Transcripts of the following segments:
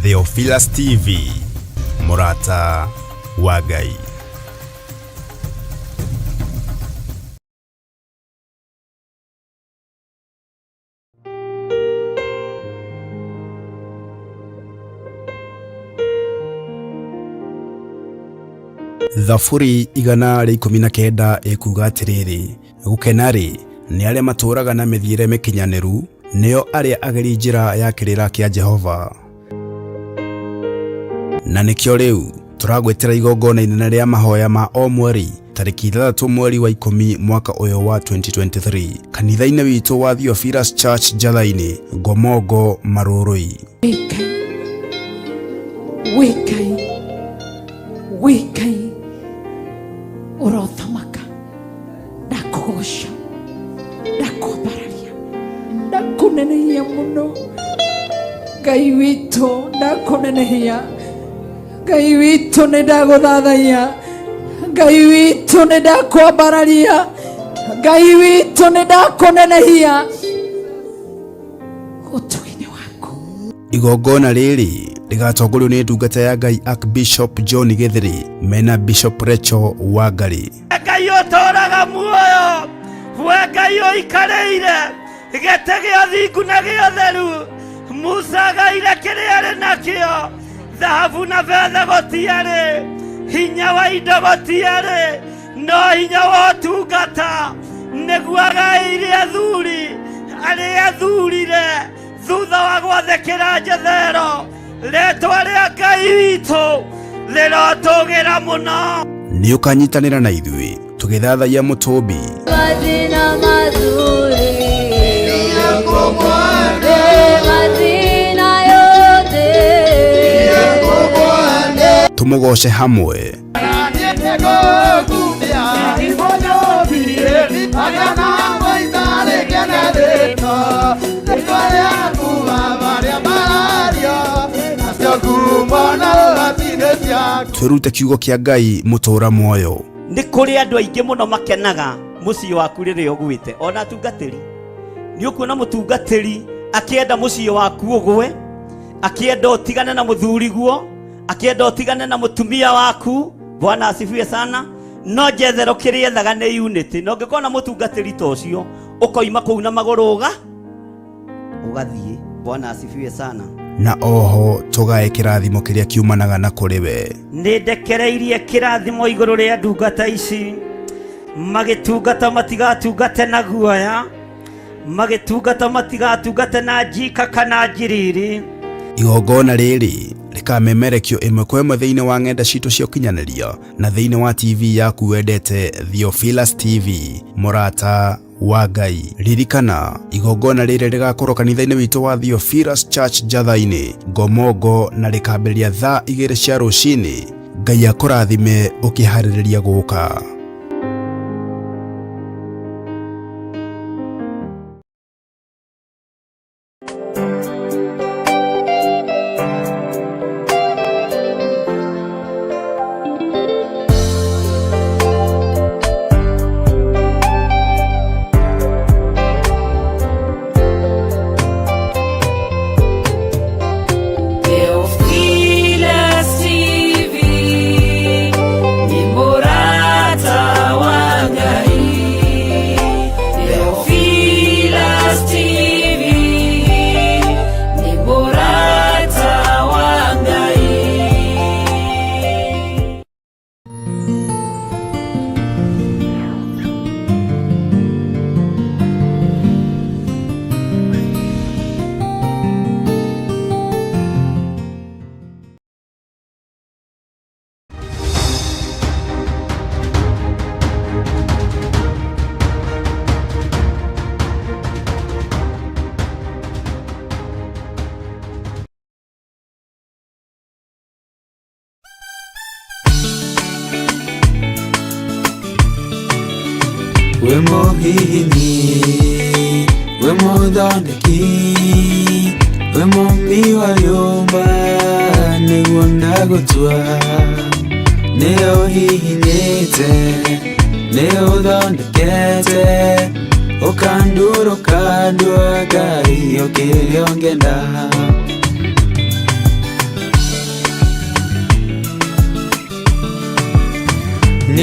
Theophilus TV, mũrata wa Ngai. Thaburi 119 ĩkuuga atĩrĩrĩ, gũkena-rĩ, nĩ arĩa matũũraga na mĩthiĩre mĩkinyanĩru, nĩo arĩa ageri njĩra ya kĩrĩra kĩa Jehova. Na nĩkĩo rĩu tũragwĩtĩra igongona inene rĩa mahoya ma o mweri tarĩki 6 mweri wa 10 mwaka ũyũ wa 2023 kanitha-inĩ witũ wa Theophilus Church Njatha-inĩ, Ngomongo, Marũrũi. Wĩ Ngai, wĩ Ngai, ũrothamaka, ndakũgoca, ndakwambararia, ndakũnenehia mũno. Ngai witũ, ndakũnenehia. Ngai witũ, nĩ ndagũthathaiya. Ngai witũ, nĩ ndakwambararia. Ngai witũ, nĩ ndakũnenehia ũtugi-inĩ waku. Igongona rĩrĩ rĩgatongorio nĩ ndungata ya Ngai Archbishop John Gĩthĩrĩ mena Bishop Rachel Wangari. Ngai ũtũũraga muoyo, we Ngai ũikarĩire gĩtĩ gĩa thingu na gĩa ũtheru. Musa agaire kĩrĩa arĩ nakĩo, thahabu na betha gũtiarĩ, hinya wa indo gũtiarĩ, no hinya wa ũtungata nĩguo agaĩire athuri arĩa athurire thutha wa gwathĩkĩra Jethero. Rĩtwa rĩa Ngai witũ rĩrotũgĩra mũno. Nĩ ũkanyitanĩra na ithuĩ tũgĩthathaiya mũtũmbi. Mathĩna mathuri mathĩna yothe. Tũmũgoce hamwe. Twĩrute kiugo kĩa Ngai mũtũũra muoyo. Nĩ kũrĩ andũ aingĩ mũno makenaga mũciĩ waku rĩrĩa ũgwĩte, ona atungatĩri. Nĩ ũkuona mũtungatĩri akĩenda mũciĩ waku ũgwe, akĩenda ũtigane na mũthuriguo, akĩenda ũtigane na mũtumia waku. Bwana asifiwe sana. No Jethero kĩrĩa ethaga nĩ unity. Na ũngĩkorwo na mũtungatĩri ta ũcio, ũkoima kũu na magũrũ ũgathiĩ. Bwana asifiwe sana. Na oho tũgae kĩrathimo kĩrĩa kiumanaga na kũrĩ we. Nĩ ndekereirie kĩrathimo igũrũ rĩa ndungata ici, magĩtungata matigatungate na guoya, magĩtungata matigatungate na njika kana njiriri. Igongona rĩrĩ rĩkamemerekio ĩmwe kwa ĩmwe thĩinĩ wa ng'enda citũ cia ũkinyanĩria na thĩinĩ wa TV yaku wendete Theophilus TV, mũrata wa Ngai. Ririkana, igongona rĩrĩ rĩgakorwo kanitha-inĩ witũ wa Theophilus Church Njatha-inĩ, Ngomongo, na rĩkambĩrĩria thaa 2 cia rũcinĩ. Ngai akũrathime ũkĩharĩrĩria gũka. Theophilus TV, ni mũrata wa Ngai. Theophilus TV, ni mũrata wa Ngai. Wĩ mũhihinyi, wĩ mũthondeki, wĩ mũmbi wa rĩũmba, nĩguo ndagũtua. Nĩ ũhihinyĩte, nĩ ũthondekete, ũkandura ũkandua Ngai ũkĩrĩa ũngĩenda.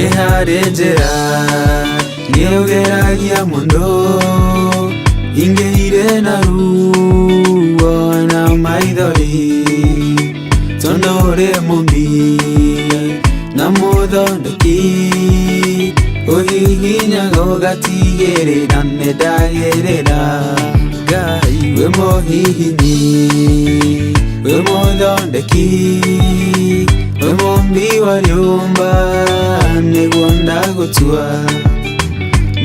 Nĩ harĩ njĩra nĩũgeragia mũno ingĩire na ruo na maithori tondũ ũrĩ mũmbi na mũthondeki ũhihinyaga ũgatigĩrĩra nĩndagĩrĩra Ngai wĩ mũhihinyi wĩ mũthondeki wĩ mũmbi wa rĩũmba nĩguo ndagũtua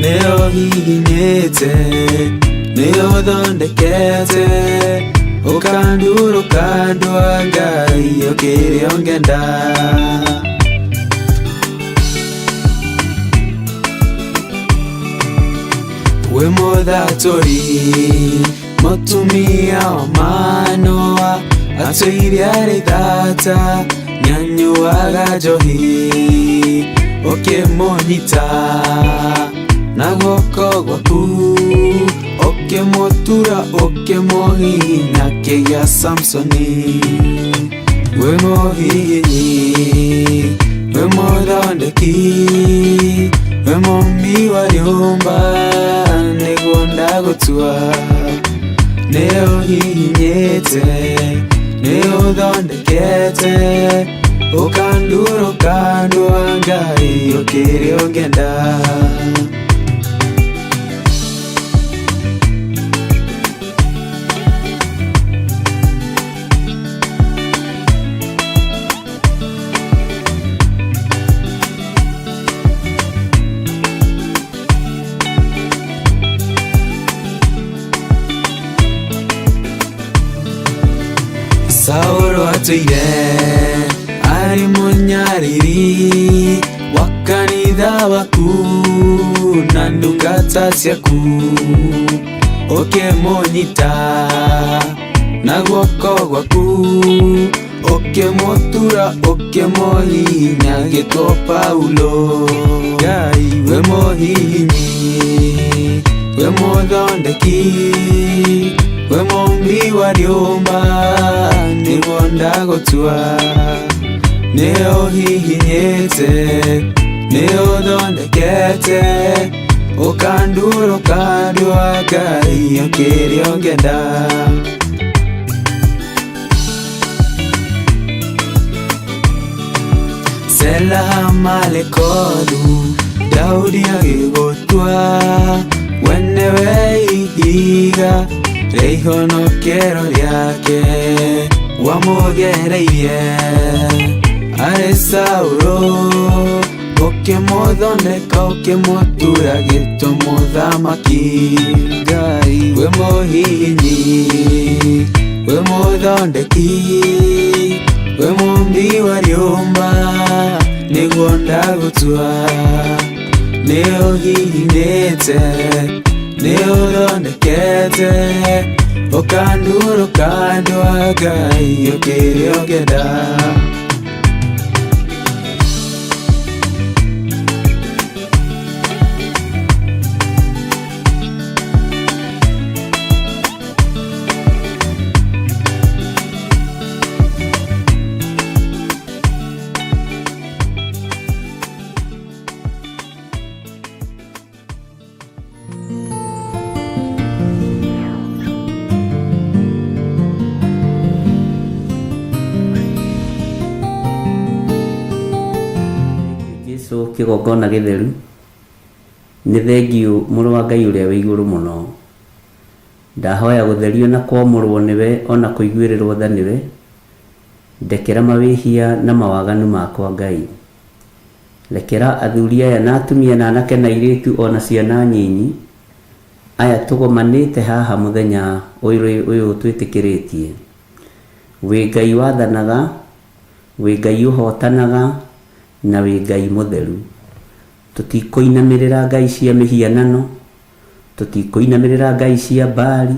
nĩyo hihinyĩte nĩyo thondekete ũkandura ũkandua Ngai ũkĩrĩa ũngenda. Wĩ mũthatũri mũtumia wa Manoa atũire arĩ thata nyanyuaga njohi ũkĩmũnyita na guoko gwaku ũkĩmũtura ũkĩmũhihinya kĩgĩa Samsoni. Wĩ mũhihinyi wĩ mũthondeki wĩ mũmbi wa rĩũmba nĩguo ndagũtua nĩũhihinyĩte nĩũthondekete ũkandura ũkandua Ngai ũkĩrĩa ũngenda. Saũlũ atũire arĩ mũnyariri wa kanitha waku na ndungata ciaku ũkĩmũnyita na guoko gwaku ũkĩmũtura ũkĩmũhihinya gĩtwo Paulo. Ngai wĩ mũhihinyi wĩ mũthondeki wĩ mũmbi wa rĩũmba nĩguo ndagũtua nĩũhihinyĩte nĩũthondekete ũkandura ũkandua Ngai ũkĩrĩa ũngenda. Sela Malekothu Daudi agĩgũtua we nĩwe ihiga rĩa ihonokero rĩake wamũgereirie arĩ Saũlũ ũkĩmũthondeka ũkĩmũtura gĩtwo mũthamaki. Ngai wĩ mũhihinyi wĩ mũthondeki wĩ mũmbi wa rĩũmba nĩguo ndagũtua nĩũhihinyĩte nĩũthondekete ũkandura ũkandua Ngai ũkĩrĩa ũngenda. Jesu kĩgongona gĩtheru nĩ thengiũ mũrũ wa Ngai ũrĩa wĩ igũrũ mũno. Ndahoya gũtherio na kwamũrwo nĩwe ona kũiguĩrĩrwo tha nĩwe. Ndekera mawĩhia na mawaganu makwa Ngai. Rekera athuri aya na atumia na anake na airĩtu ona ciana nyinyi aya tũgomanĩte haha mũthenya ũyũ twĩtĩkĩrĩtie. Wĩ Ngai wathanaga, wĩ Ngai ũhotanaga, na wĩ Ngai mũtheru. Tũtikũinamĩrĩra ngai cia mĩhianano, tũtikũinamĩrĩra ngai cia Baali,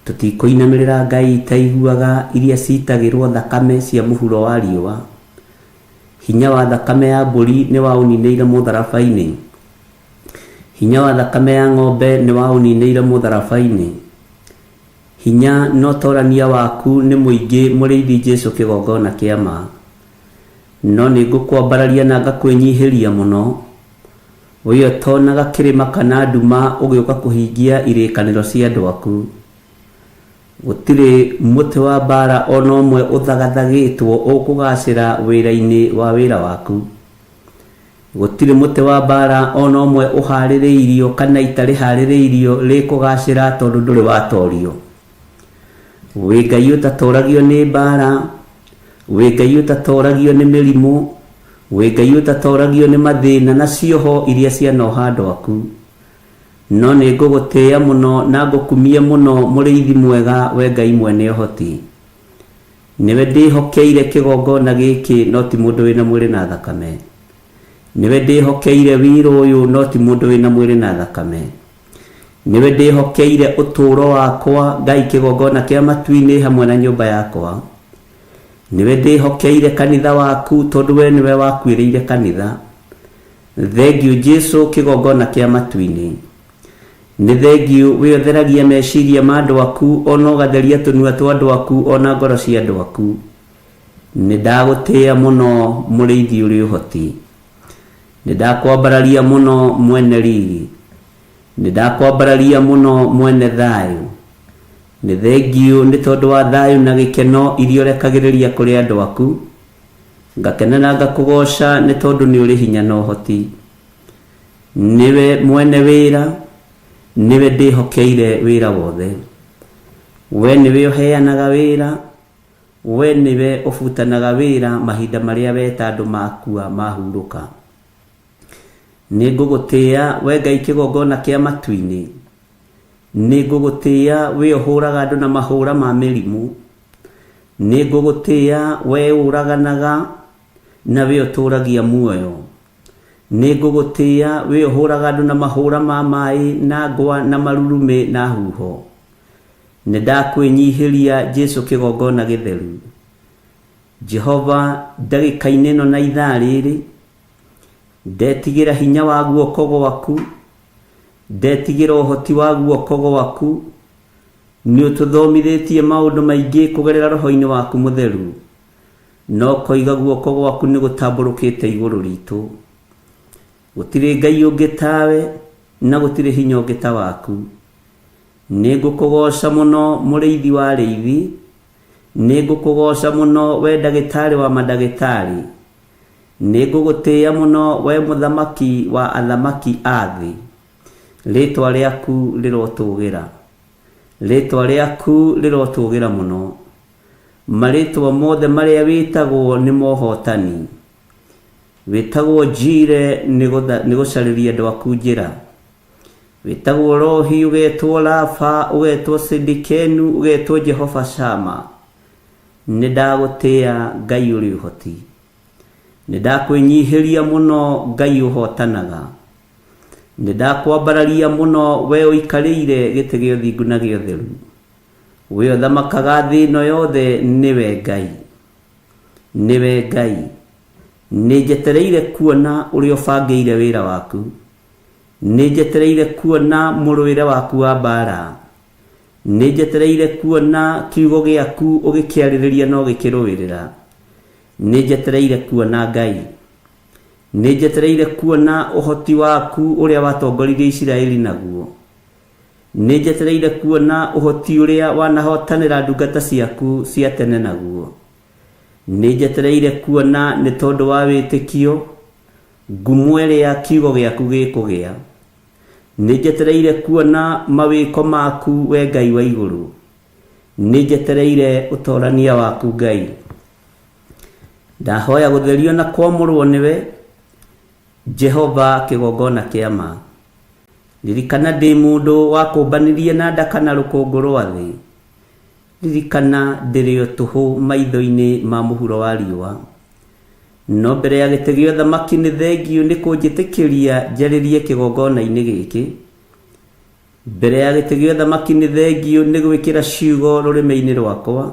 tũtikũinamĩrĩra ngai itaiguaga iria citagĩrwo thakame cia mũhuro wa riũa. Hinya wa thakame ya mbũri nĩ waũninĩire mũtharaba-inĩ. Hinya wa thakame ya ng'ombe nĩ waũninĩire mũtharaba-inĩ. Hinya na ũtorania waku nĩ mũingĩ mũrĩithi Jesu kĩgongona kĩa ma. No nĩ ngũkwambararia na ngakwĩnyihĩria mũno, we ũtonaga kĩrĩma kana nduma ũgĩũka kũhingia irĩkanĩro cia andũ aku. Gũtirĩ mũtĩ wa mbaara o na ũmwe ũthagathagĩtwo ũkũgaacĩra wĩra-inĩ wa wĩra waku. Gũtirĩ mũtĩ wa mbaara o na ũmwe ũhaarĩrĩirio kana ita rĩhaarĩrĩirio rĩkũgaacĩra tondũ ndũrĩ watoorio. Wĩ Ngai ũtatooragio nĩ mbaara, wĩ Ngai ũtatooragio nĩ mĩrimũ, wĩ Ngai ũtatooragio nĩ mathĩna na cioho iria cianoha andũ aku. No nĩ ngũgũtĩĩa mũno na ngũkumie mũno, Mũrĩithi mwega, Wee Ngai mwene ũhoti. Nĩwe ndĩhokeire kĩgongona gĩkĩ, no ti mũndũ wĩ na mwĩrĩ na thakame. Nĩwe ndĩhokeire wĩra ũyũ, no ti mũndũ wĩ na mwĩrĩ na thakame. Nĩwe ndĩhokeire ũtũũro wakwa, Ngai kĩgongona kĩa matu-inĩ hamwe na nyũmba yakwa. Nĩwe ndĩhokeire kanitha waku, tondũ wee nĩwe wakuĩrĩire kanitha. Thengiũ Jesu kĩgongona kĩa matu-inĩ. Nĩ thengiũ wee ũtheragia meciria ma andũ aku ona ũgatheria tũnua twa andũ aku ona ngoro cia andũ aku. Nĩ ndagũtĩĩa mũno mũrĩithi ũrĩ ũhoti. Nĩ ndakwambararia mũno mwene riri. Nĩ ndakwambararia mũno mwene thayũ. Nĩ thengiũ nĩ tondũ wa thayũ na gĩkeno iria ũrekagĩrĩria kũrĩ andũ aku. Ngakena na ngakũgooca nĩ tondũ nĩ ũrĩ hinya na ũhoti. Nĩwe mwene wĩra, nĩwe ndĩhokeire wĩra wothe. We nĩwe ũheanaga wĩra, we nĩwe ũbutanaga wĩra mahinda marĩa weta andũ makua mahurũka. Nĩ ngũgũtĩĩa, Wee Ngai kĩgongona kĩa matu-inĩ. Nĩ ngũgũtĩĩa, wee ũhũũraga andũ na mahũũra ma mĩrimũ. Nĩ ngũgũtĩĩa, wee ũũraganaga na wee ũtũũragia muoyo. Nĩ ngũgũtĩĩa, wee ũhũũraga andũ na mahũũra ma maĩ na ngwa na marurumĩ na huho. Nĩ ndakwĩnyihĩria, Jesu kĩgongona gĩtheru. Jehova, ndagĩka-inĩ ĩno na ithaa rĩrĩ, ndetigĩra hinya wa guoko gwaku, ndetigĩra ũhoti wa guoko gwaku. Nĩ ũtũthomithĩtie maũndũ maingĩ kũgerera Roho-inĩ waku Mũtheru, na ũkoiga guoko gwaku nĩ gũtambũrũkĩte igũrũ ritũ. Gũtirĩ Ngai ũngĩ tawe, na gũtirĩ hinya ũngĩ ta waku. Nĩ ngũkũgooca mũno, Mũrĩithi wa arĩithi. Nĩ ngũkũgooca mũno, wee Ndagĩtarĩ wa mandagĩtarĩ. Nĩ ngũgũtĩĩa mũno, wee Mũthamaki wa athamaki a thĩ. Rĩĩtwa rĩaku rĩrotũũgĩra. Rĩĩtwa rĩaku rĩrotũũgĩra mũno. Marĩĩtwa mothe marĩa wĩtagwo nĩ ma ũhootani. Wĩtagwo Jire nĩ gũcarĩria andũ aku njĩra. Wĩtagwo Rohi, ũgetwo Rafa, ũgetwo Sidikenu, ũgetwo Jehova Shama. Nĩ ndagũtĩĩa Ngai ũrĩ ũhoti. Nĩ ndakwĩnyihĩria mũno Ngai ũhootanaga. Nĩ ndakwambararia mũno wee ũikarĩire gĩtĩ gĩa ũthingu na gĩa ũtheru. Wee ũthamakaga thĩ ĩno yothe nĩwe Ngai. Nĩwe Ngai. Nĩ njetereire kuona ũrĩa ũbangĩire wĩra waku. Nĩ njetereire kuona mũrũĩre waku wa mbaara. Nĩ njetereire kuona kiugo gĩaku ũgĩkĩarĩrĩria na ũgĩkĩrũĩrĩra. Nĩ njetereire kuona Ngai. Nĩ njetereire kuona ũhoti waku ũrĩa watongoririe Isiraeli naguo. Nĩ njetereire kuona ũhoti ũrĩa wanahotanĩra ndungata ciaku cia tene naguo. Nĩ njetereire kuona nĩ tondũ wa wĩtĩkio, ngumo ĩrĩa kiugo gĩaku gĩkũgĩa. Nĩ njetereire kuona mawĩko maku, Wee Ngai wa igũrũ. Nĩ njetereire ũtorania waku, Ngai. Ndahoya gũtherio na kwamũrwo nĩwe, Jehova kĩgongona kĩa ma. Ririkana ndĩ mũndũ wakũmbanirie na ndaka na rũkũngũ rwa thĩ. Ririkana ndĩrĩ o tũhũ maitho-inĩ ma mũhuro wa riũa. No mbere ya gĩtĩ gĩa ũthamaki nĩ thengiũ nĩ kũnjĩtĩkĩria njarĩrie kĩgongona-inĩ gĩkĩ. Mbere ya gĩtĩ gĩa ũthamaki nĩ thengiũ nĩ gwĩkĩra ciugo rũrĩmĩ-inĩ rwakwa.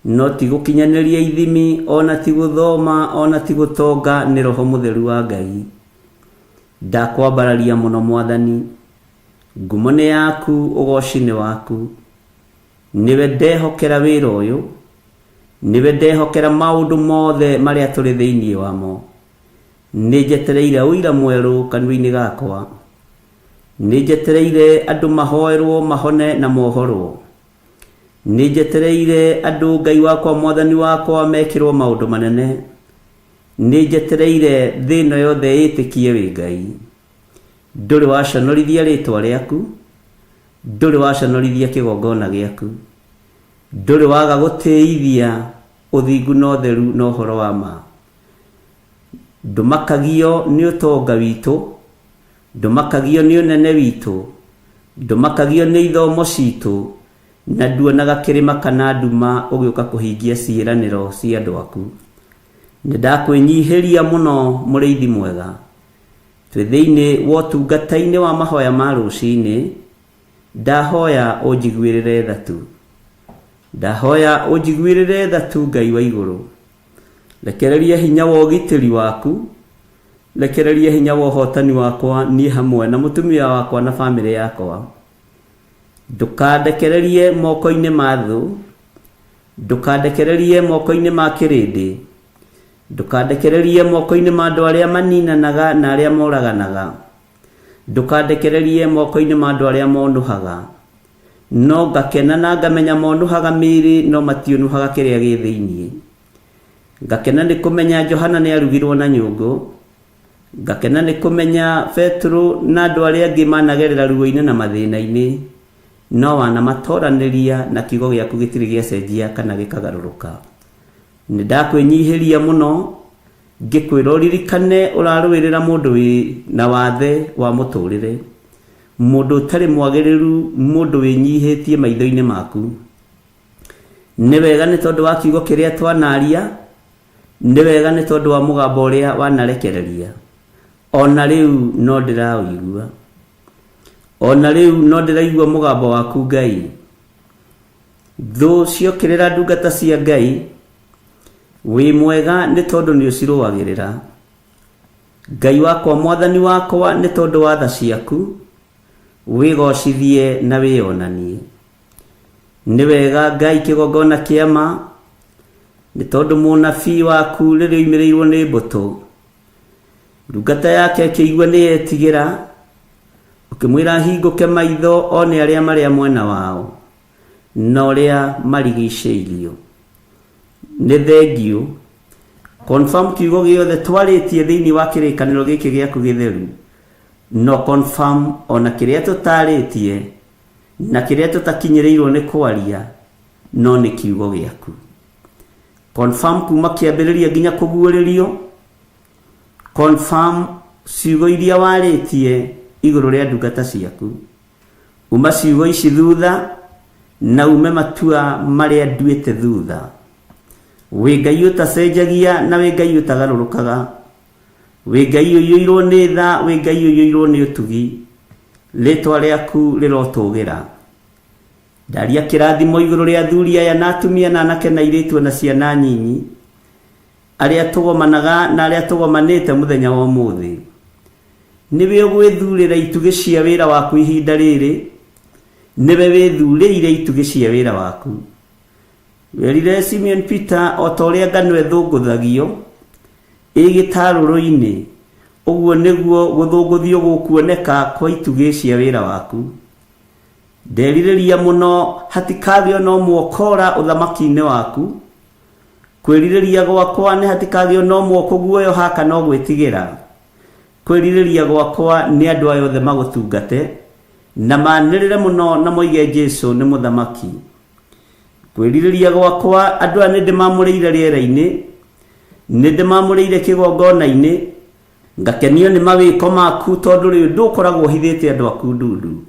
No ti gũkinyanĩria ithimi, o na ti gũthoma, o na ti gũtonga, nĩ Roho Mũtheru wa Ngai. Ndakwambararia mũno Mwathani. Ngumo nĩ yaku, ũgooci nĩ waku. Nĩwe ndehokera wĩra ũyũ. Nĩwe ndehokera maũndũ mothe marĩa tũrĩ thĩinĩ wamo. Nĩ njetereire ũira mwerũ kanua-inĩ gakwa. Nĩ njetereire andũ mahoerwo mahone na mohorwo. Nĩ njetereire andũ Ngai wakwa Mwathani wakwa mekĩrwo maũndũ manene. Nĩ njetereire thĩ ĩno yothe ĩtĩkie wĩ Ngai. Ndũrĩ waconorithia rĩtwa rĩaku, ndũrĩ waconorithia kĩgongona gĩaku. Ndũrĩ waga gũtĩithia ũthingu na ũtheru na ũhoro wa ma. Ndũmakagio nĩ ũtonga witũ, ndũmakagio nĩ ũnene witũ, ndũmakagio nĩ ithomo citũ, na nduonaga kĩrĩma kana nduma ũgĩũka kũhingia ciĩranĩro cia andũ aku. Nĩ ndakwĩnyihĩria mũno mũrĩithi mwega. Twĩ thĩinĩ wa ũtungata-inĩ wa mahoya ma rũcinĩ, ndahoya ũnjiguĩrĩre tha tu. Ndahoya ũnjiguĩrĩre tha tu Ngai wa igũrũ. Rekereria hinya wa ũgitĩri waku, rekereria hinya wa ũhotani wakwa niĩ hamwe na mũtumia wakwa na bamĩrĩ yakwa. Ndũkandekererie moko-inĩ ma thũ, ndũkandekererie moko-inĩ ma kĩrĩndĩ, ndũkandekererie moko-inĩ ma andũ arĩa maninanaga na arĩa moraganaga, ndũkandekererie moko-inĩ ma andũ arĩa monũhaga. No ngakena na ngamenya monũhaga mĩĩrĩ no matiũnũhaga kĩrĩa gĩ thĩinĩ. Ngakena nĩ kũmenya Johana nĩ arugirwo na nyũngũ. Ngakena nĩ kũmenya Petero na andũ arĩa angĩ managerera ruo-inĩ na mathĩna-inĩ, no wanamatoranĩria na kiugo gĩaku gĩtirĩ gĩacenjia kana gĩkagarũrũka. Nĩ ndakwĩnyihĩria mũno ngĩkwĩra ũririkane ũrarũĩrĩra mũndũ wĩ na wathe wa mũtũrĩre, mũndũ ũtarĩ mwagĩrĩru, mũndũ wĩnyihĩtie maitho-inĩ maku. Nĩ wega nĩ tondũ wa kiugo kĩrĩa twanaria, nĩ wega nĩ tondũ wa mũgambo ũrĩa wanarekereria. O na rĩu no ndĩraũigua. O na rĩu no ndĩraigua mũgambo waku Ngai. Thũ ciokĩrĩra ndungata cia Ngai, wĩ mwega nĩ tondũ nĩ ũcirũagĩrĩra. Ngai wakwa Mwathani wakwa nĩ tondũ wa tha ciaku, wĩgocithie na wĩonanie. Nĩ wega Ngai kĩgongona kĩa ma, nĩ tondũ mũnabii waku rĩrĩa oimĩrĩirwo nĩ mbũtũ, ndungata yake ĩkĩigua nĩ yetigĩra, ũkĩmwĩra ahingũke maitho one arĩa marĩa mwena wao na ũrĩa marigicĩirio. Nĩ thengiũ. Confirm kiugo gĩothe twarĩtie thĩinĩ wa kĩrĩkanĩro gĩkĩ gĩaku gĩtheru, no confirm ona kĩrĩa tũtarĩtie na kĩrĩa tũtakinyĩrĩirwo nĩ kwaria, no nĩ kiugo gĩaku. Confirm kuma kĩambĩrĩria nginya kũguũrĩrio. Confirm ciugo iria warĩtie igũrũ rĩa ndungata ciaku. Uma ciugo ici thutha na ume matua marĩa nduĩte thutha. Wĩ Ngai ũtacenjagia na wĩ Ngai ũtagarũrũkaga. Wĩ Ngai ũiyũirwo nĩ tha, wĩ Ngai ũiyũirwo nĩ ũtugi. Rĩtwa rĩaku rĩrotũgĩra. Ndaria kĩrathimo igũrũ rĩa athuri aya na atumia na anake na airĩtu ona ciana nyinyi, arĩa tũgomanaga na arĩa tũgomanĩte mũthenya wa ũmũthĩ. Nĩwe ũgwĩthurĩra itugĩ cia wĩra waku ihinda rĩrĩ, nĩwe wĩthurĩire itugĩ cia wĩra waku. Werire Simeon Peter o ta ũrĩa ngano ĩthũngũthagio ĩ gĩtarũrũ-inĩ, ũguo nĩguo gũthũngũthio gũkuoneka kwa itugĩ cia wĩra waku. Nderirĩria mũno hatikagĩo na ũmwe ũkora ũthamaki-inĩ waku. Kwĩrirĩria gwakwa nĩ hatikagĩo na ũmwe ũkũguoyoha kana ũgwĩtigĩra. Kwĩrirĩria gwakwa nĩ andũ aya othe magũtungate, na manĩrĩre mũno na moige Jesu nĩ mũthamaki. Kwĩrirĩria gwakwa andũ aya nĩ ndĩmamũrĩire rĩera-inĩ, nĩ ndĩmamũrĩire kĩgongona-inĩ, ngakenio nĩ mawĩko maku tondũ rĩu ndũkoragwo ũhithĩte andũ aku ndundu.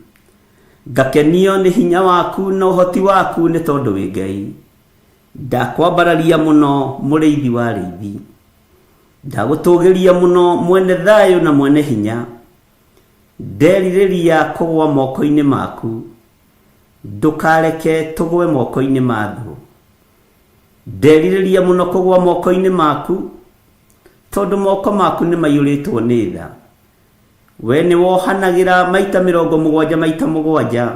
Ngakenio nĩ hinya waku na ũhoti waku nĩ tondũ wĩ Ngai. Ndakwambararia mũno mũrĩithi wa arĩithi. Ndagũtũgĩria mũno mwene thayũ na mwene hinya. Nderirĩria kũgwa moko-inĩ maku. Ndũkareke tũgwe moko-inĩ ma thũ. Nderirĩria mũno kũgwa moko-inĩ maku, tondũ moko maku nĩ maiyũrĩtwo nĩ tha. We nĩ wohanagĩra maita 70 maita 7,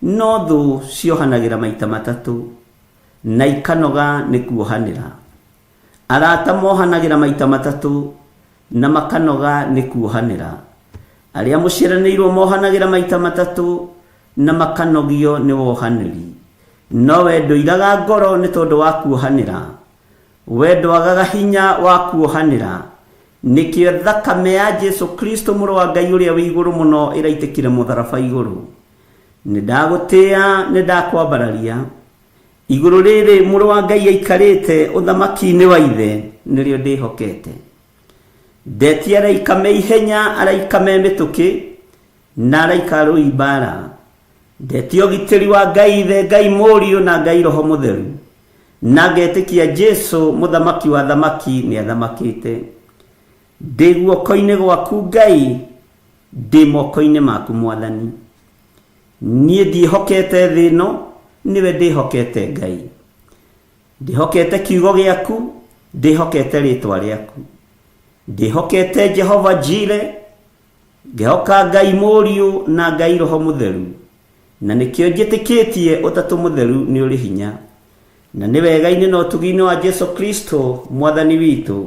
no thũ ciohanagĩra maita 3. na ikanoga nĩ kuohanĩra. Arata mohanagĩra maita matatũ na makanoga nĩ kuohanĩra. Arĩa mũciaranĩirwo mohanagĩra maita matatũ na makanogio nĩ wohanĩri. No we ndũiraga ngoro nĩ tondũ wa kuohanĩra. We ndwagaga hinya wa kuohanĩra. Nĩkĩo thakame ya Jesu Kristo mũrũ wa Ngai ũrĩa wĩ igũrũ mũno ĩraitĩkire mũtharaba igũrũ. Nĩ ndagũtĩa, nĩ ndakwambararia. Igũrũ rĩrĩ mũrũ wa Ngai aikarĩte ũthamaki-inĩ wa ithe nĩrĩo ndĩhokete. Ndetia araika me ihenya, araika me mĩtũkĩ, na araika arũi mbaara. Ndetia ũgitĩri wa Ngai Ithe, Ngai Mũriũ na Ngai Roho Mũtheru. Na ngetĩkia Jesu mũthamaki wa athamaki nĩ athamakĩte. Ndĩ guoko-inĩ gwaku Ngai, ndĩ moko-inĩ maku Mwathani. Niĩ ndiĩhokete thĩ ĩno, nĩwe ndĩhokete Ngai. Ndĩhokete kiugo gĩaku, ndĩhokete rĩtwa rĩaku. Ndĩhokete Jehova Jire, ngehoka Ngai Mũriũ na Ngai Roho Mũtheru. Na nĩkĩo njĩtĩkĩtie Ũtatũ Mũtheru nĩ ũrĩ hinya. Na nĩ wega-inĩ na ũtugi-inĩ wa Jesu Kristo Mwathani witũ,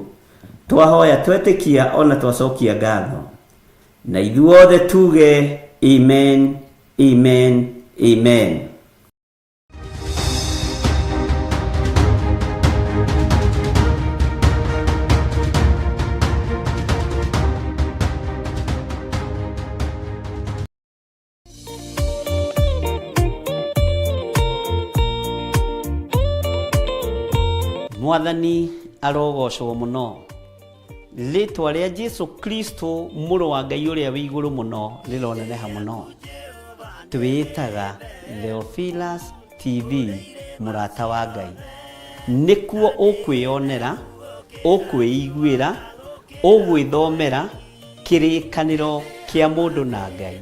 twahoya twetĩkia ona twacokia ngatho. Na ithuothe tuge amen, amen, amen. Mwathani arogocwo mũno. Rĩtwa rĩa Jesu Kristo mũrũ wa Ngai ũrĩa wĩ igũrũ mũno rĩroneneha mũno. Twĩĩtaga Theophilus TV mũrata wa Ngai. Nĩkuo ũkwĩyonera, ũkwĩiguĩra, ũgwĩthomera kĩrĩkanĩro kĩa mũndũ na Ngai.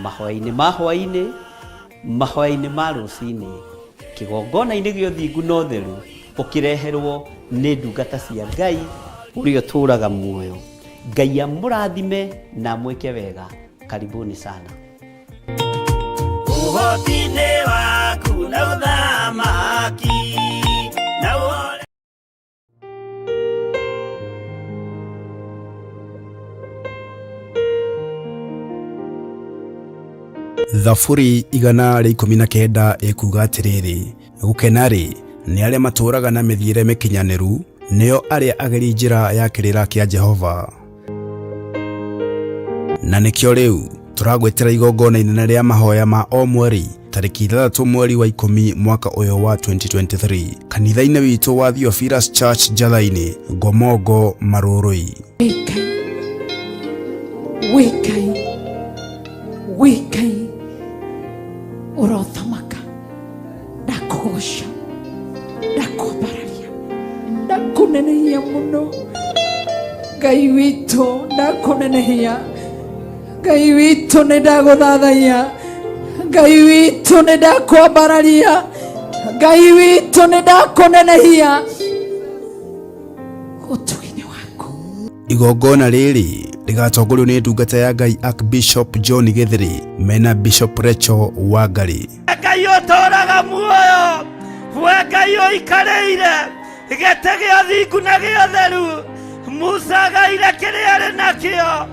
Mahoya-inĩ ma hwaĩ-inĩ, mahoya-inĩ ma rũcinĩ, kĩgongona-inĩ gĩa ũthingu na ũtheru, ũkĩreherwo nĩ ndungata cia Ngai ũrĩa ũtũraga muoyo. Ngai amũrathime na amwĩke wega. Karibuni sana. Ũhoti-inĩ waku na ũthamaki na ũhore Thaburi 119 ĩkuuga atĩrĩrĩ, gũkena-rĩ, nĩ arĩa matũũraga na mĩthiĩre mĩkinyanĩru, nĩo arĩa ageri njĩra ya kĩrĩra kĩa Jehova. Na nĩkĩo rĩu tũragwĩtĩra igongona inene rĩa mahoya ma o mweri tarĩki 6 mweri wa 10 mwaka ũyũ wa 2023 kanitha-inĩ witũ wa Theophilus Church Njatha-inĩ, Ngomongo, Marũrũi. Wĩ Ngai, wĩ Ngai, ũrothamaka, ndakũgoca, ndakwambararia, ndakũnenehia mũno. Ngai witũ, ndakũnenehia. Ngai witũ, nĩ ndagũthathaiya. Ngai witũ, nĩ ndakwambararia. Ngai witũ, nĩ ndakũnenehia ũtugi-inĩ waku. Igongona rĩrĩ rĩgatongorio nĩ ndungata ya Ngai Archbishop John Gĩthĩrĩ mena Bishop Rachel Wangari. Ngai ũtũũraga muoyo, we Ngai ũikarĩire gĩtĩ gĩa thingu na gĩa ũtheru. Musa agaire kĩrĩa arĩ nakĩo,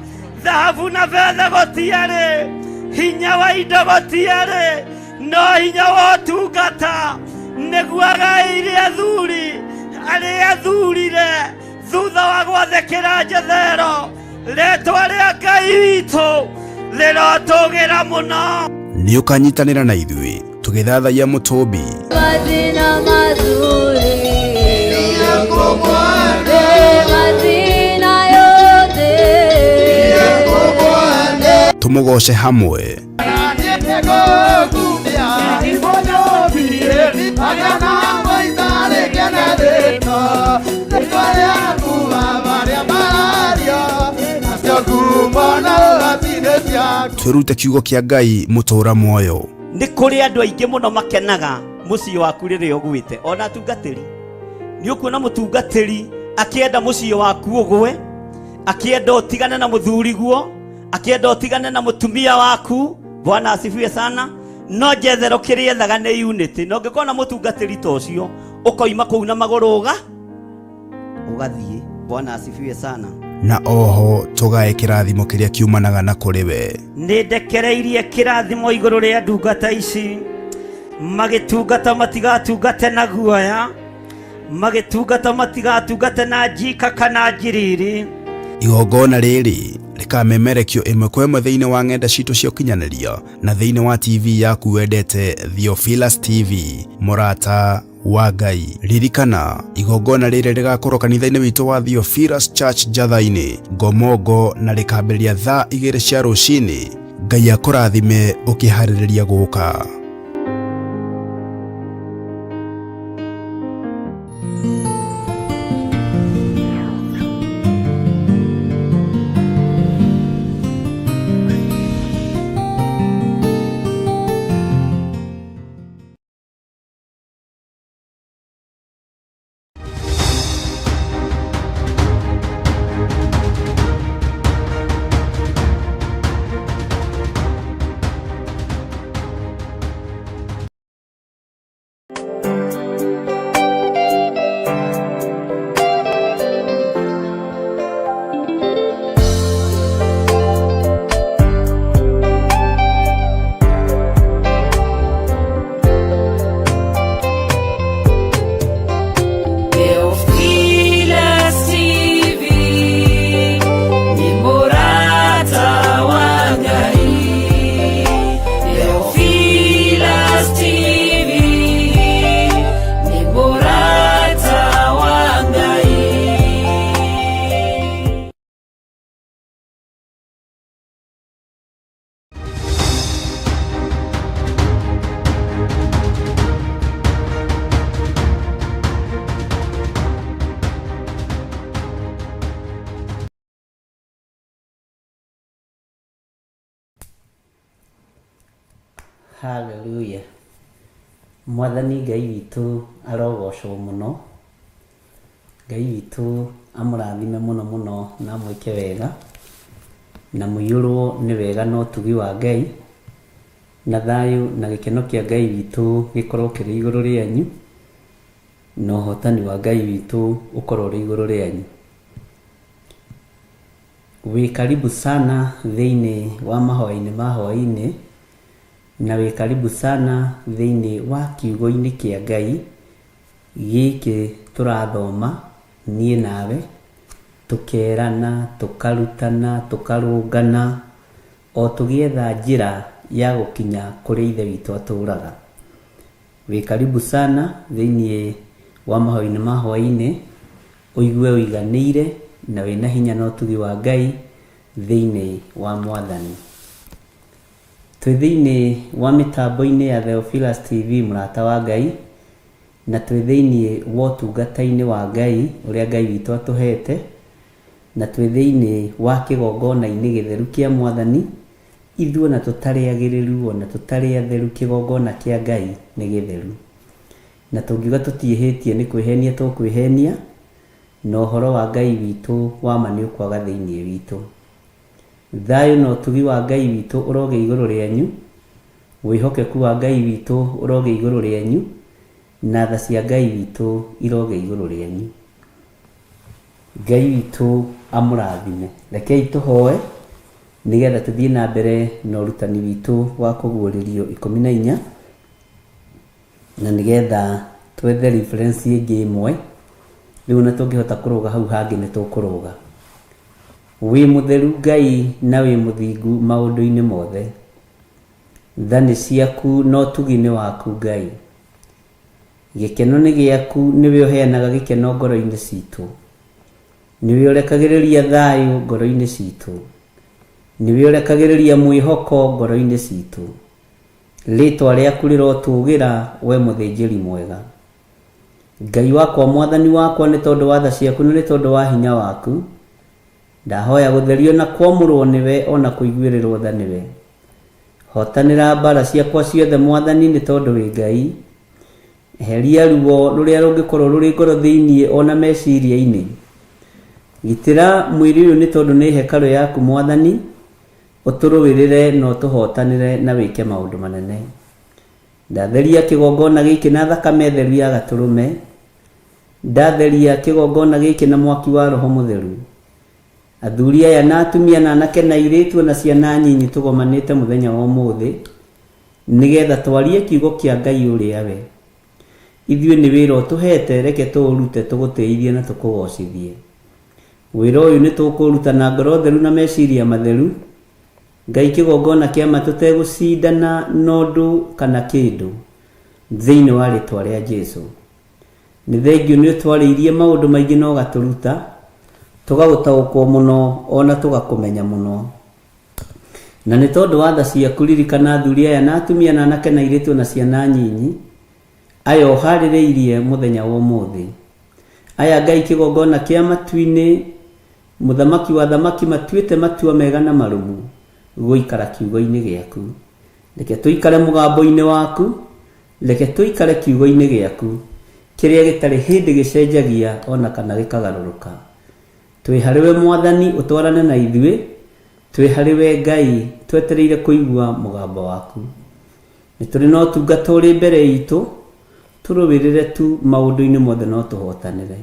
thahabu na betha gũtiarĩ, hinya wa indo gũtiarĩ, no hinya wa ũtungata nĩguo agaĩire athuri arĩa athurire thutha wa gwathĩkĩra Jethero. Rĩtwa rĩa Ngai witũ rĩrotũgĩra mũno. Nĩ ũkanyitanĩra na ithuĩ tũgĩthathaiya mũtũmbi. Majina mazuri majina yote Tũmũgoce hamwe. Twĩrute kiugo kĩa Ngai mũtũra muoyo. Nĩ kũrĩ andũ aingĩ mũno makenaga mũciĩ waku rĩrĩa ũgwĩte, ona atungatĩri. Nĩ ũkuona mũtungatĩri akĩenda mũciĩ waku ũgwe, akĩenda ũtigane na mũthuriguo, akĩenda ũtigane na mũtumia waku. Bwana asifiwe sana. No njethero kĩrĩa ethaga nĩ unity, na ũngĩkorwo na mũtungatĩri ta ũcio ũkoima kũu na magũrũ ũga ũgathiĩ. Bwana asifiwe sana. Na oho tũgae kĩrathimo kĩrĩa kiumanaga na kũrĩ we. Nĩ ndekereirie kĩrathimo igũrũ rĩa ndungata ici, magĩtungata matigatungate na guoya, magĩtungata matigatungate na njika kana njiriri. Igongona rĩrĩ rĩkamemerekio ĩmwe kwa ĩmwe thĩinĩ wa ng'enda citũ cia ũkinyanĩria na thĩinĩ wa TV yaku wendete Theophilus TV, mũrata wa Ngai. Ririkana, igongona rĩrĩ rĩgakorwo kanitha-inĩ witũ wa Theophilus Church Njatha-inĩ, Ngomongo, na rĩkambĩrĩria thaa 2 cia rũcinĩ. Ngai akũrathime ũkĩharĩrĩria gũka. Theophilus TV ni murata wa Ngai. Theophilus TV ni murata wa Ngai. Hallelujah. Mwathani Ngai witũ arogocwo mũno. Ngai witũ amũrathime mũno mũno na amwĩke wega, na mũiyũrwo nĩ wega na ũtugi wa Ngai, na thayũ na gĩkeno kĩa Ngai witũ gĩkorwo kĩrĩ igũrũ rĩanyu, na ũhotani wa Ngai witũ ũkorwo ũrĩ igũrũ rĩanyu. Wĩ karibu sana thĩinĩ wa mahoya-inĩ ma hwaĩ-inĩ, na wĩ karibu sana thĩinĩ wa kiugo-inĩ kĩa Ngai gĩkĩ tũrathoma niĩ nawe, tũkerana, tũkarutana, tũkarũngana, o tũgĩetha njĩra ya gũkinya kũrĩa Ithe witũ atũraga. Wĩ karibu sana thĩinĩ wa mahoya-inĩ ma hwaĩ-inĩ, ũigue ũiganĩire na wĩna hinya na ũtugi wa Ngai thĩinĩ wa Mwathani. Twĩ thĩinĩ wa mĩtambo-inĩ ya Theophilus TV mũrata wa Ngai, na twĩ thĩinĩ wa ũtungata-inĩ wa Ngai ũrĩa Ngai witũ atũhete, na twĩ thĩinĩ wa kĩgongona-inĩ gĩtheru kĩa Mwathani, ithuĩ ona tũtarĩ agĩrĩru, ona tũtarĩ atheru, kĩgongona kĩa Ngai nĩ gĩtheru. Na tũngiuga tũtiĩhĩtie nĩ kwĩhenia tũkwĩhenia, na ũhoro wa Ngai witũ wa ma nĩ ũkwaga thĩinĩ witũ. Thayũ na ũtugi wa Ngai witũ ũrogĩa igũrũ rĩanyu, wĩhokeku wa Ngai witũ ũrogĩa igũrũ rĩanyu, na tha cia Ngai witũ irogĩa igũrũ rĩanyu. Ngai witũ amũrathime. Rekei tũhoe nĩgetha tũthiĩ na mbere na ũrutani witũ wa kũguũrĩrio 14, na nĩgetha twethe reference ĩngĩ ĩmwe. Rĩu na tũngĩhota kũrũga hau hangĩ nĩ tũkũrũga. Wĩ mũtheru Ngai na wĩ mũthingu maũndũ-inĩ mothe. Tha nĩ ciaku na ũtugi nĩ waku Ngai. Gĩkeno nĩ gĩaku, nĩwe ũheanaga gĩkeno ngoro-inĩ citũ. Nĩwe ũrekagĩrĩria thayũ ngoro-inĩ citũ. Nĩwe ũrekagĩrĩria mwĩhoko ngoro-inĩ citũ. Rĩtwa rĩaku rĩrotũgĩra we mũthĩnjĩri mwega. Ngai wakwa, Mwathani wakwa, nĩ tondũ wa tha ciaku na nĩ tondũ wa hinya waku, ndahoya gũtherio na kwamũrwo nĩwe ona kũiguĩrĩrwo tha nĩwe. Hotanĩra mbara ciakwa ciothe Mwathani, nĩ tondũ wĩ Ngai. Eheria ruo rũrĩa rũngĩkorwo rũrĩ ngoro thĩinĩ ona meciria-inĩ. Gitĩra mwĩrĩ ũyũ nĩ tondũ nĩ hekarũ yaku Mwathani, ũtũrũĩrĩre na ũtũhotanĩre na wĩke maũndũ manene. Ndatheria kĩgongona gĩkĩ na thakame theru ya gatũrũme. Ndatheria kĩgongona gĩkĩ na mwaki wa Roho Mũtheru. Athuri aya na atumia na anake na airĩtu na ciana nyinyi tũgomanĩte mũthenya wa ũmũthĩ nĩgetha twarie kiugo kĩa Ngai ũrĩa we. Ithuĩ nĩ wĩra ũtũhete, reke tũũrute tũgũtĩithie na tũkũgocithie. Wĩra ũyũ nĩ tũkũũruta na ngoro theru na meciria matheru, Ngai kĩgongona kĩa ma tũtegũcindana na ũndũ kana kĩndũ, thĩinĩ wa rĩtwa rĩa Jesu. Nĩ thengiũ nĩ ũtwarĩirie maũndũ maingĩ na ũgatũruta, tũgagũtaũkwo mũno ona tũgakũmenya mũno. Na nĩ tondũ wa tha ciaku ririkana athuri aya na atumia na anake na airĩtu na ciana nyinyi, aya ũharĩrĩirie mũthenya wa ũmũthĩ. Aya Ngai kĩgongona kĩa matu-inĩ, mũthamaki wa athamaki matuĩte matua mega na marũmu gũikara kiugo-inĩ gĩaku. Reke tũikare mũgambo-inĩ waku, reke tũikare kiugo-inĩ gĩaku, kĩrĩa gĩtarĩ hĩndĩ gĩcenjagia ona kana gĩkagarũrũka. Twĩ harĩ we Mwathani, ũtwarane na ithuĩ, twĩ harĩ we Ngai, twetereire kũigua mũgambo waku. Nĩ tũrĩ na ũtungata ũrĩ mbere itũ, tũrũĩrĩre tu maũndũ-inĩ mothe no tũhotanĩre.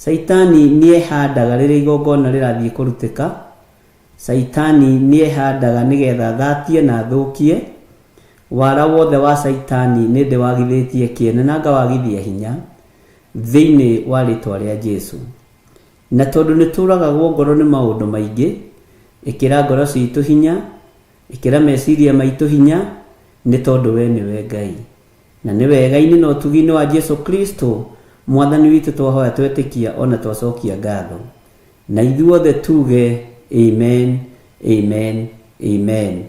Caitani nĩehandaga rĩrĩa igongona rĩrathiĩ kũrutĩka. Caitani nĩehandaga nĩgetha athatie na athũkie. Wara wothe wa Caitani nĩndĩwagithĩtie kĩene na ngawagithia hinya thĩinĩ wa rĩtwa rĩa Jesu. Na tondũ nĩtũragagwo ngoro nĩ maũndũ maingĩ, ĩkĩra ngoro citũ hinya, ĩkĩra meciria maitũ hinya, nĩ tondũ we nĩwe Ngai. Na nĩ wega-inĩ na ũtugi-inĩ wa Jesu Kristo Mwathani witũ twahoya twetĩkia ona twacokia ngatho. Na ithuothe tuge amen, amen, amen.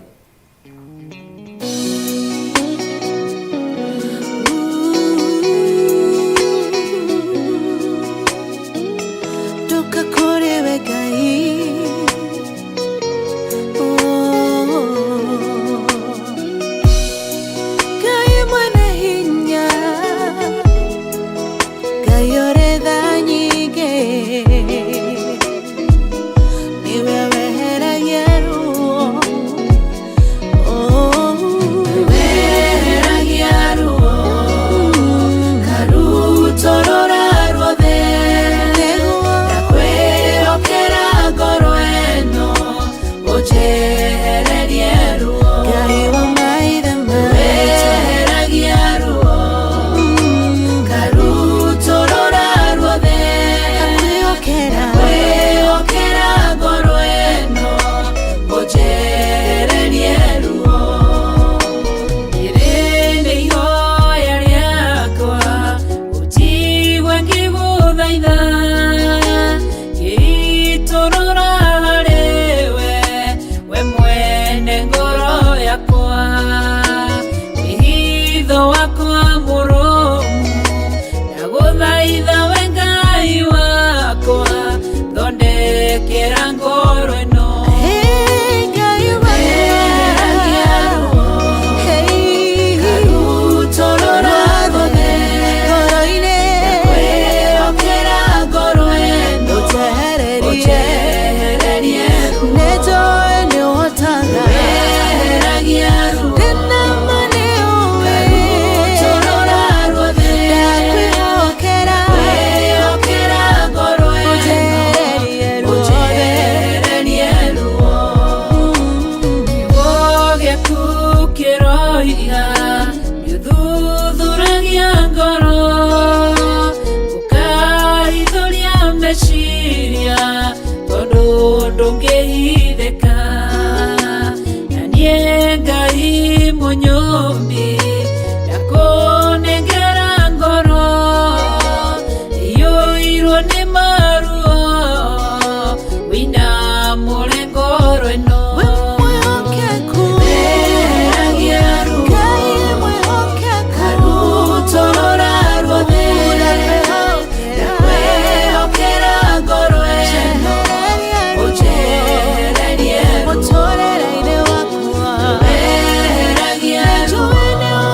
Ndoka kũrĩ we Ngai. Oh. Ngai mwene hinya, Ngai ũrĩ tha nyingĩ, nĩwe weheragia ruo. Oh. Weheragia ruo, karutorora ruothe, Nĩguo. ndakwĩhokera ngoro ĩno, ũnjehererie ruo. Ngai wa maithe maitũ. Weheragia ruo, karutorora ruothe, Ndakwĩhokera. ndakwĩhokera ngoro ĩno, ũnjehererie ruo. Rĩrĩ nĩ ihoya rĩakwa, ũnjigue ngĩgũthaitha, ngĩitũrũra harĩ we, we mwene ngoro yakwa. Wĩhitho wakwa mũrũmu, ndagũthaitha we Ngai wakwa, thondekera ngoro ĩno. Hey, Ngai Weheragia ruo, Hey. karutorora ruothe, Ngoro-inĩ. ndakwĩhokera ngoro ĩno, Ũnjehererie. ũnjehererie ruo. Nĩnjũĩ nĩũhotaga. Weheragia ruo, Ndĩna ma nĩũĩ. karutorora ruothe, Ndakwĩhokera. ndakwĩhokera ngoro ĩno, Ũnjehererie ruothe. ũnjehererie ruo. Kiugo gĩaku kĩroiga nĩũthuthuragia ngoro, ũkahithũria meciria, tondũ ndũngĩhithĩka. Na niĩ Ngai mũnyũmbi, ndakũnengera ngoro iyũirwo nĩ maruo, wĩinamũre ngoro ĩno. Wĩ mwĩhokeku. Weheragia ruo, Ngai mwĩhokeku. karutorora ruothe, ndakwĩhokera ngoro ĩno, ũnjehererie ruo. Mũtũũrĩre-inĩ wakwa. Weheragia ruo, Njũĩ nĩũĩ.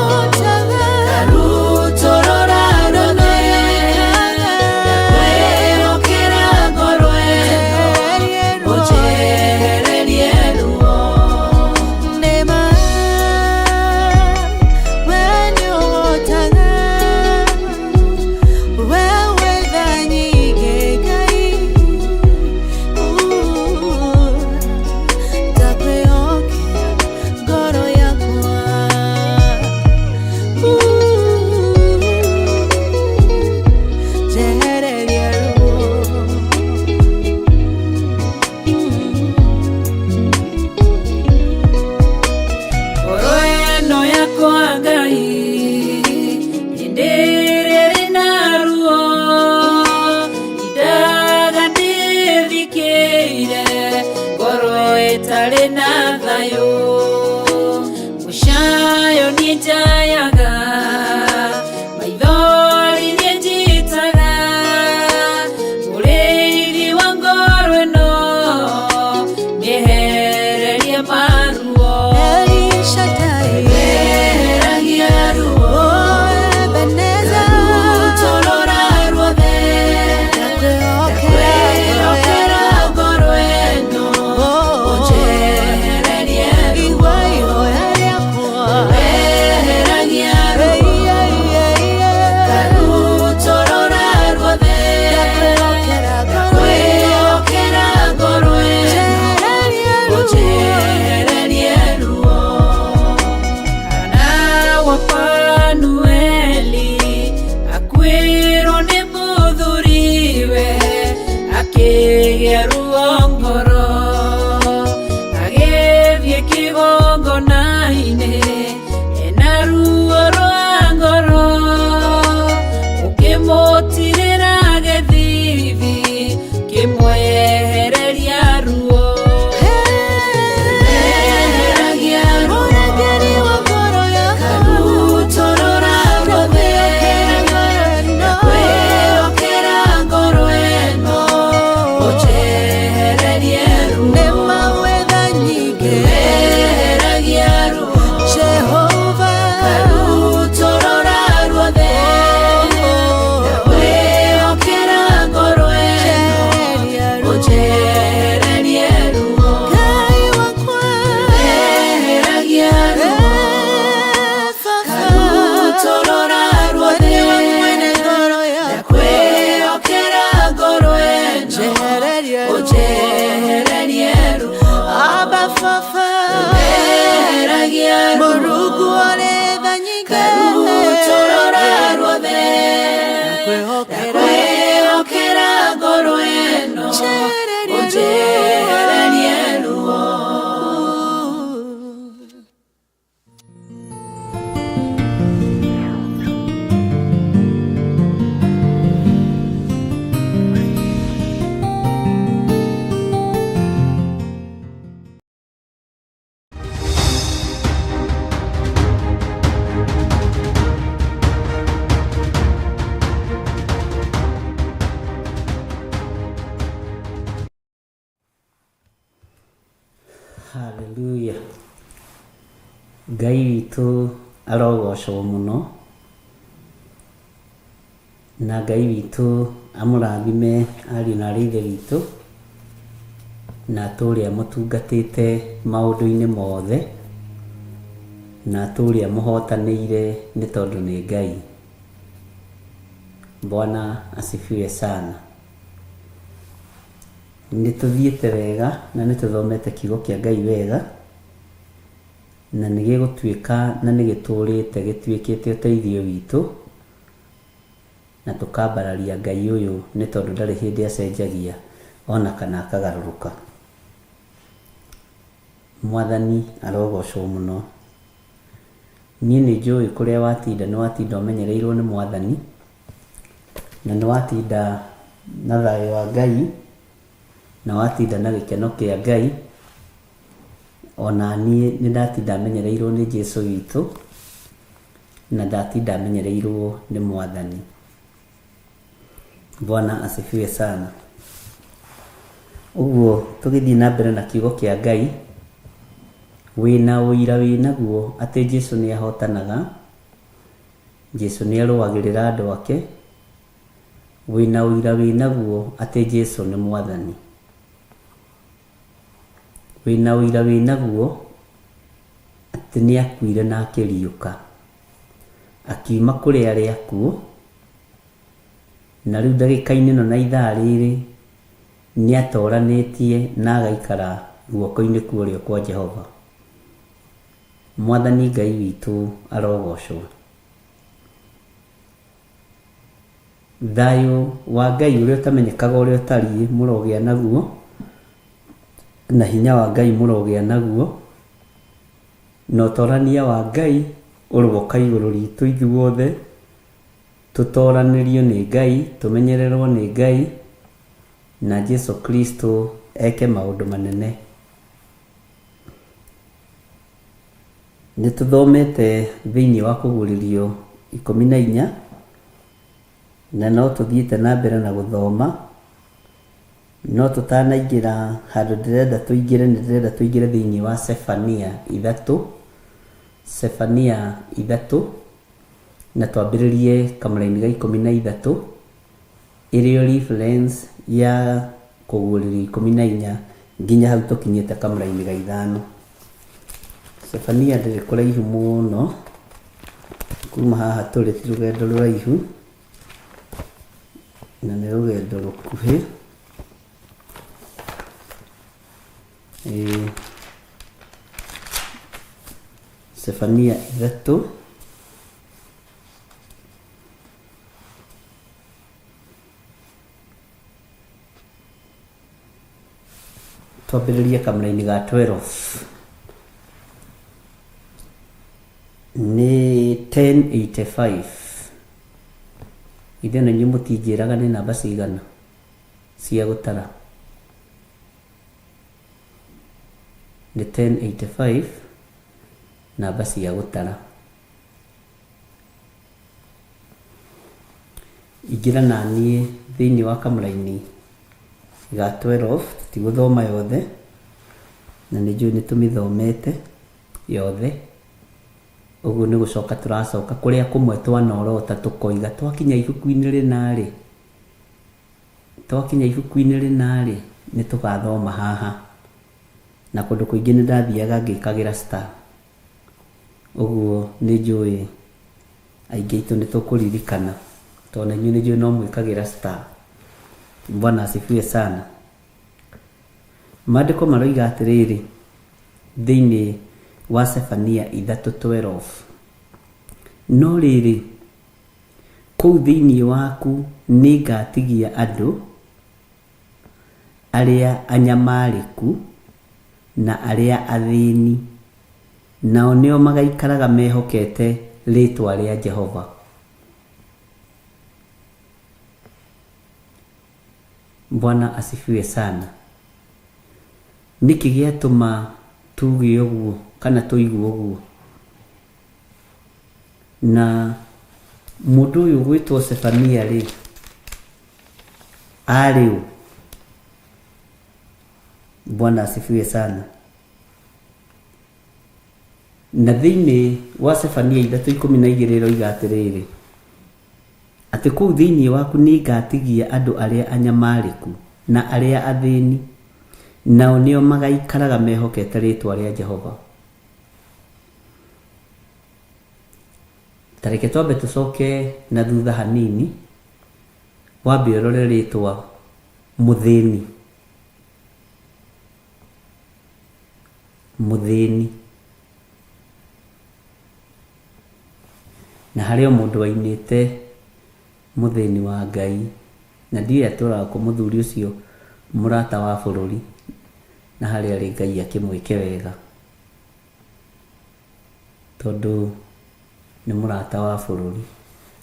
Mũrungu ũrĩ tha nyingĩ. Ngarutũrũra ruothe, ndakwĩhokera ngoro ĩno, ũnjehererie ruo. Haleluya. Ngai witũ arogocwo mũno na Ngai witũ amũrathime ariũ na arĩ ithe witũ na atũũre amũtungatĩte maũndũ-inĩ mothe na atũũre amũhotanĩire nĩ tondũ nĩ Ngai. Bwana asifiwe sana. Nĩ tũthiĩte wega na nĩ tũthomete kiugo kĩa Ngai wega na nĩ gĩgũtuĩka na nĩ gĩtũũrĩte gĩtuĩkĩte ũteithio witũ na tũkambararia Ngai ũyũ nĩ tondũ ndarĩ hĩndĩ acenjagia ona kana akagarũrũka. Mwathani arogocwo mũno. Niĩ nĩ njũĩ kũrĩa watinda nĩ watinda ũmenyereirwo nĩ Mwathani na nĩ watinda na thayũ wa Ngai na watinda na gĩkeno kĩa Ngai. Ona niĩ nĩ ndatinda menyereirwo nĩ Jesu witũ na ndatinda menyereirwo nĩ Mwathani. Bwana asifiwe sana. Ũguo tũgĩthiĩ na mbere na kiugo kĩa Ngai, wĩna ũira wĩnaguo atĩ Jesu nĩ ahotanaga, Jesu nĩ arũagĩrĩra andũ ake, wĩna ũira wĩnaguo atĩ Jesu nĩ Mwathani. Wĩna ũira wĩnaguo atĩ nĩ akuire na akĩriũka, akiuma kũrĩ arĩa akuũ, na rĩu ndagĩka-inĩ ĩno na ithaa rĩrĩ nĩ atoranĩtie na agaikara guoko-inĩ kwa ũrĩo kwa Jehova. Mwathani Ngai witũ arogocwo. Thayũ wa Ngai ũrĩa ũtamenyekaga ũrĩa ũtariĩ mũrogĩa naguo, na hinya wa Ngai mũrogĩa naguo, na ũtorania wa Ngai ũroka igũrũ ritũ ithuothe, tũtoranĩrio nĩ Ngai, tũmenyererwo nĩ Ngai, na Jesu Kristo eke maũndũ manene. Nĩ tũthomete thĩinĩ wa kũguũrĩrio 14, na no tũthiĩte na mbere na gũthoma, no tũtanaingĩra handũ ndĩrenda tũingĩre, nĩ ndĩrenda tũingĩre thĩinĩ wa Sefania 3, Sefania 3, na twambĩrĩrie kamũraini ga 13, ĩrĩo reference ya kũguũrĩrio 14 nginya hau tũkinyĩte kamũraini ga 5. Sefania ndĩrĩ kũraihu mũno kuma haha tũrĩ, ti rũgendo rũraihu na nĩ rũgendo rũkuhĩ. Sefania 3 twambĩrĩrie kamũraini ga 12 nĩ 1085. Ithe na inyuĩ mũtinjĩraga nĩ namba cigana cia gũtara, nĩ 1085 namba cia gũtara. Ingĩra na niĩ thĩinĩ wa kamũraini ga 12, tũtigũthoma yothe na nĩ njũĩ nĩ tũmĩthomete yothe, ũguo nĩ gũcoka tũracoka kũrĩa kũmwe twanorota tũkoiga twakinya ibuku-inĩ rĩna rĩ, twakinya ibuku-inĩ rĩna rĩ, nĩ tũgathoma haha. Na kũndũ kũingĩ nĩ ndathiaga ngĩkagĩra star, ũguo nĩ njũĩ aingĩ aitũ nĩ tũkũririkana, tondũ na inyuĩ nĩ njũĩ no mwĩkagĩra star. Bwana asifiwe sana. Maandĩko maroiga atĩrĩrĩ thĩinĩ wa Sefania 3:12, No rĩrĩ, kũu thĩinĩ waku nĩngatigia andũ arĩa anyamarĩku na arĩa athĩni, nao nĩo magaikaraga mehokete rĩĩtwa rĩa Jehova. Bwana asifiwe sana. Nĩkĩ gĩatũma tuge ũguo kana tũigue ũguo? Na mũndũ ũyũ ũgwĩtwo Sefania rĩ, arĩ ũ? Bwana asifiwe sana. Na thĩinĩ wa Sefania 3:12 ĩroiga atĩrĩrĩ, atĩ kũu thĩinĩ waku nĩngatigia andũ arĩa anyamarĩku na arĩa athĩni, nao nĩo magaikaraga mehokete rĩĩtwa rĩa Jehova. Ta reke twambe tũcoke na thutha hanini, wambe ũrore rĩĩtwa mũthĩni. Mũthĩni. Na harĩ o mũndũ wainĩte mũthĩni wa Ngai, na ndiũĩ atũraga kũ mũthuri ũcio mũrata wa bũrũri, na harĩa arĩ Ngai akĩmwĩke wega, tondũ nĩ mũrata wa bũrũri,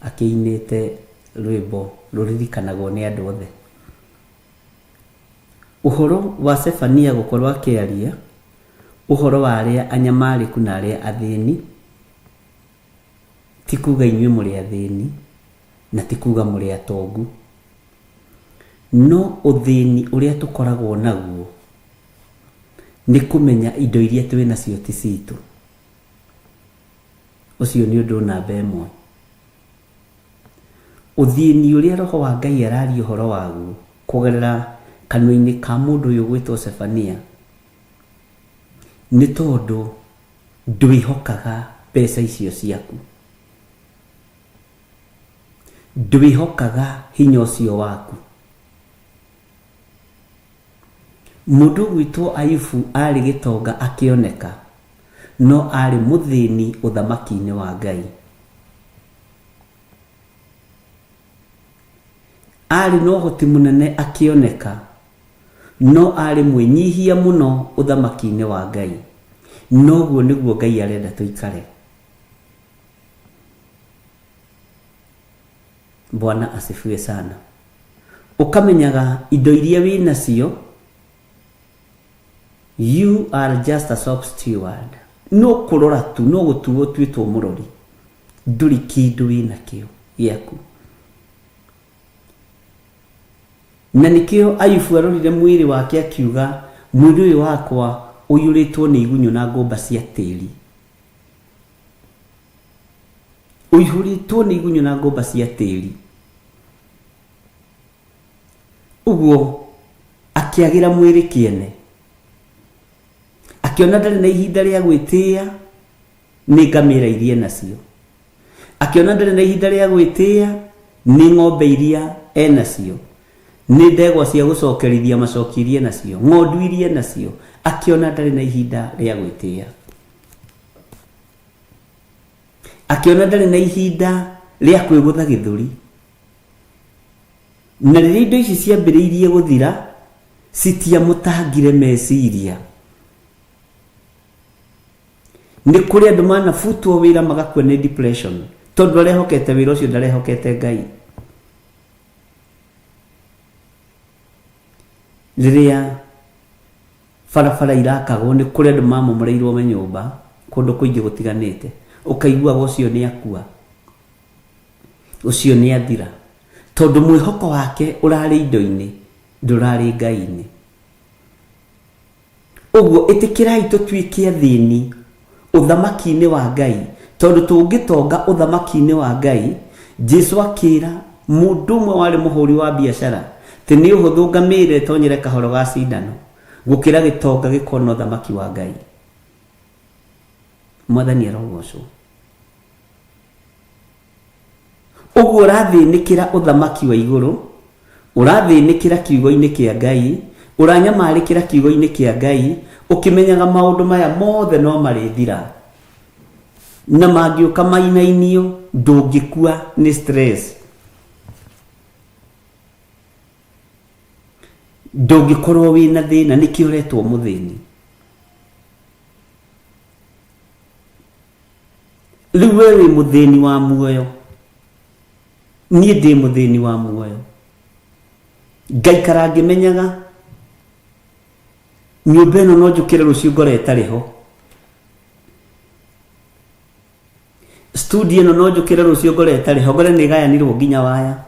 akĩinĩte rwĩmbo rũririkanagwo nĩ andũ othe. Ũhoro wa Sefania gũkorwo akĩaria ũhoro wa arĩa anyamarĩku na arĩa athĩni, ti kuga inyuĩ mũrĩ athĩni na ti kuga mũrĩ atongu, no ũthĩni ũrĩa tũkoragwo naguo nĩ kũmenya indo iria twĩ nacio ti citũ. Ũcio nĩ ũndũ namba ĩmwe. Ũthĩni ũrĩa Roho wa Ngai araria ũhoro waguo kũgerera kanua-inĩ ka mũndũ ũyũ ũgwĩtwo Sefania nĩ tondũ ndwĩhokaga mbeca icio ciaku, ndwĩhokaga hinya ũcio waku. Mũndũ ũgwĩtwo Ayubu arĩ gĩtonga akĩoneka, no arĩ mũthĩni ũthamaki-inĩ wa Ngai. Aarĩ na ũhoti mũnene akĩoneka, no aarĩ mwĩnyihia mũno ũthamaki-inĩ wa Ngai. Noguo nĩguo Ngai arenda tũikare. Bwana asifiwe sana. Ũkamenyaga indo iria wĩ nacio, you are just a shop steward. No kũrora tu, no gũtuo ũtuĩtwo mũrori. Ndũrĩ kĩndũ wĩ nakĩo gĩaku. Na nĩkĩo Ayubu arorire mwĩrĩ wake akiuga, mwĩrĩ ũyũ wakwa ũiyũrĩtwo nĩ igunyũ na ngũmba cia tĩri. Ũihũrĩtwo nĩ igunyũ na ngũmba cia tĩri. Ũguo akĩagĩra mwĩrĩ kĩene. Akĩona ndarĩ na ihinda rĩa gwĩtĩĩa nĩ ngamĩra iria enacio. Akĩona ndarĩ na ihinda rĩa gwĩtĩĩa nĩ ng'ombe iria enacio, nĩ ndegwa cia gũcokerithia macoki iria enacio, ng'ondu iria enacio. Akĩona ndarĩ na ihinda rĩa gwĩtĩĩa. Akĩona ndarĩ na ihinda rĩa kwĩgũtha gĩthũri. Na rĩrĩa indo ici ciambĩrĩirie gũthira, citiamũtangire meciria. Nĩ kũrĩ andũ manabutwo wĩra magakua nĩ depression tondũ arehokete wĩra ũcio ndarehokete Ngai. Rĩrĩa barabara irakagwo nĩ kũrĩ andũ mamomoreirwo manyũmba kũndũ kũingĩ gũtiganĩte, ũkaiguaga ũcio nĩ akua, ũcio nĩ athira, tondũ mwĩhoko wake ũrarĩ indo-inĩ ndũrarĩ Ngai-inĩ. Ũguo ĩtĩkĩrai tũtuĩke athĩni ũthamaki-inĩ wa Ngai, tondũ tũngĩtonga ũthamaki-inĩ wa Ngai, Jesu akĩra mũndũ ũmwe warĩ mũhũri wa biacara atĩ nĩ ũhũthũ ngamĩra ĩtonyere kahoro ga cindano gũkĩra gĩtonga gĩkona ũthamaki wa Ngai. Mwathani arogocwo. Ũguo ũrathĩnĩkĩra ũthamaki wa igũrũ, ũrathĩnĩkĩra kiugo-inĩ kĩa Ngai, ũranyamarĩkĩra kiugo-inĩ kĩa Ngai, Ũkĩmenyaga maũndũ maya mothe no marĩthira. Na mangĩũka mainainio ndũngĩkua nĩ stress. Ndũngĩkorwo wĩna thĩna nĩkĩo ũretwo mũthĩni. Rĩu we wĩ mũthĩni wa muoyo. Niĩ ndĩ mũthĩni wa muoyo. Ngaikara ngĩmenyaga nyũmba ĩno no njũkĩre rũciũ ngore ĩtarĩ ho. Studio ĩno no njũkĩre rũciũ ngore ĩtarĩ ho, ngore nĩ ĩgayanirwo nginya waya.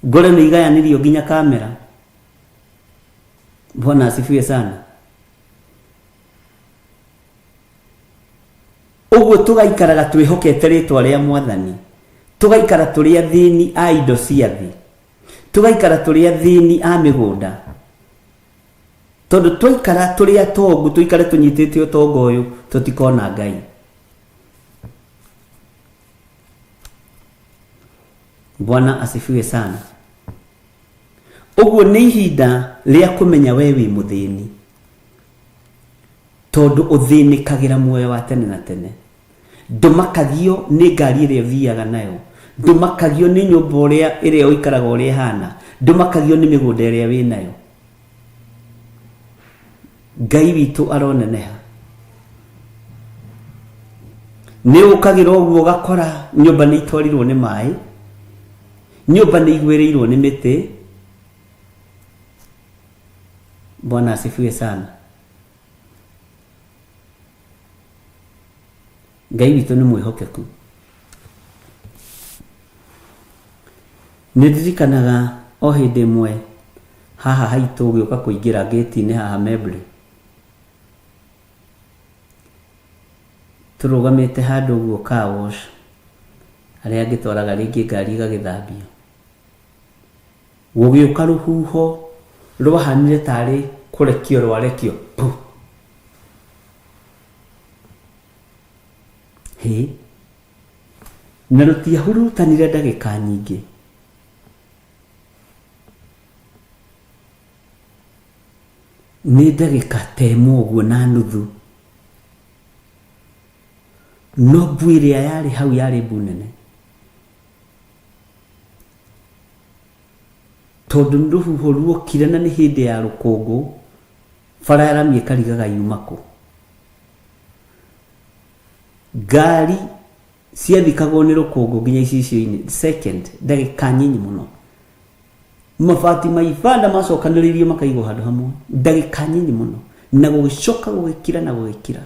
Ngore nĩ igayanirio nginya kamera. Bwana asifiwe sana. Ũguo tũgaikaraga twĩhokete rĩtwa rĩa Mwathani, tũgaikara tũrĩ athĩni a indo cia thĩ, tũgaikara tũrĩ athĩni a mĩgũnda, tondũ twaikara tũrĩ atongu, tũikare tũnyitĩte ũtonga ũyũ, tũtikona Ngai. Bwana asifiwe sana. Ũguo nĩ ihinda rĩa kũmenya we wĩ mũthĩni. Tondũ ũthĩnĩkagĩra muoyo wa tene na tene. Ndũmakagio nĩ ngari ĩrĩa ũthiaga nayo. Ndũmakagio nĩ nyũmba ũrĩa ĩrĩa ũikaraga ũrĩa ĩhana. Ndũmakagio nĩ mĩgũnda ĩrĩa wĩ nayo. Ngai witũ aroneneha. Nĩ ũkagĩra ũguo ũgakora nyũmba nĩ itwarirwo nĩ maĩ, nyũmba nĩ igwĩrĩirwo nĩ mĩtĩ. Bwana asifiwe sana. Ngai witũ nĩ mwĩhokeku. Nĩ ndirikanaga o hĩndĩ ĩmwe haha haitũ ũgĩũka kũingĩra ngĩti-inĩ haha Membley. Tũrũgamĩte handũ ũguo car wash, harĩa angĩtwaraga rĩngĩ ngari ĩgagĩthambio. Gũgĩũka rũhuho rwahanire tarĩ kũrekio rwarekio pu! Hĩ! Na rũtiahurutanire ndagĩka nyingĩ. Nĩ ndagĩka ta ĩmwe ũguo na nuthu. No mbu ĩrĩa yarĩ hau yarĩ mbu nene. Tondũ nĩ rũhuho ruokire na nĩ hĩndĩ ya rũkũngũ, bara ya rami ĩkarigaga yuma kũ. Ngari ciathikagwo nĩ rũkũngũ nginya icicio-inĩ, second, ndagĩka nyinyi mũno. Mabati ma ibanda macokanĩrĩirio makaigwo handũ hamwe, ndagĩka nyinyi mũno. Na gũgĩcoka gũgĩkira na gũgĩkira.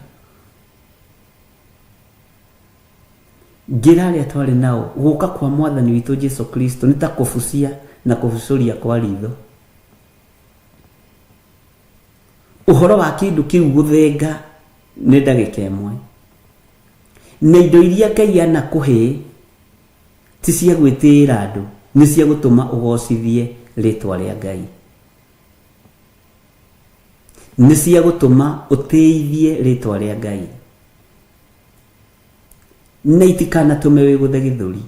Ngĩra arĩa twarĩ nao, gũka kwa Mwathani witũ Jesu Kristo nĩ ta kũbucia na kũbucũria kwa ritho. Ũhoro wa kĩndũ kĩu gũthenga nĩ ndagĩka ĩmwe. Na indo iria Ngai anakũhe ti cia gwĩtĩĩra andũ, nĩ cia gũtũma ũgocithie rĩtwa rĩa Ngai. Nĩ cia gũtũma ũtĩithie rĩtwa rĩa Ngai. Na itikanatũme wĩgũthe gĩthũri.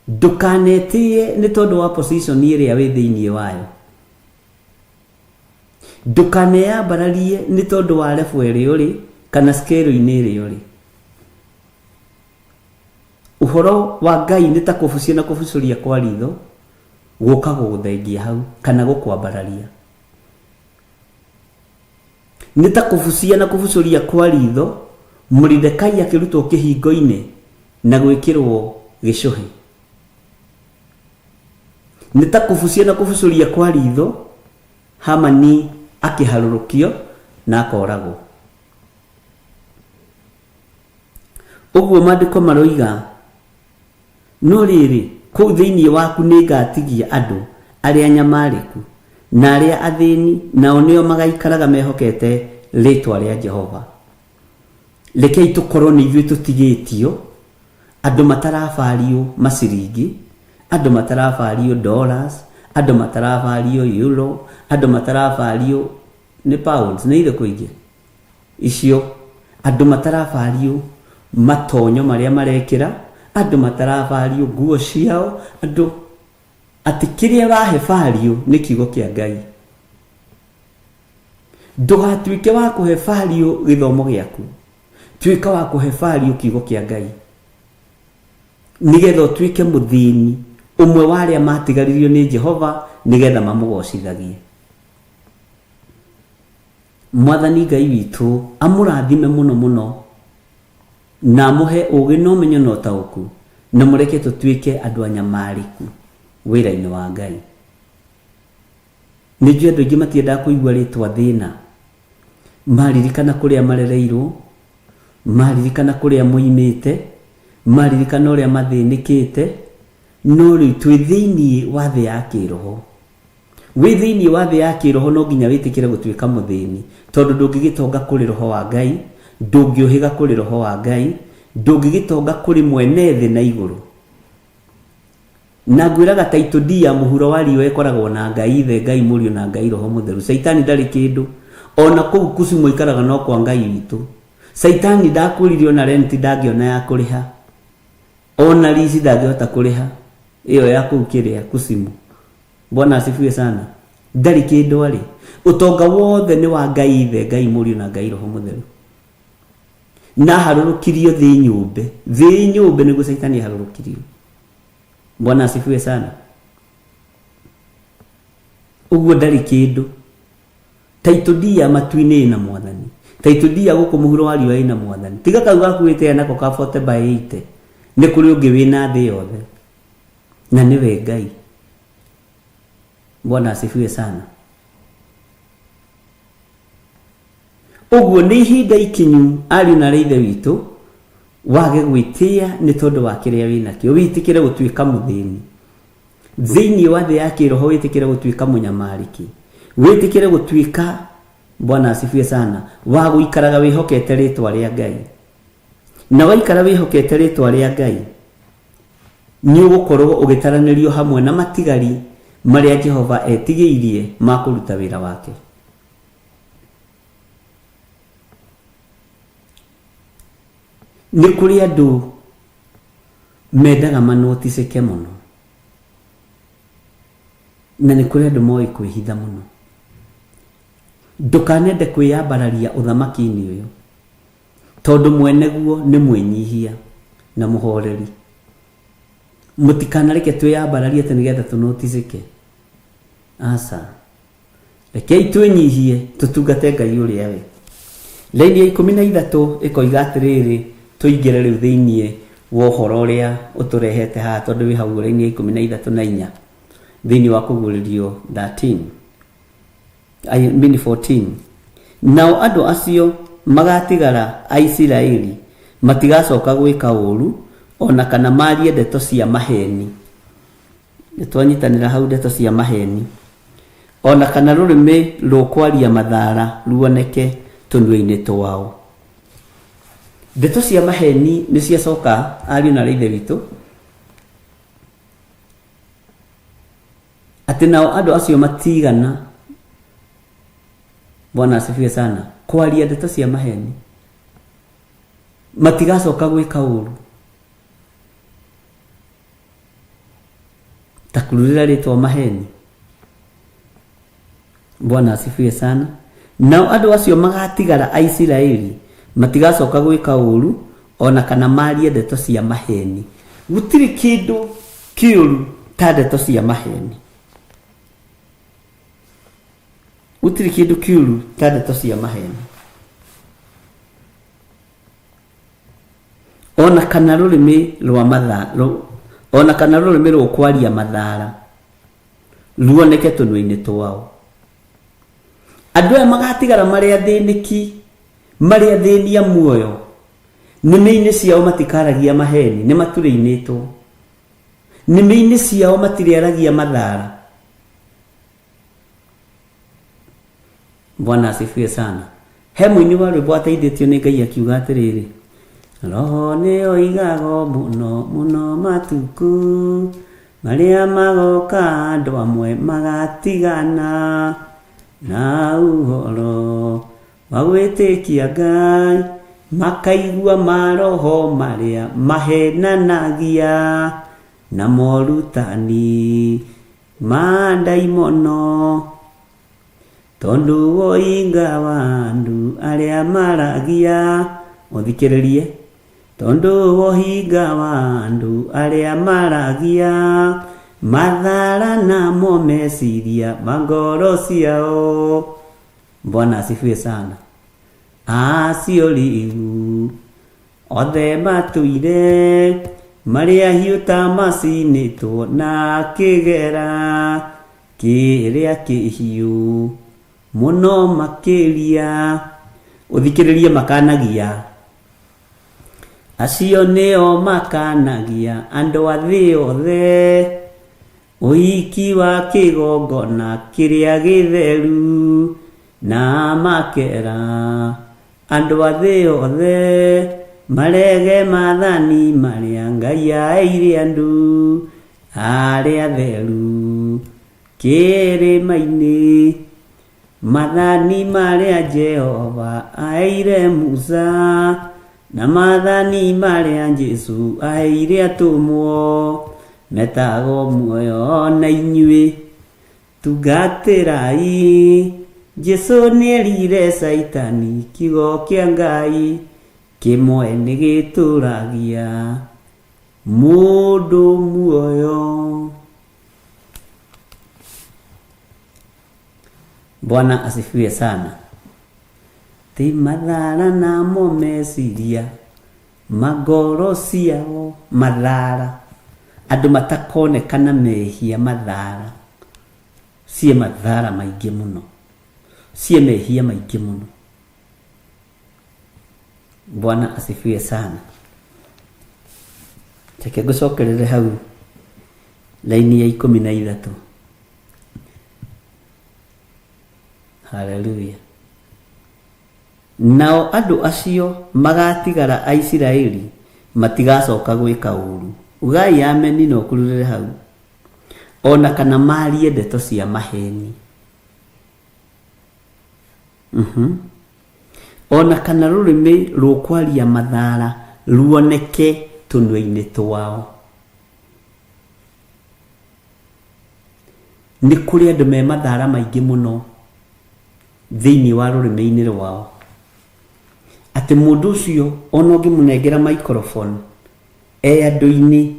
Ndũkanetĩe nĩ tondũ wa position ĩrĩa wĩ thĩinĩ wayo. Ndũkaneyambararie nĩ tondũ wa level ĩrĩa ũrĩ kana scale-inĩ ĩrĩa ũrĩ. Ũhoro wa Ngai nĩ ta kũbucia na kũbucũria kwa ritho gũka gũgũthengia hau kana gũkwambararia. Nĩ ta kũbucia na kũbucũria kwa riitho, Moridekai akĩrutwo kĩhingo-inĩ na gwĩkĩrwo gĩcũhĩ. Nĩ ta kũbucia na kũbucũria kwa riitho, Hamani akĩharũrũkio na akooragwo. Ũguo maandĩko maroiga. No rĩrĩ, kũu thĩinĩ waku nĩngatigia andũ arĩa anyamarĩku, na arĩa athĩni, nao nĩo magaikaraga mehokete rĩĩtwa rĩa Jehova. Rekei tũkorũo nĩ ithuĩ tũtigĩtio, andũ matarabario maciringi, andũ matarabario dollars, andũ matarabario euro, andũ matarabario nĩ pounds, nĩ irĩkũ ingĩ? Icio, andũ matarabario matonyo marĩa marekĩra, andũ matarabario nguo ciao, andũ. Atĩ kĩrĩa ũrahe value nĩ kiugo kĩa Ngai. Ndũgatuĩke wa kũhe value gĩthomo gĩaku. Tuĩka wa kũhe value kiugo kĩa Ngai. Nĩgetha ũtuĩke mũthĩni ũmwe wa arĩa matigaririo nĩ Jehova nĩgetha mamũgocithagie. Mwathani Ngai witũ amũrathime mũno mũno na amũhe ũgĩ na ũmenyo na ũtaũku na mũreke tũtuĩke andũ anyamarĩku wĩra-inĩ wa Ngai. Nĩ njũĩ andũ aingĩ matiendaga kũigua rĩtwa thĩna. Maririkana kũrĩa marereirwo, maririkana kũrĩa moimĩte, maririkana ũrĩa mathĩnĩkĩte, no rĩu twĩ thĩinĩ wa thĩ ya kĩroho. Wĩ thĩinĩ wa thĩ ya kĩroho no nginya wĩtĩkĩre gũtuĩka mũthĩni, tondũ ndũngĩgĩtonga kũrĩ roho wa Ngai, ndũngĩũhĩga kũrĩ roho wa Ngai, ndũngĩgĩtonga kũrĩ mwene thĩ na igũrũ. Na ngwĩraga title deed ya mũhuro wa riũa ĩkoragwo na Ngai Ithe, Ngai Mũriũ na Ngai Roho Mũtheru. Caitani ndarĩ kĩndũ. Ona kũu Kusimu aikaraga no kwa Ngai witũ. Caitani ndakwĩrire ona rent ndangĩona ya kũrĩha. Ona lease ndangĩhota kũrĩha ĩyo ya kũu kĩrĩa Kusimu. Bwana asifiwe sana. Ndarĩ kĩndũ arĩ. Ũtonga wothe nĩ wa Ngai Ithe, Ngai Mũriũ na Ngai Roho Mũtheru. Na aharũrũkirio thĩ nyũmbe. Thĩ nyũmbe nĩguo Caitani aharũrũkirio. Bwana asifiwe sana. Ũguo ndarĩ kĩndũ. Title deed ya matu-inĩ ĩna mwathani. Title deed ya gũkũ mũhuro wa riũa ĩna mwathani. Tiga kau gaku wĩtĩaga nako ka 40 by 80. Nĩ kũrĩ ũngĩ wĩna thĩ yothe. Na nĩwe Ngai. Bwana asifiwe sana. Ũguo nĩ ihinda ikinyu ariũ na aarĩ a Ithe witũ wage gwĩtĩa nĩ tondũ wa kĩrĩa wĩ nakĩo, wĩtĩkĩre gũtuĩka mũthĩni. Thĩinĩ wa thĩ ya kĩroho wĩtĩkĩre gũtuĩka mũnyamarĩki. Wĩtĩkĩre gũtuĩka, Bwana asifiwe sana, wa gũikaraga wĩhokete rĩtwa rĩa Ngai. Na waikara wĩhokete rĩtwa rĩa Ngai, nĩ ũgũkorũo ũgĩtaranĩrio hamwe na matigari marĩa Jehova etigĩirie ma kũruta wĩra wake. Nĩ kũrĩ andũ mendaga manoticĩke mũno, na nĩ kũrĩ andũ moĩ kwĩhitha mũno. Ndũkanende kwĩyambararia ũthamaki-inĩ ũyũ, tondũ mwene guo nĩ mwĩnyihia na mũhoreri. Mũtikanareke twĩyambararie atĩ nĩgetha tũnoticĩke. Aca. Rekei twĩnyihie tũtungate Ngai ũrĩa we. Raini ya 13 ĩkoiga atĩrĩrĩ, tũingĩre rĩu thĩinĩ wa ũhoro ũrĩa ũtũrehete haha tondũ wĩ hau raini ya 13 na inya thĩinĩ wa kũguũrĩrio 13 I mean 14. Nao andũ acio magatigara a Isiraeli matigacoka gwĩka ũũru o na kana marie ndeto cia maheni. Nĩ twanyitanĩra hau ndeto cia maheni. O na kana rũrĩmĩ rũkwaria mathaara ruoneke tũnua-inĩ twao. Ndeto cia maheni nĩ ciacoka ariũ na aarĩ a Ithe witũ, atĩ nao andũ acio matigana, Bwana asifiwe sana, kwaria ndeto cia maheni, matigacoka gwĩka ũru. Ta kururĩra rĩtwa maheni. Bwana asifiwe sana. Nao andũ acio magatigara a Isiraeli matigacoka gwĩka ũũru o na kana marie ndeto cia maheni. Gũtirĩ kĩndũ kĩũru ta ndeto cia maheni. Gũtirĩ kĩndũ kĩũru ta ndeto cia maheni. O na kana rũrĩmĩ rwa matha, o na kana rũrĩmĩ rũkwaria mathara ruoneke tũnua-inĩ twao. Andũ aya magatigara marĩ athĩnĩki, marĩ athĩni a muoyo, nĩmĩ-inĩ ciao matikaragia maheni, nĩ maturĩinĩtwo. Nĩmĩ-inĩ ciao matirĩaragia mathara. Bwana asifiwe sana. He mũini wa rwĩmbo ateithĩtio nĩ Ngai akiuga atĩrĩrĩ, Roho nĩ oigaga mũno mũno matukũ marĩa magoka andũ amwe magatigana na ũhoro wa gwĩtĩkia Ngai makaigua maroho marĩa mahenanagia na morutani. Ma ndaimono Tondũ woinga wa andũ arĩa maragia Ũthikĩrĩrie Tondũ wohinga wa andũ arĩa maragia Mathara namo meciria ma ngoro ciao Bwana asifiwe sana Acio rĩu Othe matũire marĩ ahiũ ta macinĩtwo na kĩgera kĩrĩa kĩhiũ mũno makĩria. Ũthikĩrĩrie makanagia. Acio nĩo makanagia andũ a thĩ yothe ũhiki wa kĩgongona kĩrĩa gĩtheru, na makera Andũ a thĩ yothe marege maathani marĩa Ngai aaheire andũ arĩa atheru kĩrĩma-inĩ, maathani marĩa Jehova aaheire Musa, na maathani marĩa Jesu aaheire atũmwo, metagwo muoyo na inyuĩ Tungatĩrai Jesũ nĩerire Caitani kiugo kĩa Ngai kĩmwe nĩgĩtũragia mũndũ muoyo. Bwana asifiwe sana. Ti mathara namo meciria ma ngoro ciao mathara andũ matakoneka na mehia mathara ciĩ mathara maingĩ mũno ciĩ mehia maingĩ mũno Bwana asifiwe sana. Reke ngũcokerere hau laini ya 13. Haleluya. Nao andũ acio magaatigara a Isiraeli matigacooka gwĩka ũũru. Ugai ameni na ũkururĩre hau. O na kana maarie ndeto cia maheeni. O na kana rũrĩmĩ rũkwaria mathaara ruoneke tũnua-inĩ twao. Nĩ kũrĩ andũ me mathaara maingĩ mũno thĩinĩ wa rũrĩmĩ-inĩ rwao, atĩ mũndũ ũcio ona ũngĩmũnengera microphone e andũ-inĩ,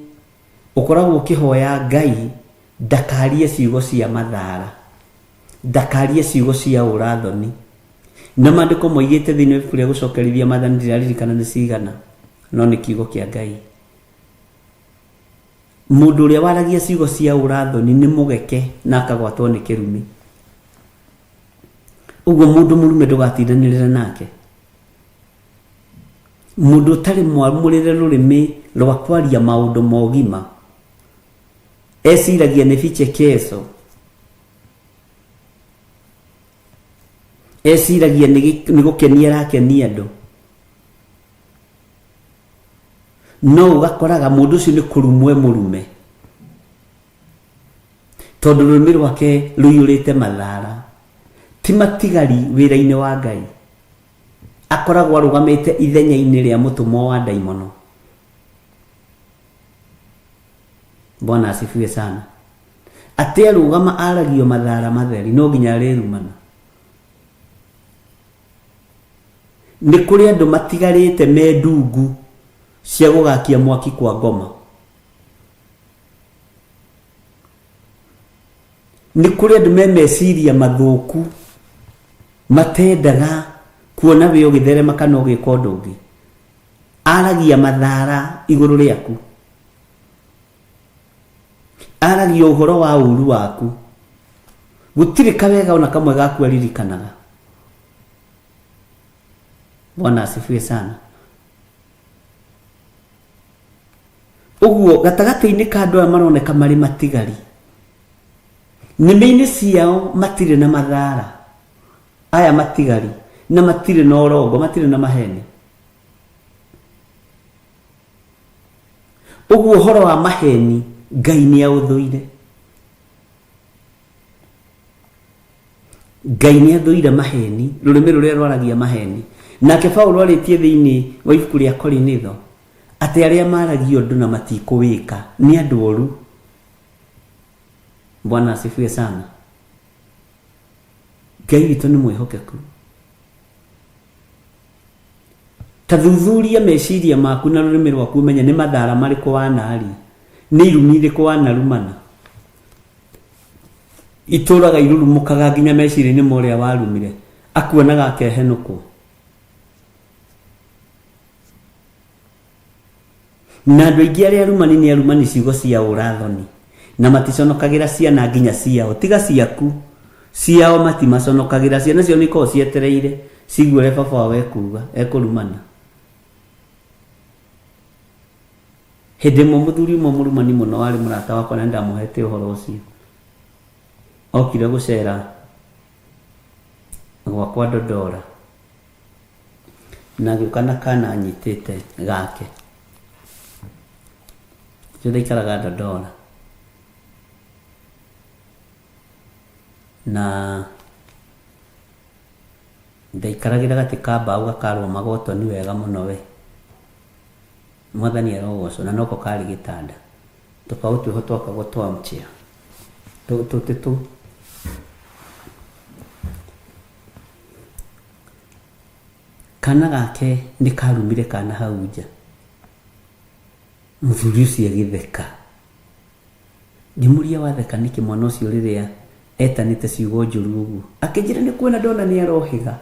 ũkoragwo ũkĩhoya Ngai ndakarie ciugo cia mathaara, ndakarie ciugo cia ũra-thoni. Na maandĩko moigĩte thĩinĩ wa ibuku rĩa gũcokerithia maathani, ndiraririkana nĩ cigana, no nĩ kiugo kĩa Ngai. Mũndũ ũrĩa waragia ciugo cia ũra-thoni nĩ mũgeke na akagwatwo nĩ kĩrumi. Ũguo mũndũ mũrume ndũgatindanĩrĩre nake. Mũndũ ũtarĩ mwamũrĩre rũrĩmĩ rwa kwaria maũndũ ma ũgima, eciragia nĩ vichekeso, eciragia nĩ gũkenia arakenia andũ. No ũgakoraga mũndũ ũcio nĩ kũrumwo e mũrume, tondũ rũrĩmĩ rwake rũiyũrĩte mathara. Ti matigari wĩra-inĩ wa Ngai. Akoragwo arũgamĩte ithenya-inĩ rĩa mũtũmwo wa ndaimono. Bwana asifiwe sana. Atĩ arũgama aragio mathara matheri, no nginya arĩrumana. Nĩ kũrĩ andũ matigarĩte me ndungu cia gũgakia mwaki kwa ngoma. Nĩ kũrĩ andũ me meciria mathũku matendaga kuona wĩ ũgĩtherema kana ũgĩka ũndũ ũngĩ. Aragia mathara igũrũ rĩaku. Aragia ũhoro wa ũru waku. Gũtirĩ kawega ona kamwe gaku aririkanaga. Bwana asifiwe sana. Ũguo gatagatĩ-inĩ ka andũ aya maroneka marĩ matigari, nĩmĩ-inĩ ciao matirĩ na mathara, aya matigari, na matirĩ na ũrongo, matirĩ na maheni. Ũguo ũhoro wa maheni Ngai nĩ aũthũire. Ngai nĩ athũire maheni, rũrĩmĩ rũrĩa rwaragia maheni. Nake Paulo arĩtie thĩinĩ wa ibuku rĩa Korinitho atĩ arĩa maragia ũndũ na matikũwĩka nĩ andũ oru. Bwana asifiwe sana. Ngai witũ nĩ mwĩhokeku. Ta thuthuria meciria maku na rũrĩmĩ rwaku ũmenye nĩ mathara marĩkũ wanaria, nĩ irumi irĩkũ wanarumana. Itũraga irurumũkaga nginya meciria-inĩ ma ũrĩa warumire, akuonaga akehenũkwo. Na andũ aingĩ arĩa arumani nĩ arumani ciugo cia ũra-thoni, na maticonokagĩra ciana nginya ciao, tiga ciaku, ciao matimaconokagĩra, ciana ciao nĩ ikoragwo cietereire ciigue ũrĩa baba wao ekuga, ekũrumana. Hĩndĩ ĩmwe mũthuri ũmwe mũrumani mũno warĩ mũrata wakwa na nĩ ndamũhete ũhoro ũcio, okire gũcera gwakwa Dodora. Na agĩũka na kana anyitĩte gake. Ũcio ndaikaraga Dandora. Na ndaikaragĩra gatĩ ka mbaũ gakarwo magotoni wega mũno we. Mwathani arogocwo na noko karĩ gĩtanda. Tũbaũ twĩho twakagwo twa armchair. Tũtĩ tũu. Kana gake nĩ karumire kana hau nja. Mũthuri ũcio agĩtheka. Ngĩmũria watheka nĩkĩ mwana ũcio rĩrĩa etanĩte ciugo njũru ũguo. Akĩnjĩra nĩ kuona ndona nĩ arohĩga.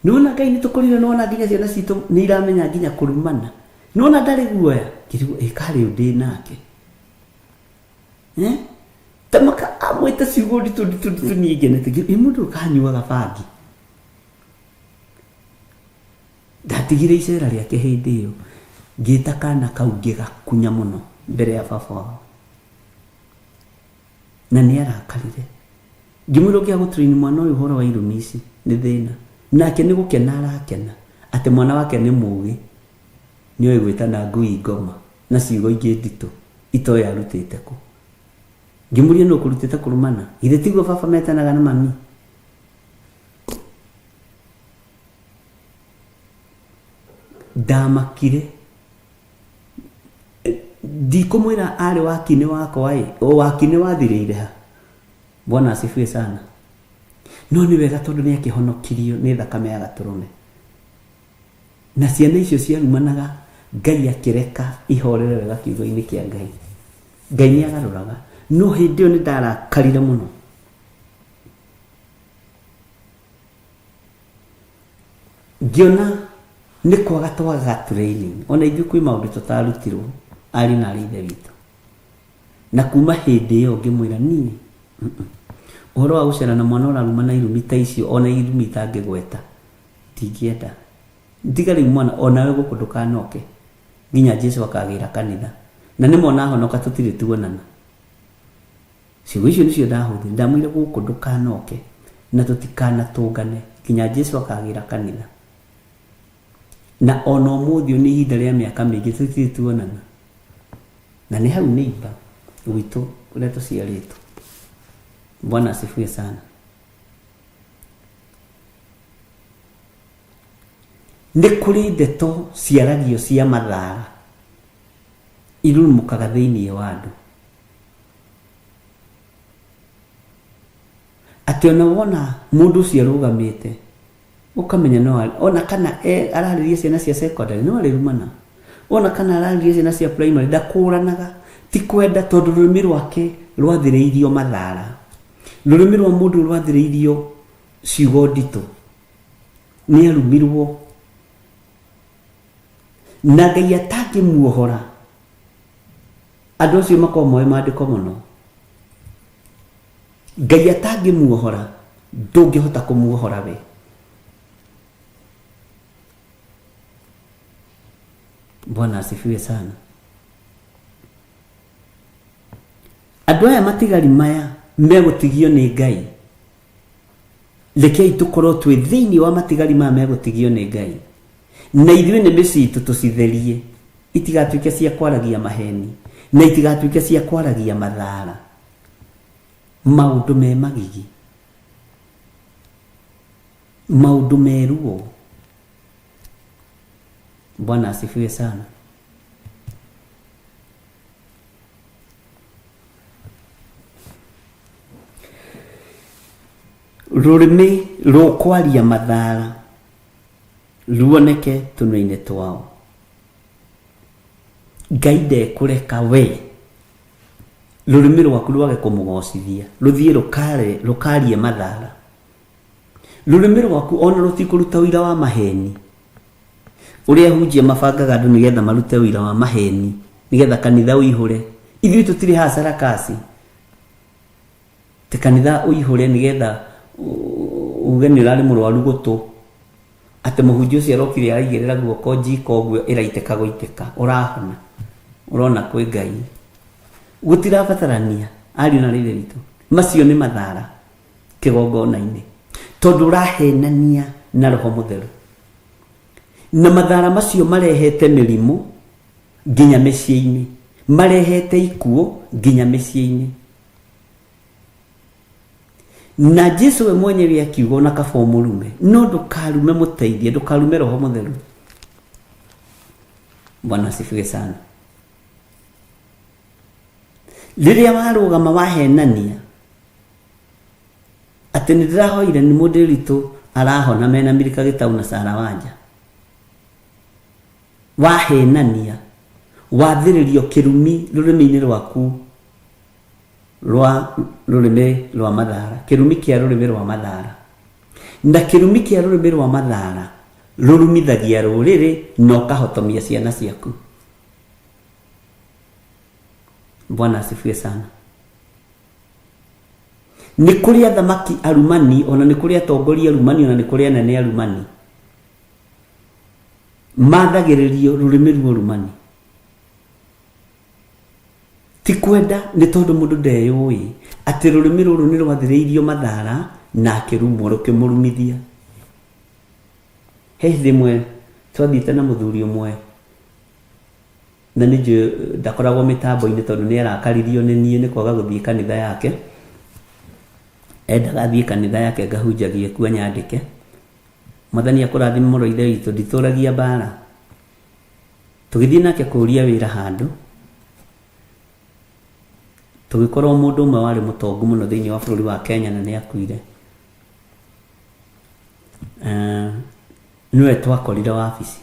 Nĩwona Ngai nĩ tũkũrire nĩwona nginya ciana citũ nĩ iramenya nginya kũrumana. Nĩwona ndarĩ guoya. Ngĩrigwo ĩ karĩ ũ ndĩ nake. Eh? Tamaka amwĩte ciugo nditũ nditũ nditũ niĩ ngenete. Ĩ mũndũ ũyũ kanyuaga bangi. Ndatigire icera rĩake hĩndĩ ĩyo, ngĩta kana kau ngĩgakunya mũno mbere ya baba wao. Na nĩ arakarire. Ngĩmwĩra ũngĩaga gũtrain mwana ũyũ ũhoro wa irumi ici nĩ thĩna. Nake nĩ gũkena arakena atĩ mwana wake nĩ mũgĩ, nĩ oĩ gwĩtana ngui ngoma na ciugo ingĩ nditũ itoĩ arutĩte kũ. Ngĩmũria nũ ũkũrutĩte kũrumana? Githĩ tiguo baba metanaga na mami? Ndamakire ndikũmwĩra arĩ wakinĩ wakwa ĩ o wakinĩ wathirĩire ha bwana asifiwe sana no nĩ wega tondũ nĩ akĩhonokirio nĩ thakame ya gatũrũme na ciana icio ciarumanaga ngai akĩreka ihorere wega kiugo-inĩ kĩa ngai ngai nĩ agarũraga no hĩndĩ ĩyo nĩ ndarakarire mũno Ngĩona nĩ kwaga twagaga training ona ithuĩ kwĩ maũndũ tũtarutirwo ariũ na arĩ ithe witũ na kuma hĩndĩ ĩyo ngĩmwĩra niĩ ũhoro wa gũcera na mwana ũraruma na irumi ta icio ona irumi itangĩgweta ndingĩenda tiga rĩu mwana onawe gũkũ ndũkanoke nginya Jesu akagĩra kanitha na nĩ mona honoka tũtirĩ tuonana Ciugo icio nĩcio ndahũthĩrire. Ndamwĩrire gũkũ ndũkanoke na tũtikanatũngane nginya Jesu akagĩra kanitha. Na ona ũmũthĩ ũyũ nĩ ihinda rĩa mĩaka mĩingĩ tũtirĩ tuonana. Na nĩ hau neighbor gwitũ kũrĩa tũciarĩtwo. Bwana asifiwe sana. Nĩ kũrĩ ndeto ciaragio cia mathara irurumũkaga thĩinĩ wa andũ. Atĩ ona wona mũndũ ũcio arũgamĩte ũkamenya no ona kana ararĩria ciana cia secondary no arĩrumana ona kana ararĩria ciana cia primary ndakũranaga ti kwenda tondũ rũrĩmĩ rwake rwathĩrĩirio mathara rũrĩmĩ rwa mũndũ rwathĩrĩirio ciugo nditũ nĩ arumirwo na Ngai atangĩmuohora Andũ acio makoragwo moĩ maandĩko mũno. Ngai atangĩmuohora, ndũngĩhota kũmuohora we. Bwana asifiwe sana. Andũ aya matigari maya megũtigio nĩ Ngai. Rekei tũkorwo twĩ thĩinĩ wa matigari maya megũtigio nĩ Ngai. Na ithuĩ nĩmĩ citũ tũcitherie, itigatuĩke cia kwaragia maheni, na itigatuĩke cia kwaragia mathara, maũndũ me magigi, maũndũ me ruo. Bwana asifiwe sana. Rũrĩmĩ rũkwaria mathara ruoneke tũnua-inĩ twao. Ngai ndekũreka we rũrĩmĩ rwaku rwage kũmũgocithia, rũthiĩ rũkare rũkarie mathara. Rũrĩmĩ rwaku ona rũtikũruta ũira wa maheni. Ũrĩa ahunjia mabangaga andũ nĩgetha marute ũira wa maheni nĩgetha kanitha ũihũre. Ithuĩ tũtirĩ haha sarakasi. Atĩ kanitha ũihũre nĩgetha uge nĩ ũrarĩ mũrwaru gũtũ. Atĩ mũhunjia ũcio arokire araigĩrĩra guoko njiko ũguo ĩraitĩka gũitĩka. Ũrahona. Ũrona kwĩ Ngai. Gũtirabatarania ariũ na aarĩ a Ithe witũ. Macio nĩ mathara kĩgongona-inĩ. Tondũ ũrahenania na Roho Mũtheru. Na mathara macio marehete mĩrimũ nginya mĩciĩ-inĩ. Marehete ikuũ nginya mĩciĩ-inĩ. Na Jesu we mwenyewe akiuga ona kaba ũmũrume, no ndũkarume mũteithia, ndũkarume Roho Mũtheru. Bwana asifiwe sana. Rĩrĩa warũgama wahenania atĩ nĩ ndĩrahoire nĩ mũndĩritũ arahona mena Milika Gĩtau na Sara Wanja, wahenania wathĩrĩrio kĩrumi rũrĩmĩ-inĩ rwaku rwa rũrĩmĩ rwa mathara, kĩrumi kĩa rũrĩmĩ rwa mathara. Na kĩrumi kĩa rũrĩmĩ rwa mathara rũrumithagia rũrĩrĩ na ũkahotomia ciana ciaku. Bwana asifiwe sana. Nĩ kũrĩ athamaki arumani, ona nĩ kũrĩ atongoria arumani, ona nĩ kũrĩ anene arumani. Mathagĩrĩrio rũrĩmĩ rwa ũrumani. Ti kwenda nĩ tondũ mũndũ ndeyũĩ atĩ rũrĩmĩ rũrũ nĩ rwathĩrĩirio mathara na akĩrumwo rũkĩmũrumithia. He hĩndĩ ĩmwe twathiĩte na mũthuri ũmwe na nĩ njũĩ ndakoragwo mĩtambo-inĩ tondũ nĩ arakaririo nĩ niĩ nĩ kwaga gũthiĩ kanitha yake. Endaga thiĩ kanitha yake ngahunjagie kuo anyandĩke. Mwathani akũrathime mũno ithe witũ, nditũragia mbara. Tũgĩthiĩ nake kũũria wĩra handũ, tũgĩkorwo mũndũ ũmwe warĩ mũtongu mũno thĩinĩ wa bũrũri wa Kenya na nĩ akuire. Eh, nĩwe twakorire wabici.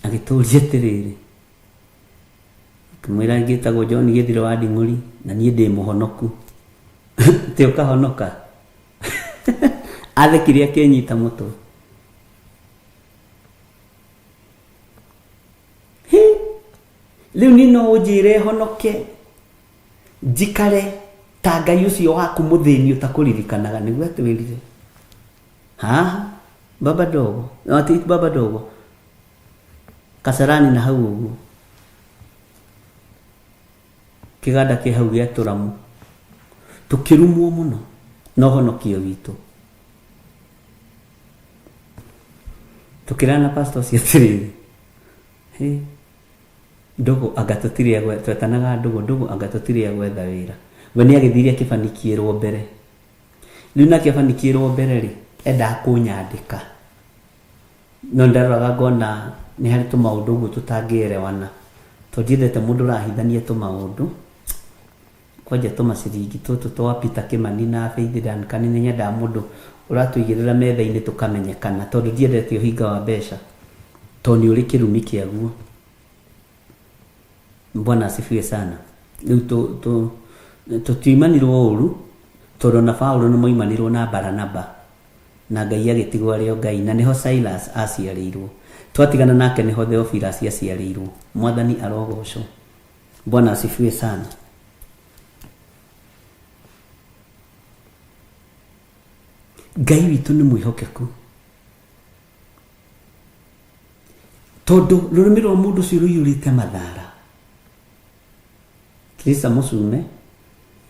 Agĩtũria atĩrĩrĩ, ngĩmwĩra ngĩtagwo John Gĩthiro wa Nding'ũri na niĩ ndĩ mũhonoku. Atĩ ũkahonoka? Athekire akĩnyita mũtwe. Hĩ! Rĩu niĩ no ũnjĩre honoke njikare ta Ngai ũcio waku mũthĩni ũtakũririkanaga nĩguo atwĩrire. Haha baba ndogo, no, ti baba ndogo, Kasarani na hau ũguo kĩganda kĩ hau gĩa tũramu tũkĩrumwo mũno na ũhonokio witũ. Tũkĩrana pastor ũcio atĩrĩrĩ, hĩ, ndũgũ anga tũtirĩ a twetanaga ndũgũ, ndũgũ anga tũtirĩ a gwetha wĩra. We nĩ agĩthire akĩbanikiĩrwo mbere. Rĩu nake abanikiĩrwo mbere rĩ, endaga kũnyandĩka. No nĩndaroraga ngona nĩ harĩ tũmaũndũ ũguo tũtangĩerewana. Tondũ ndiendete mũndũ ũrahithania tũmaũndũ. Kwanja tũmaciringi tũtũ twa Peter Kĩmani na Faith Duncan nĩ nyendaga mũndũ ũratũigĩrĩra metha-inĩ tũkamenyekana tondũ ndiendete ũhinga wa mbeca tondũ nĩ ũrĩ kĩrumi kĩaguo. Bwana asifiwe sana. Rĩu tũtiumanirwo ũru tondũ ona Paũlũ nĩ maumanirwo na Baranaba na Ngai agĩtigwo arĩ o Ngai na nĩho Silas aciarĩirwo. Twatigana nake nĩho Theophilus aciarĩirwo. Mwathani arogocwo. Bwana asifiwe sana. Ngai witũ nĩ mwĩhokeku tondũ rũrĩmĩ rwa mũndũ ũcio rũiyũrĩte mathara. Teresa Mũcume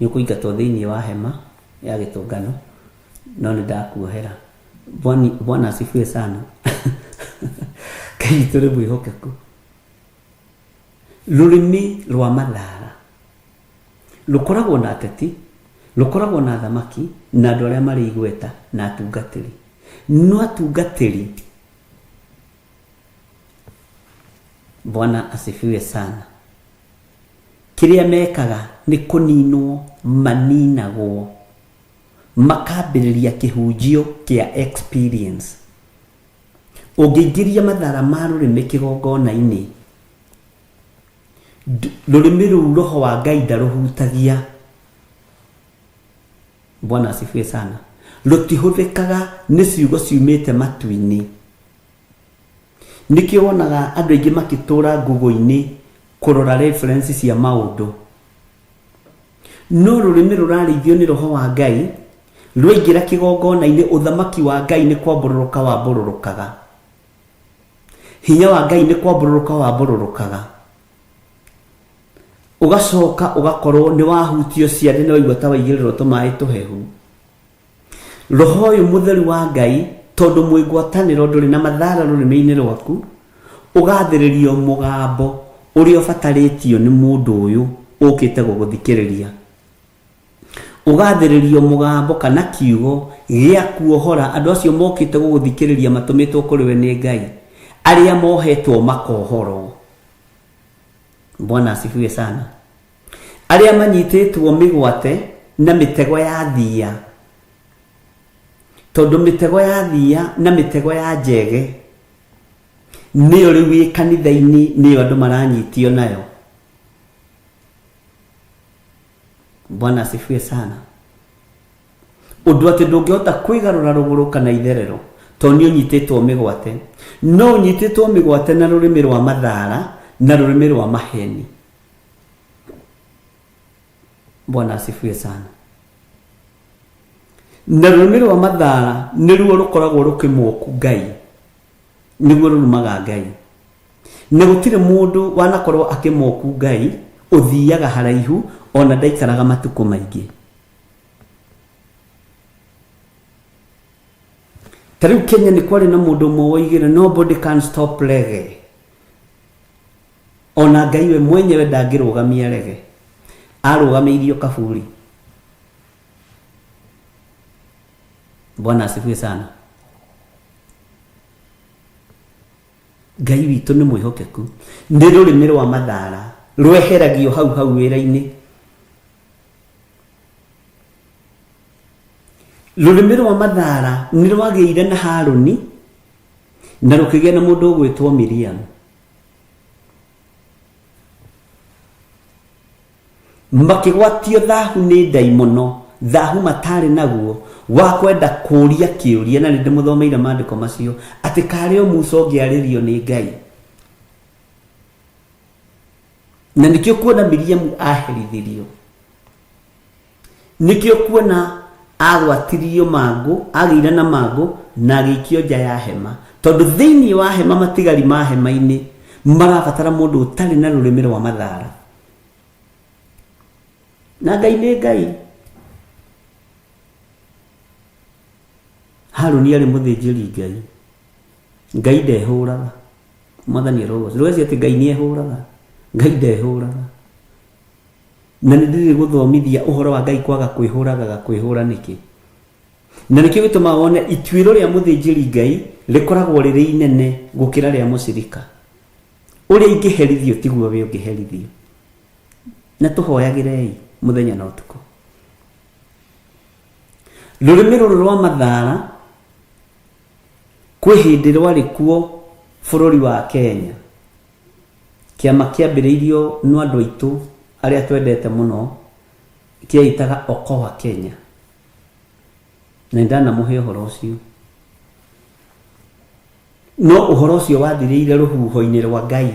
nĩ ũkũingatwo thĩinĩ wa hema ya gĩtũngano no nĩ ndakuohera. Bwana asifiwe sana. Ngai witũ nĩ mwĩhokeku. Rũrĩmĩ rwa mathara rũkoragwo na ateti, rũkoragwo na athamaki na andũ arĩa marĩ igweta na atungatĩri. No atungatĩri, Bwana asifiwe sana, kĩrĩa mekaga nĩ kũninwo maninagwo. Makambĩrĩria kĩhunjio kĩa experience. Ũngĩingĩria mathara ma rũrĩmĩ kĩgongona-inĩ, rũrĩmĩ rũu roho wa Ngai ndarũhutagia. Bwana asifiwe sana. Rũtihũthĩkaga nĩ ciugo ciumĩte matu-inĩ. Nĩkĩo wonaga andũ aingĩ makĩtũra Google-inĩ kũrora reference cia maũndũ. No rũrĩmĩ rũrarĩithio nĩ roho wa Ngai, rwaingĩra kĩgongona-inĩ, ũthamaki wa Ngai nĩ kwambũrũrũka wambũrũrũkaga. Hinya wa Ngai nĩ kwambũrũrũka wambũrũrũkaga. Ũgacoka ũgakorwo nĩ wahutio ciande nĩ waigua ta waigĩrĩrwo tũmaĩ tũhehu. Roho ũyũ mũtheru wa Ngai, tondũ mwĩ ngwatanĩro ndũrĩ na mathara rũrĩmĩ-inĩ rwaku, ũgathĩrĩrio mũgambo ũrĩa ũbatarĩtio nĩ mũndũ ũyũ ũkĩte gũgũthikĩrĩria. Ũgathĩrĩrio mũgambo kana kiugo gĩa kuohora andũ acio mokĩte gũgũthikĩrĩria matũmĩtwo kũrĩ we nĩ Ngai, arĩa mohetwo makohorwo. Bwana asifiwe sana. Arĩa manyitĩtwo mĩgwate na mĩtego ya thiia, tondũ mĩtego ya thiia na mĩtego ya njege nĩyo rĩu ĩ kanitha-inĩ, nĩyo andũ maranyitio nayo. Bwana asifiwe sana. Ũndũ atĩ ndũngĩhota kwĩgarũra rũgũrũ kana itherero tondũ nĩ ũnyitĩtwo mĩgwate. No ũnyitĩtwo mĩgwate na rũrĩmĩ rwa mathara na rũrĩmĩ rwa maheni. Bwana asifiwe sana. Na rũrĩmĩ rwa mathara nĩruo rũkoragwo rũkĩmwoku Ngai, nĩguo rũrumaga Ngai. Na gũtirĩ mũndũ wanakorwo akĩmoku Ngai ũthiaga haraihu ona ndaikaraga matukũ maingĩ. Ta rĩu Kenya nĩ kwarĩ na mũndũ ũmwe woigire nobody can stop reggae. Ona Ngai we mwenyewe ndangĩrũgamia reggae. Arũgamĩirio kaburi. Bwana asifiwe sana. Ngai witũ nĩ mwĩhokeku. Nĩ rũrĩmĩ rwa mathara rweheragio hau hau wĩra-inĩ. Rũrĩmĩ rwa mathara nĩ rwagĩire na Harũni na rũkĩgĩa na mũndũ ũgwĩtwo Miriamu. Makĩgwatio thahu nĩ ndaimono, thahu matarĩ naguo wa kwenda kũũria kĩũria, na nĩ ndĩmũthomeire maandĩko macio, atĩ karĩ o Musa ũngĩarĩrio nĩ Ngai. Na nĩkĩo kuona Miriamu aherithirio. Nĩkĩo kuona agwatirio mangũ, agĩire na mangũ na agĩikio nja ya hema. Tondũ thĩinĩ wa hema, matigari ma hema-inĩ marabatara mũndũ ũtarĩ na rũrĩmĩ rwa mathara. Na Ngai nĩ Ngai. Harũni arĩ mũthĩnjĩri Ngai. Ngai ndehũraga. Mwathani arogocwo. Ndũgecirie atĩ Ngai nĩ ehũraga. Ngai ndehũraga. Na nĩ ndĩrĩ gũthomithia ũhoro wa Ngai kwaga kwĩhũragaga kwĩhũra nĩkĩ. Na nĩkĩo gĩtũmaga wone ituĩro rĩa mũthĩnjĩri Ngai rĩkoragwo rĩrĩ inene gũkĩra rĩa mũcirika. Ũrĩa ingĩherithio tiguo we ũngĩherithio. Na tũhoyagĩrei mũthenya na ũtukũ. Rũrĩmĩ rũrũ rwa mathara kwĩ hĩndĩ rwarĩ kuo bũrũri wa Kenya. Kĩama kĩambĩrĩirio nĩ andũ aitũ arĩa twendete mũno kĩeĩtaga Okoa Kenya. Na nĩndanamũhe ũhoro ũcio. No ũhoro ũcio wathirĩire rũhuho-inĩ rwa Ngai.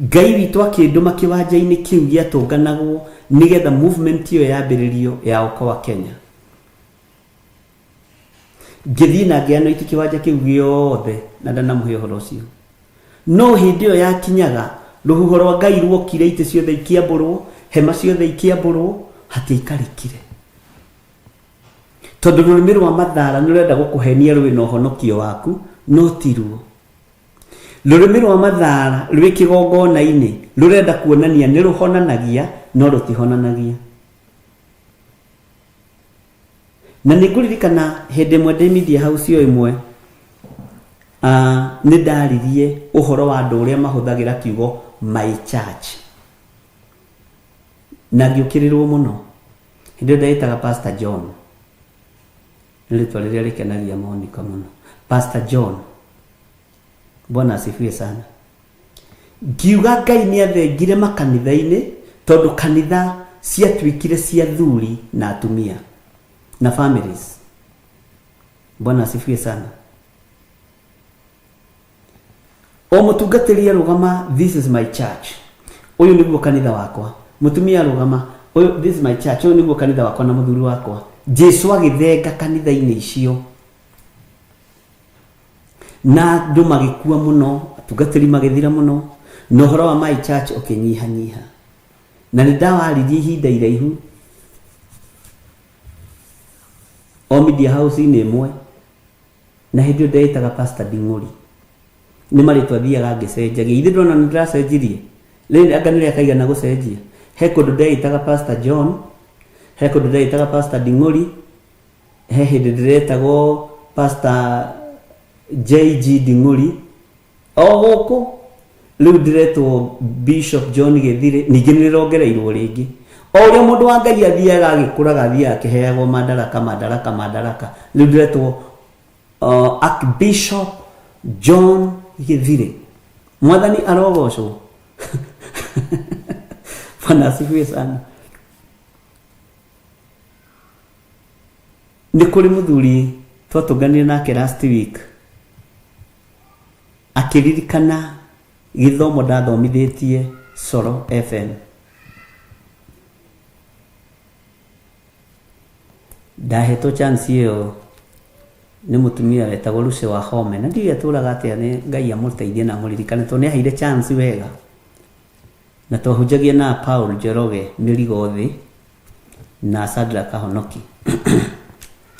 Ngai witũ akĩndũma kĩwanja-inĩ kĩu gĩatũnganagwo nĩgetha movement ĩyo yambĩrĩrio ya Okoa Kenya. Ngĩthiĩ na ngĩanoiti kĩwanja kĩu gĩothe na ndanamũhe ũhoro ũcio. No hĩndĩ ĩyo yakinyaga, rũhuho rwa Ngai ruokire, itĩ ciothe ikĩambũrwo, hema ciothe ikĩambũrwo, hatiaikarĩkire. Tondũ rũrĩmĩ rwa mathara nĩ rũrenda gũkũhenia rwĩ na ũhonokio waku, no tiruo. Rũrĩmĩ rwa mathara rwĩ kĩgongona-inĩ rũrenda kuonania nĩ rũhonanagia, no rũtihonanagia. Na nĩ ngũririkana hĩndĩ ĩmwe ndĩ media house o ĩmwe, nĩ ndaririe ũhoro wa andũ ũrĩa mahũthagĩra kiugo my church. Na ngĩũkĩrĩrwo mũno. Hĩndĩ ĩyo ndeĩtaga Pastor John. Nĩ rĩtwa rĩrĩa rĩkenagia Monica mũno. Pastor John. Bwana asifiwe sana. Ngiuga Ngai nĩ athengire makanitha-inĩ tondũ kanitha ciatuĩkire cia thuri na atumia na families. Bwana asifiwe sana. O mũtungatĩri arũgama, this is my church, ũyũ nĩguo kanitha wakwa. Mũtumia arũgama, ũyũ, this is my church, ũyũ nĩguo kanitha wakwa na mũthuri wakwa. Jesu agĩthenga kanitha-inĩ icio na andũ magĩkua mũno, atungatĩri magĩthira mũno, na ũhoro wa my church ũkĩnyihanyiha. Na nĩ ndawaririe ihinda iraihu o media house-inĩ ĩmwe, na hĩndĩ ĩyo ndeĩtaga Pastor Nding'ũri. Nĩ marĩtwa thiaga ngĩcenjagia. Ithe ndona nĩ ndĩracenjirie rĩrĩ, anga nĩ rĩa kaigana gũcenjia. He kũndũ ndeĩtaga Pastor John, he kũndũ ndeĩtaga Pastor Nding'ũri, he hĩndĩ ndĩretagwo Pastor JG Nding'ũri o gũkũ. Rĩu ndĩretwo Bishop John Gĩthirĩ, ningĩ nĩ rĩrongereirwo rĩngĩ. O ũrĩa mũndũ wa Ngai athiaga agĩkũraga, athiaga akĩheagwo mandaraka, mandaraka, mandaraka. Rĩu ndĩretwo Archbishop John Gĩthirĩ. Mwathani arogocwo. Bwana asifiwe sana. Nĩ kũrĩ mũthuri twatũnganire nake last week, akĩririkana gĩthomo ndathomithĩtie Soro FM. Ndahetwo chance ĩyo nĩ mũtumia wetagwo Lucy Wahome, na ndiũĩ atũraga atĩa, nĩ Ngai amũteithie na amũririkane tondũ nĩ aheire chance wega. Na twahunjagia na Paul Njoroge mĩrigo thĩ na Sadra Kahonoki,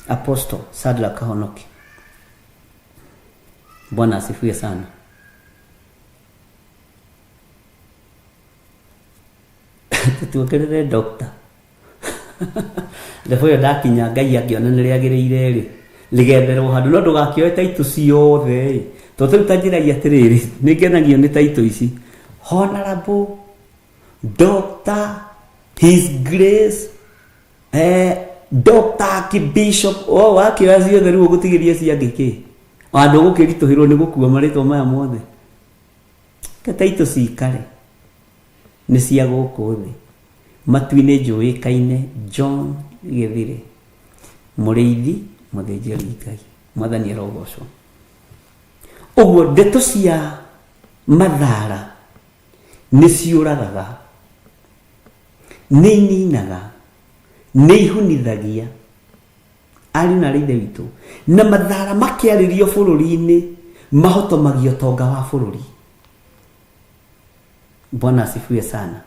Apostle Sadra Kahonoki. Bwana asifiwe sana. Tũtuongerere doctor level ĩyo ndakinya, Ngai angĩona nĩ rĩagĩrĩire rĩ, rĩgetherwo handũ, no ndũgakĩoe taitũ ciothe ĩ, tondũ rĩu ta njĩragia atĩrĩrĩ, nĩ ngenagio nĩ taitũ ici: Honorable Doctor His Grace Doctor Archbishop. O wakĩoya ciothe, rĩu ũgũtigĩria ciangĩ kĩ? Andũ ũgũkĩritũhĩrwo nĩ gũkua marĩtwa maya mothe. Ke taitũ cikare nĩ cia gũkũ thĩ, matu-inĩ njũĩkaine John Gĩthirĩ, mũrĩithi mũthĩnjĩri Ngai. Mwathani arogocwo. Ũguo ndeto cia mathara nĩ ciũragaga, nĩ ininaga, nĩ ihunithagia ariũ na arĩ ithe witũ. Na mathara makĩarĩrio bũrũri-inĩ mahotomagia ũtonga wa bũrũri. Bwana asifiwe sana.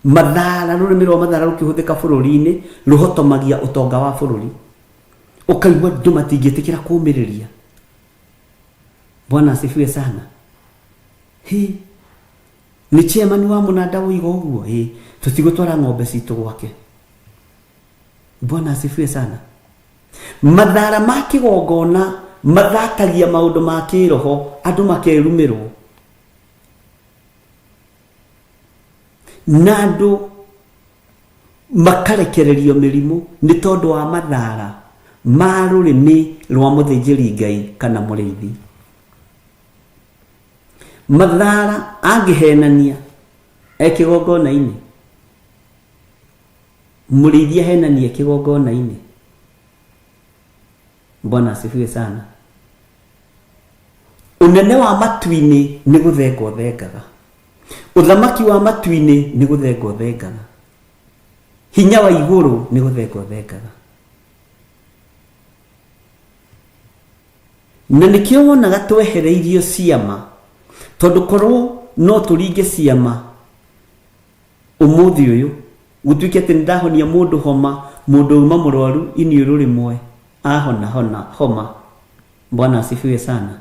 Mathara, rũrĩmĩ rwa mathara rũkĩhũthĩka bũrũri-inĩ rũhotomagia ũtonga wa bũrũri, ũkaigua andũ matingĩtĩkĩra kũmĩrĩria. Bwana asifiwe sana. Hi nĩ chairman wa mũnanda woiga ũguo, ĩ tũtigũtwara ng'ombe citũ gwake. Bwana asifiwe sana. Mathara ma kĩgongona mathakagia maũndũ ma kĩroho, andũ makerumĩrwo na andũ makarekererio mĩrimũ nĩ tondũ wa mathara ma rũrĩmĩ rwa mũthĩnjĩri Ngai kana mũrĩithi. Mathara angĩhenania e kĩgongona-inĩ, mũrĩithi ahenanie kĩgongona-inĩ. Bwana asifiwe sana. Ũnene wa matu-inĩ nĩ gũthenga ũthengaga, ũthamaki wa matu-inĩ nĩ gũthenga ũthengaga, hinya wa igũrũ nĩ gũthenga ũthengaga. Na nĩkĩo wonaga twehereirio ciama, tondũ korwo no tũringe ciama ũmũthĩ ũyũ, gũtuĩke atĩ nĩndahonia mũndũ homa, mũndũ uma mũrwaru iniũrũ rĩmwe ahona hona homa. Bwana asifiwe sana.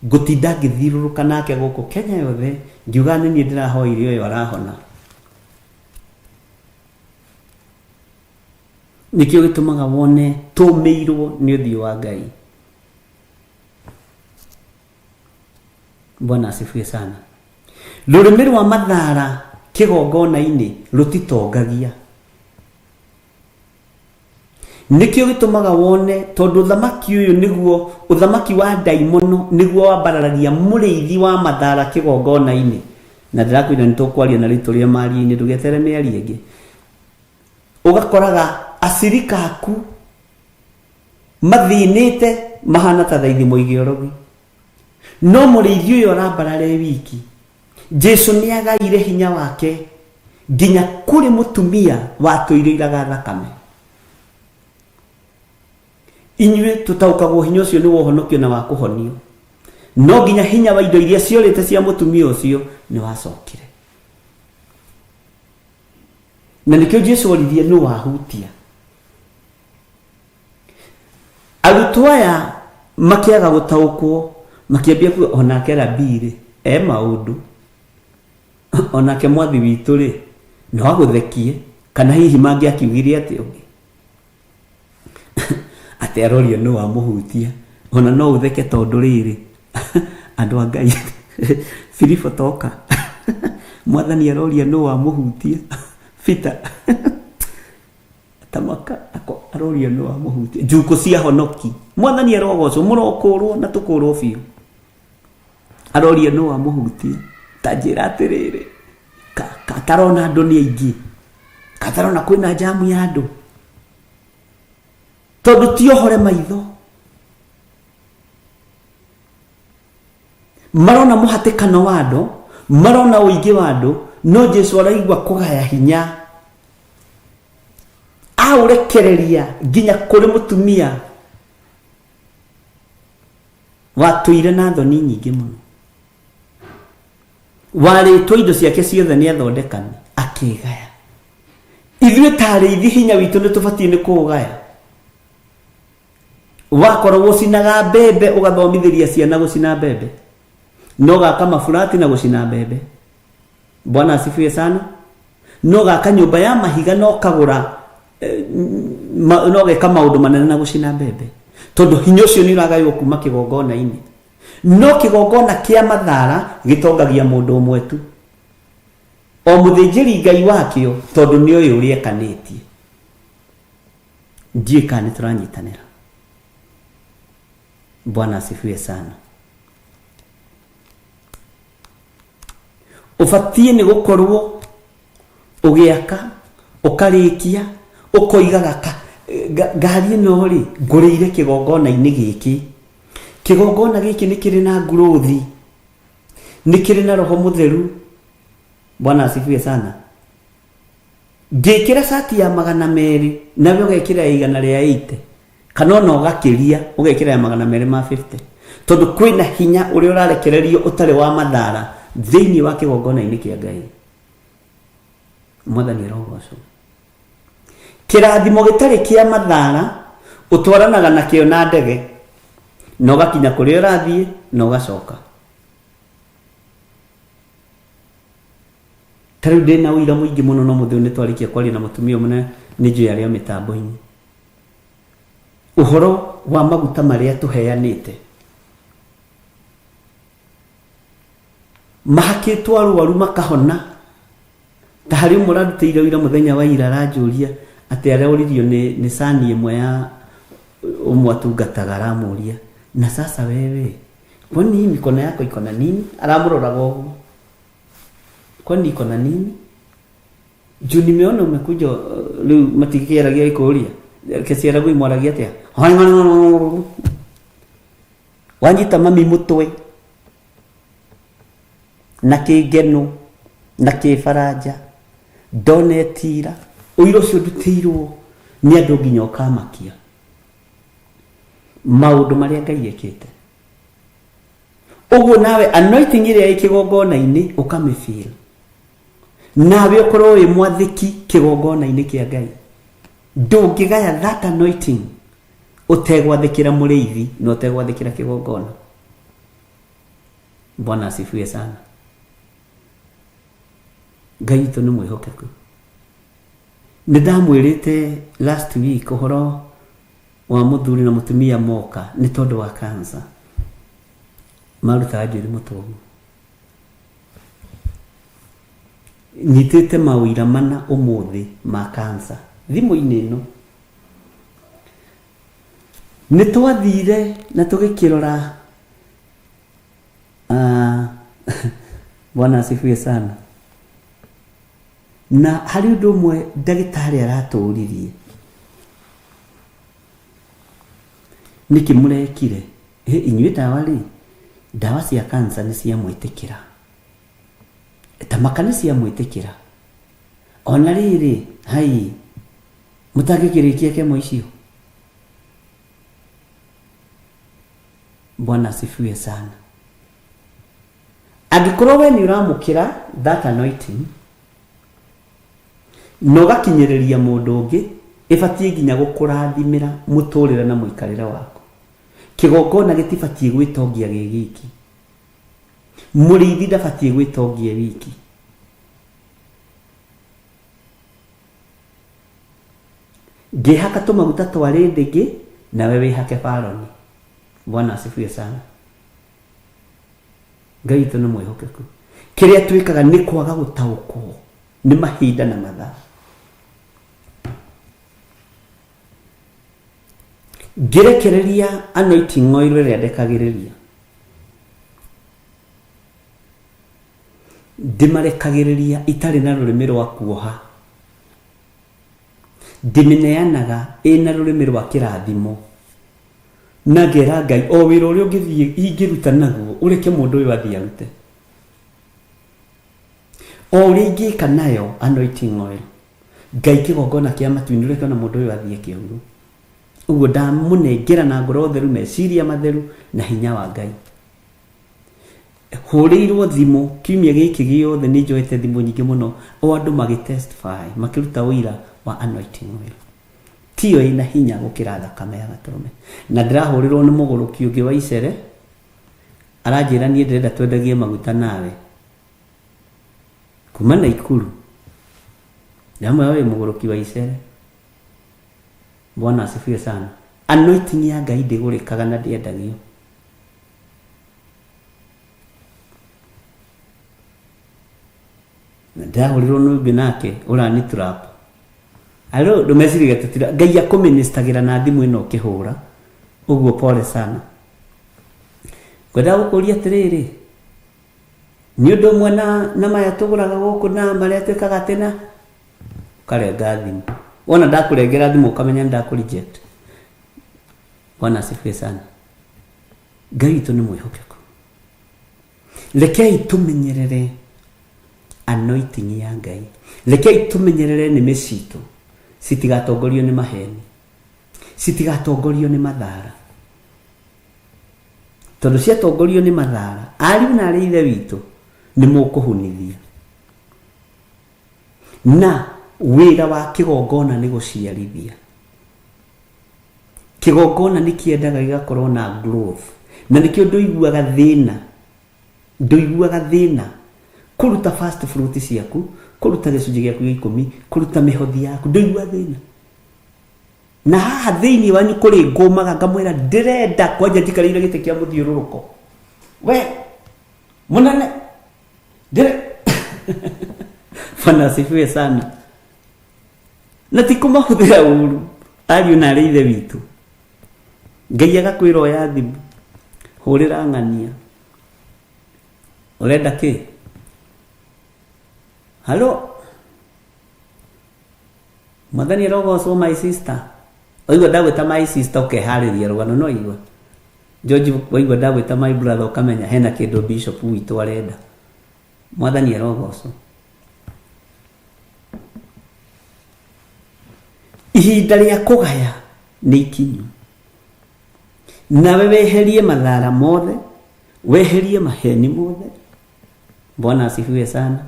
Ngũtinda ngĩthiũrũrũka nake gũkũ Kenya yothe ngiuga nĩ niĩ ndĩrahoire ũyũ arahona. Nĩkĩo gĩtũmaga wone tũmĩirwo nĩ ũthiũ wa Ngai. Bwana asifiwe sana. Rũrĩmĩ rwa mathara kĩgongona-inĩ rũtitongagia. Nĩkĩo gĩtũmaga wone tondũ ũthamaki ũyũ nĩguo ũthamaki wa ndaimono nĩguo wambararagia mũrĩithi wa mathara kĩgongona-inĩ. Na ndĩrakwĩra nĩ tũkwaria na rĩu tũrĩ o maria-inĩ ndũgetere mĩario ĩngĩ. Ũgakoraga acirika aku mathĩnĩte mahana ta thaithi mũige ũrogi. No mũrĩithi ũyũ arambarara e wiki. Jesu nĩ agaire hinya wake nginya kũrĩ mũtumia watũire iraga thakame. Inyuĩ tũtaũkagwo hinya ũcio nĩ wa ũhonokio na wa kũhonio. No nginya hinya wa indo iria ciorĩte cia mũtumia ũcio nĩ wacokire. Na nĩkĩo Jesu oririe nũ wahutia. Arutwo aya makĩaga gũtaũkwo makĩambia kuga onake rabii rĩ e maũndũ onake mwathi witũ rĩ no agũthekie kana hihi mangĩakiugire atĩ ũngĩ atĩ arorio nũ wamũhutia ona no ũtheke tondũ rĩrĩ andũ a Ngai Filipo toka mwathani aroria nũ wamũhutia Peter tamaka ako aroria nũ wamũhutia njukũ cia honoki mwathani arogocwo mũrokũrwo na tũkũrwo biũ aroria nũ wamũhutia ta njĩra atĩrĩrĩ katarona andũ nĩ aingĩ katarona kwĩna jamu ya andũ tondũ ti ohore maitho marona mũhatĩkano wa andũ marona ũingĩ wa andũ no Jesu araigua kũgaya hinya aũrekereria nginya kũrĩ mũtumia watũire na thoni nyingĩ mũno warĩtwo indo ciake ciothe nĩ athondekani akĩgaya ithuĩ ta arĩithi hinya witũ nĩ tũbatiĩ nĩ kũũgaya wakorwo ũcinaga mbembe ũgathomithĩria ciana gũcina mbembe no gaka maburati na gũcina mbembe Bwana asifiwe sana. No gaka nyũmba ya mahiga no kagũra no geka maũndũ manene na gũcina mbembe tondũ hinya ũcio nĩ ũragaywo kuma kĩgongona-inĩ. No kĩgongona kĩa mathara gĩtongagia mũndũ ũmwe tu, o mũthĩnjĩri Ngai wakĩo, tondũ nĩ oĩ ũrĩa ekanĩtie. Ndiũĩ kana nĩ tũranyitanĩra. Bwana asifiwe sana. Ũbatiĩ nĩ gũkorwo ũgĩaka ũkarĩkia ũkoigaga ngari ĩno rĩ ngũrĩire kĩgongona-inĩ gĩkĩ. Kĩgongona gĩkĩ nĩ kĩrĩ na ngurũthi, nĩ kĩrĩ na roho mũtheru. Bwana asifiwe sana. Ngĩkĩra cati ya 200 nawe ũgekĩra ya 180 kana ona ũgakĩria ũgekĩra ya 250 tondũ kwĩna hinya ũrĩa ũrarekererio ũtarĩ wa mathara thĩinĩ wa kĩgongona-inĩ kĩa Ngai. Mwathani arogocwo. Kĩrathimo gĩtarĩ kĩa mathara ũtwaranaga nakĩo na ndege na ũgakinya kũrĩa ũrathiĩ na ũgacoka. Ta rĩu ndĩna ũira mũingĩ mũno no mũthĩ ũyũ nĩ twarĩkia kwaria na mũtumia ũmwe na nĩ njũĩ arĩ o mĩtambo-inĩ. Ũhoro wa maguta marĩa tũheanĩte mahakĩtwo arwaru makahona. Ta harĩ ũmwe ũrarutĩire ũira mũthenya wa ira aranjũria atĩ aroririo nĩ cani ĩmwe ya ũmwe atungataga aramũria na sasa wewe kwani hii mikono yako iko na nini? Aramũroraga ũguo. Kwani iko na nini? Juu nimeona umekuja rĩu matikĩaragia gĩkũria kĩciaragwo imwaragia atĩa wanyita mami mũtwe na kĩngeno na kĩbaranja ndonetira ũira ũcio ndutĩirwo nĩ andũ nginya ũkamakia maũndũ marĩa Ngai ekĩte. Ũguo nawe anointing ĩrĩa ĩ kĩgongona-inĩ ũkamĩfeel. Nawe ũkorwo wĩ mwathĩki kĩgongona-inĩ kĩa Ngai. Ndũngĩgaya that anointing ũtegwathĩkĩra mũrĩithi na ũtegwathĩkĩra kĩgongona. Bwana asifiwe sana. Ngai witũ nĩ mwĩhokeku. Nĩ ndamwĩrĩte last week ũhoro wa mũthuri na mũtumia moka nĩ tondũ wa cancer. Marutaga njuĩrĩ mũtwe ũguo. Nyitĩte maũira mana ũmũthĩ ma cancer thimũ-inĩ ĩno. Nĩ twathire na tũgĩkĩrora ah, Bwana asifiwe sana. Na harĩ ũndũ ũmwe ndagĩtarĩ aratũririe nĩkĩ mũrekire? Ĩ inyuĩ ndawa rĩ, ndawa cia cancer nĩ ciamwĩtĩkĩra. Ta maka nĩ ciamwĩtĩkĩra. Ona rĩrĩ, hai, mũtangĩkĩrĩkia kemo icio? Bwana asifiwe sana. Angĩkorwo we nĩ ũramũkĩra that anointing, na ũgakinyĩrĩria mũndũ ũngĩ, ĩbatiĩ nginya gũkũrathimĩra mũtũrĩre na mũikarĩre waku. Kĩgongona gĩtibatiĩ gwĩtongia gĩ giki. Mũrĩithi ndabatiĩ gwĩtongia e wiki. Ngĩhaka tũmaguta twa rĩndĩngĩ, nawe wĩhake baroni. Bwana asifiwe sana. Ngai witũ nĩ mwĩhokeku. Kĩrĩa twĩkaga nĩ kwaga gũtaũkwo nĩ mahinda na mathaa. Ngĩrekereria anointing oil ĩrĩa ndekagĩrĩria. Ndĩmarekagĩrĩria itarĩ na rũrĩmĩ rwa kuoha. Ndĩmĩneanaga ĩna rũrĩmĩ rwa kĩrathimo. Na ngera Ngai o wĩra ũrĩa ũngĩthiĩ ingĩruta naguo ũreke mũndũ ũyũ athiĩ arute. O ũrĩa ingĩka nayo anointing oil. Ngai kĩgongona kĩa matu-inĩ ũreke ona mũndũ ũyũ athiĩ eke ũguo. Ũguo ndamũnengera na ngoro theru, meciria matheru na hinya wa Ngai. Hũrĩirwo thimũ kiumia gĩkĩ gĩothe nĩ njoete thimũ nyingĩ mũno o andũ magĩ testify makĩruta ũira wa anointing oil. Tiyo ĩna hinya gũkĩra thakame ya gatũrũme. Na ndĩrahũrĩrwo nĩ mũgũrũki ũngĩ wa icere aranjĩra niĩ ndĩrenda twendagie maguta nawe kuma Naikuru. Ndamwĩra wĩ mũgũrũki wa icere. Bwana asifiwe sana. Anointing ya Ngai ndĩgũrĩkaga na ndĩendagio. Na ndahũrirwo nĩ ũngĩ nake ũrani trap. Alo ndũmeciragia tũtira Ngai akũministagĩra na thimũ ĩno ũkĩhũra ũguo pole sana. Ngwendaga gũkũria atĩrĩrĩ nĩ ũndũ ũmwe na, na maya tũgũraga gũkũ na marĩa twĩkaga atĩ na ũkarenga thimũ wona ndakũrengera thimũ ũkamenya nĩ ndakũ reject. Bwana asifiwe sana. Ngai witũ nĩ mwĩhokeku. Rekei tũmenyerere anointing ya Ngai. Rekei tũmenyerere nĩmĩ citũ citigatongorio nĩ maheni, citigatongorio nĩ mathara. Tondũ ciatongorio nĩ mathara, ariũ na arĩ ithe witũ nĩ mũkũhunithia. Na wĩra wa kĩgongona nĩ gũciarithia. Kĩgongona nĩ kĩendaga gĩgakorwo na growth. Na nĩkĩo ndũiguaga thĩna, ndũiguaga thĩna kũruta first fruit ciaku, kũruta gĩcunjĩ gĩaku gĩa ikũmi, kũruta mĩhothi yaku, ndũiguaga thĩna. Na haha thĩinĩ wanyu kũrĩ ngũmaga ngamwĩra ndĩrenda kwanja njikarĩire gĩtĩ kĩa mũthiũrũrũko. We mũnene ndĩre Bwana asifiwe sana. Na ti kũmahũthĩra ũru ariũ na arĩ ithe witũ. Ngai agakwĩra oya thimũ, hũrĩra ng'ania. Ũrenda kĩ? Halo? Mwathani arogocwo my sister. Waigua ndagwĩta my sister ũkeharĩria rũgano no igua. George waigua ndagwĩta my brother ũkamenya hena kĩndũ bishop witũ arenda. Mwathani arogocwo. Ihinda rĩa kũgaya nĩ ikinyu. Nawe weherie mathara mothe, weherie maheni mothe. Bwana asifiwe sana.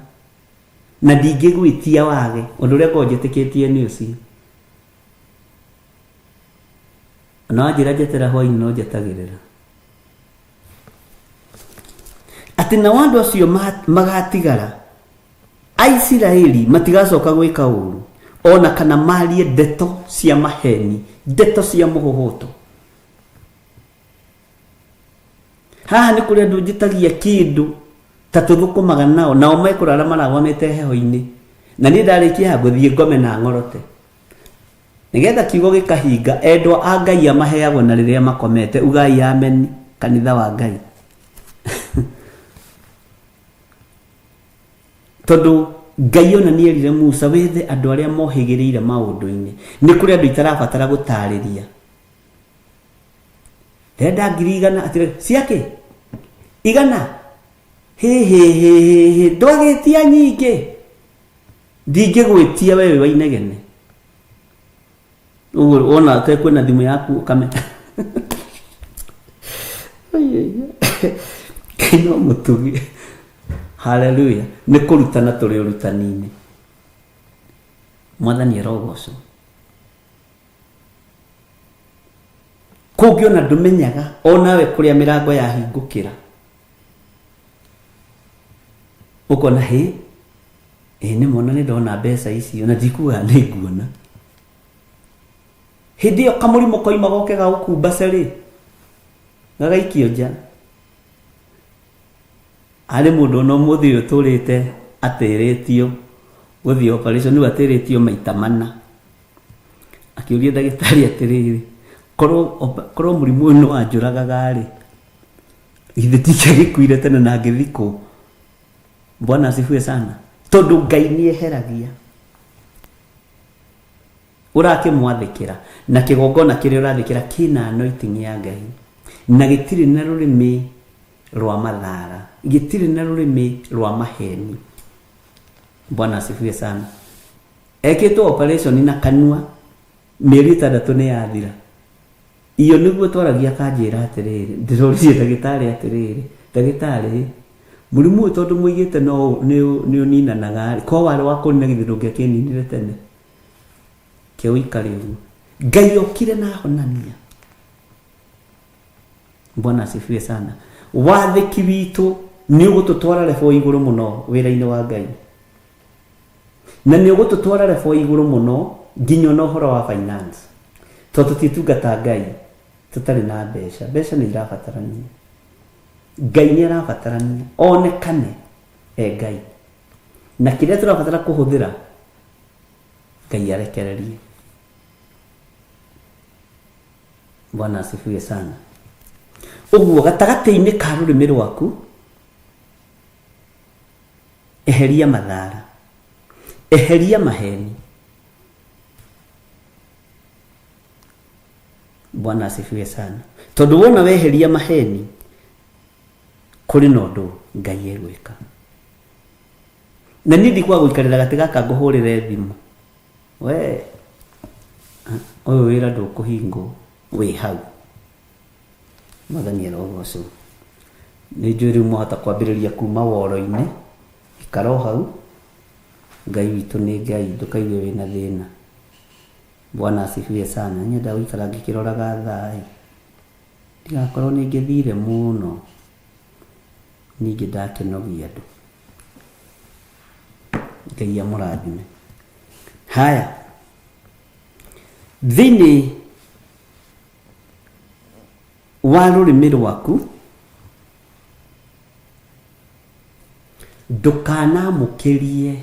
Na ndingĩgwĩtia wage, ũndũ ũrĩa ngoragwo njĩtĩkĩtie nĩ ũcio. Ona wanjĩra njetera hwainĩ no njetagĩrĩra. Atĩ nao andũ acio magatigara Aisiraeli matigacoka gwĩka ũũru, o na kana maarie ndeto cia maheeni, ndeto cia mũhũhũto. Haha nĩ kũrĩ andũ njĩtagia kĩndũ. Ta tũthũkũmaga nao, nao mekũrara maragwamĩte heho-inĩ. Na niĩ ndarĩkia haha ngũthiĩ ngome na ng'orote. Nĩgetha kiugo gĩkahinga, endwa a Ngai amaheagwo na rĩrĩa makomete. Ugai ameni, kanitha wa Ngai. Tondũ Ngai ona nĩ erire Musa wethe andũ arĩa mohĩgĩrĩire maũndũ-inĩ. Nĩ kũrĩ andũ itarabatara gũtarĩria. Ndĩrenda 100,000 atĩrĩ, ciakĩ? Igana? Hĩ hĩ hĩ hĩ hĩ, ndwagĩtia nyingĩ. Ndingĩgwĩtia we wĩ wa inegene. Ũguo wona te kwĩna thimũ yaku ũkame. Ngai no mũtugi. Haleluya. Nĩ kũrutana tũrĩ ũrutani-inĩ. Mwathani arogocwo. Kũngĩ ona ndũmenyaga onawe kũrĩa mĩrango yahingũkĩra. Ũkona hĩ, ĩ nĩ mona nĩ ndona mbeca icio na ndikuga nĩ nguona. Hĩndĩ ĩyo kamũrimũ koima goke gagũkumbace rĩ, gagaikio nja. Harĩ mũndũ ona ũmũthĩ ũyũ ũtũrĩte atĩrĩtio gũthiĩ operation, rĩu atĩrĩtio maita mana. Akĩũria ndagĩtarĩ atĩrĩrĩ, korwo korwo mũrimũ ũyũ nĩ wanjũragaga rĩ, githĩ ndingĩagĩkuire tene na ngĩthikwo? Bwana asifiwe sana. Tondũ Ngai nĩ eheragia. Ũrakĩmwathĩkĩra, na kĩgongona kĩrĩa ũrathĩkĩra kĩna anointing ya Ngai, na gĩtirĩ na rũrĩmĩ rwa mathara, gĩtirĩ na rũrĩmĩ rwa maheni. Bwana asifiwe sana. Ekĩtwo operation na kanua, mĩeri ĩtandatũ nĩ yathira. Iyo nĩguo twaragia akanjĩra atĩrĩrĩ, ndĩroririe ndagĩtarĩ atĩrĩrĩ, ndagĩtarĩ, mũrimũ ũyũ tondũ mũigĩte no nĩ ũninanaga rĩ, korwo warĩ wa kũnina githĩ ndũngĩakĩninire tene? Ke ũikare ũguo. Ngai okire na ahonania. Bwana asifiwe sana. Wathĩki witũ nĩ ũgũtũtwara level igũrũ mũno wĩra-inĩ wa Ngai. Na nĩ ũgũtũtwara level igũrũ mũno nginya ona ũhoro wa finance. Tondũ tũtingĩtungata Ngai tũtarĩ na mbeca. Mbeca nĩ irabatarania. Ngai nĩ arabatarania onekane e Ngai. Na kĩrĩa tũrabatara kũhũthĩra Ngai arekererie. Bwana asifiwe sana. Ũguo gatagatĩ-inĩ ka rũrĩmĩ rwaku eheria mathara, eheria maheni. Bwana asifiwe sana. Tondũ wona weheria maheni kũrĩ na ũndũ Ngai egwĩka. Na niĩ ndikwaga gũikarĩra gatĩ gaka ngũhũrĩre thimũ. We ũyũ wĩra ndũkũhingwo wĩ hau. Mwathani arogocwo. Nĩ njũĩ rĩu mwahota kwambĩrĩria kuma woro-inĩ, ikara o hau, Ngai witũ nĩ Ngai, ndũkaigue wĩna thĩna. Bwana asifiwe sana. Nyendaga gũikara ngĩkĩroraga thaa ĩ, ndigakorwo nĩ ngĩthire mũno, ningĩ ndakĩnogia andũ. Ngai amũrathime. Haya, thĩinĩ wa rũrĩmĩ rwaku ndũkanamũkĩrie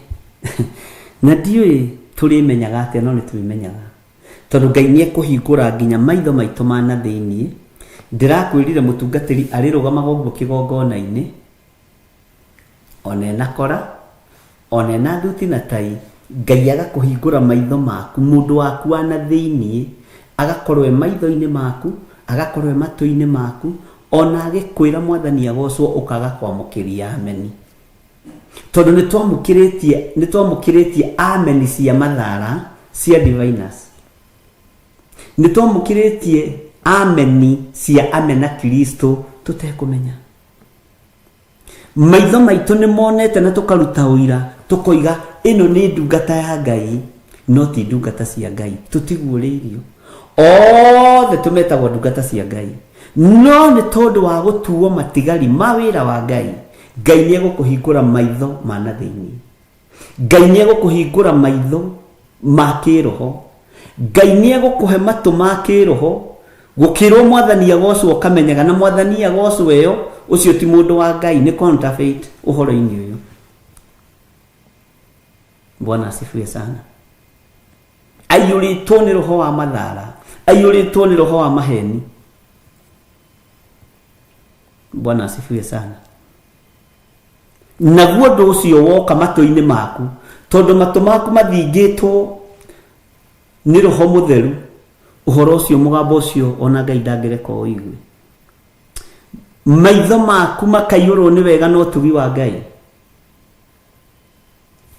na ndiũĩ tũrĩmenyaga atĩa no nĩ tũrĩmenyaga tondũ Ngai nĩ ekũhingũra nginya maitho maitũ ma na thĩinĩ. Ndĩrakwĩrire mũtungatĩri arĩrũgamaga ũguo kĩgongona-inĩ Ona ena kora, ona ena thuti na tai, Ngai agakũhingũra maitho maku, mũndũ waku wa na thĩiniĩ, agakorwo e maitho-inĩ maku, agakorwo e matũ-inĩ maku, ona agĩkwĩra Mwathani agocwo ũkaga kwamũkĩria ameni. Tondũ nĩ twamũkĩrĩtie, nĩ twamũkĩrĩtie ameni cia mathara cia diviners. Nĩ twamũkĩrĩtie ameni cia amena Kristo tũtekũmenya. Maitho maitũ nĩ monete na tũkaruta ũira tũkoiga ĩno nĩ ndungata ya Ngai, no ti ndungata cia Ngai. Tũtiguũrĩirio. Othe tũmetagwo ndungata cia Ngai. No nĩ tondũ wa gũtuo matigari ma wĩra wa Ngai, Ngai nĩ egũkũhingũra maitho ma na thĩinĩ. Ngai nĩ egũkũhingũra maitho ma kĩroho. Ngai nĩ egũkũhe matũ ma kĩroho. Gũkĩrwo mwathani agocwo ũkamenyaga na mwathani agocwo ĩyo ũcio ti mũndũ wa Ngai nĩ counterfeit ũhoro-inĩ ũyũ. Bwana asifiwe sana. Aiyũrĩtwo nĩ roho wa mathara, aiyũrĩtwo nĩ roho wa maheni. Bwana asifiwe sana. Naguo ũndũ ũcio woka matũ-inĩ maku, tondũ matũ maku mathingĩtwo nĩ roho mũtheru, ũhoro ũcio mũgambo ũcio ona Ngai ndangĩreka ũigue. Maitho maku makaiyũrwo nĩ wega na ũtugi wa Ngai,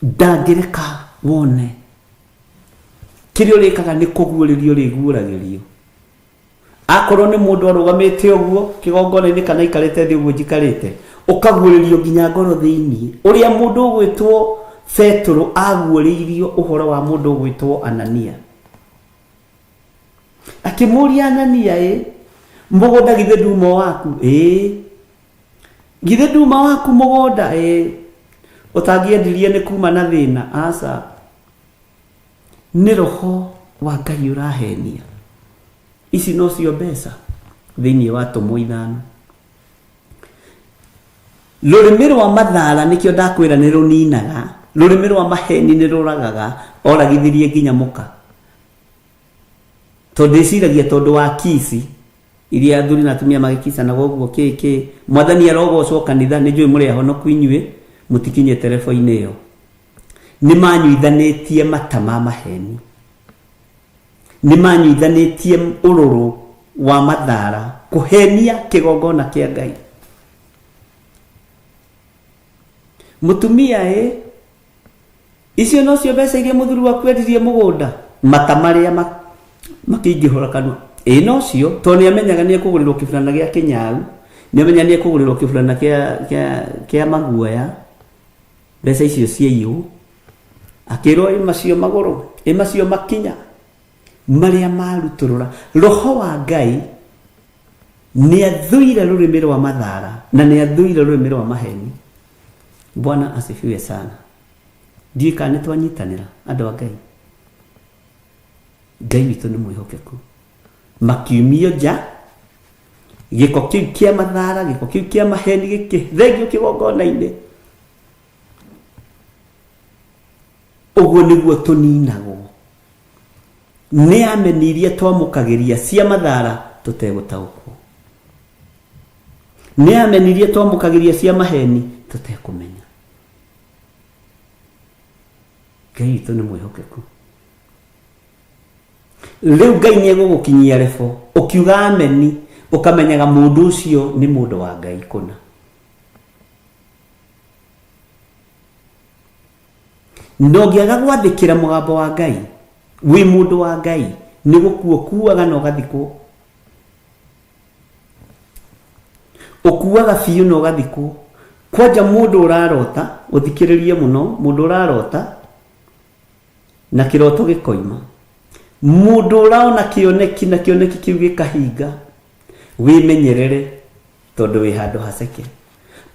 ndangĩreka wone. Kĩrĩa ũrĩkaga nĩ kũguũrĩrio ũrĩguũragĩrio. Akorwo nĩ mũndũ arũgamĩte ũguo kĩgongona-inĩ kana aikarĩte thĩ ũguo njikarĩte, ũkaguũrĩrio nginya ngoro thĩinĩ. Ũrĩa mũndũ ũgwĩtwo Petero aguũrĩirio ũhoro wa mũndũ ũgwĩtwo Anania. Akĩmũria Anania, ĩ mũgũnda githĩ nduma waku? Ĩĩ. Githĩ nduma waku mũgũnda? Ĩĩ. Ũtangĩendirie nĩ kuma na thĩna? Aca. Nĩ roho wa Ngai ũrahenia. Ici nocio mbeca thĩinĩ wa tũmwo ithano. Rũrĩmĩ rwa mathara nĩkĩo ndakwĩra nĩ rũninaga, rũrĩmĩ rwa maheni nĩ rũragaga, oragithirie nginya mũka. Tondũ ndĩciragia tondũ wa kici iria athuri na atumia magĩkicanaga ũguo kĩ kĩ, mwathani arogocwo kanitha, nĩ njũĩ mũrĩ ahonoku inyuĩ, mũtikinyĩte rebo-inĩ ĩyo. Nĩ manyuithanĩtie mata ma maheni. Nĩ manyuithanĩtie ũrũrũ wa mathara kũhenia kĩgongona kĩa Ngai. Mũtumia ĩ, icio nocio mbeca iria mũthuri waku endirie mũgũnda? Mata marĩa makĩingĩhũra kanua. Ĩ nocio, tondũ nĩ amenyaga nĩ ekũgũrĩrwo kĩburana gĩa kĩnyau, nĩ amenyaga nĩ ekũgũrĩrwo kĩburana kĩa maguoya, mbeca icio ciaiywo. Akĩrwo ĩ macio magũrũ, ĩ macio makinya, marĩa marutũrũra. Roho wa Ngai nĩ athũire rũrĩmĩ rwa mathara na nĩ athũire rũrĩmĩ rwa maheni. Bwana asifiwe sana. Ndiũĩ kana nĩ twanyitanĩra andũ a Ngai. Ngai witũ nĩ mwĩhokeku. Makiumio nja, gĩko kĩu kĩa mathara, gĩko kĩu kĩa maheni gĩkĩthengio kĩgongona-inĩ. Ũguo nĩguo tũninagwo nĩ ameni iria twamũkagĩria cia mathara tũtegũtaũkwo, nĩ ameni iria twamũkagĩria cia maheni tũtekũmenya. Ngai witũ nĩ mwĩhokeku. Rĩu Ngai nĩ egũgũkinyia rebo ũkiuga ameni, ũkamenyaga mũndũ ũcio nĩ mũndũ wa Ngai kũna. Na ũngĩaga gwathĩkĩra mũgambo wa Ngai, wĩ mũndũ wa Ngai, nĩ gũkua ũkuaga na ũgathikwo. Ũkuaga biũ na ũgathikwo. Kwanja mũndũ ũrarota, ũthikĩrĩrie mũno, mũndũ ũrarota na kĩroto gĩkoima. Mũndũ ũraona kĩoneki na kĩoneki kĩu gĩkahinga, wĩmenyerere tondũ wĩ handũ haceke.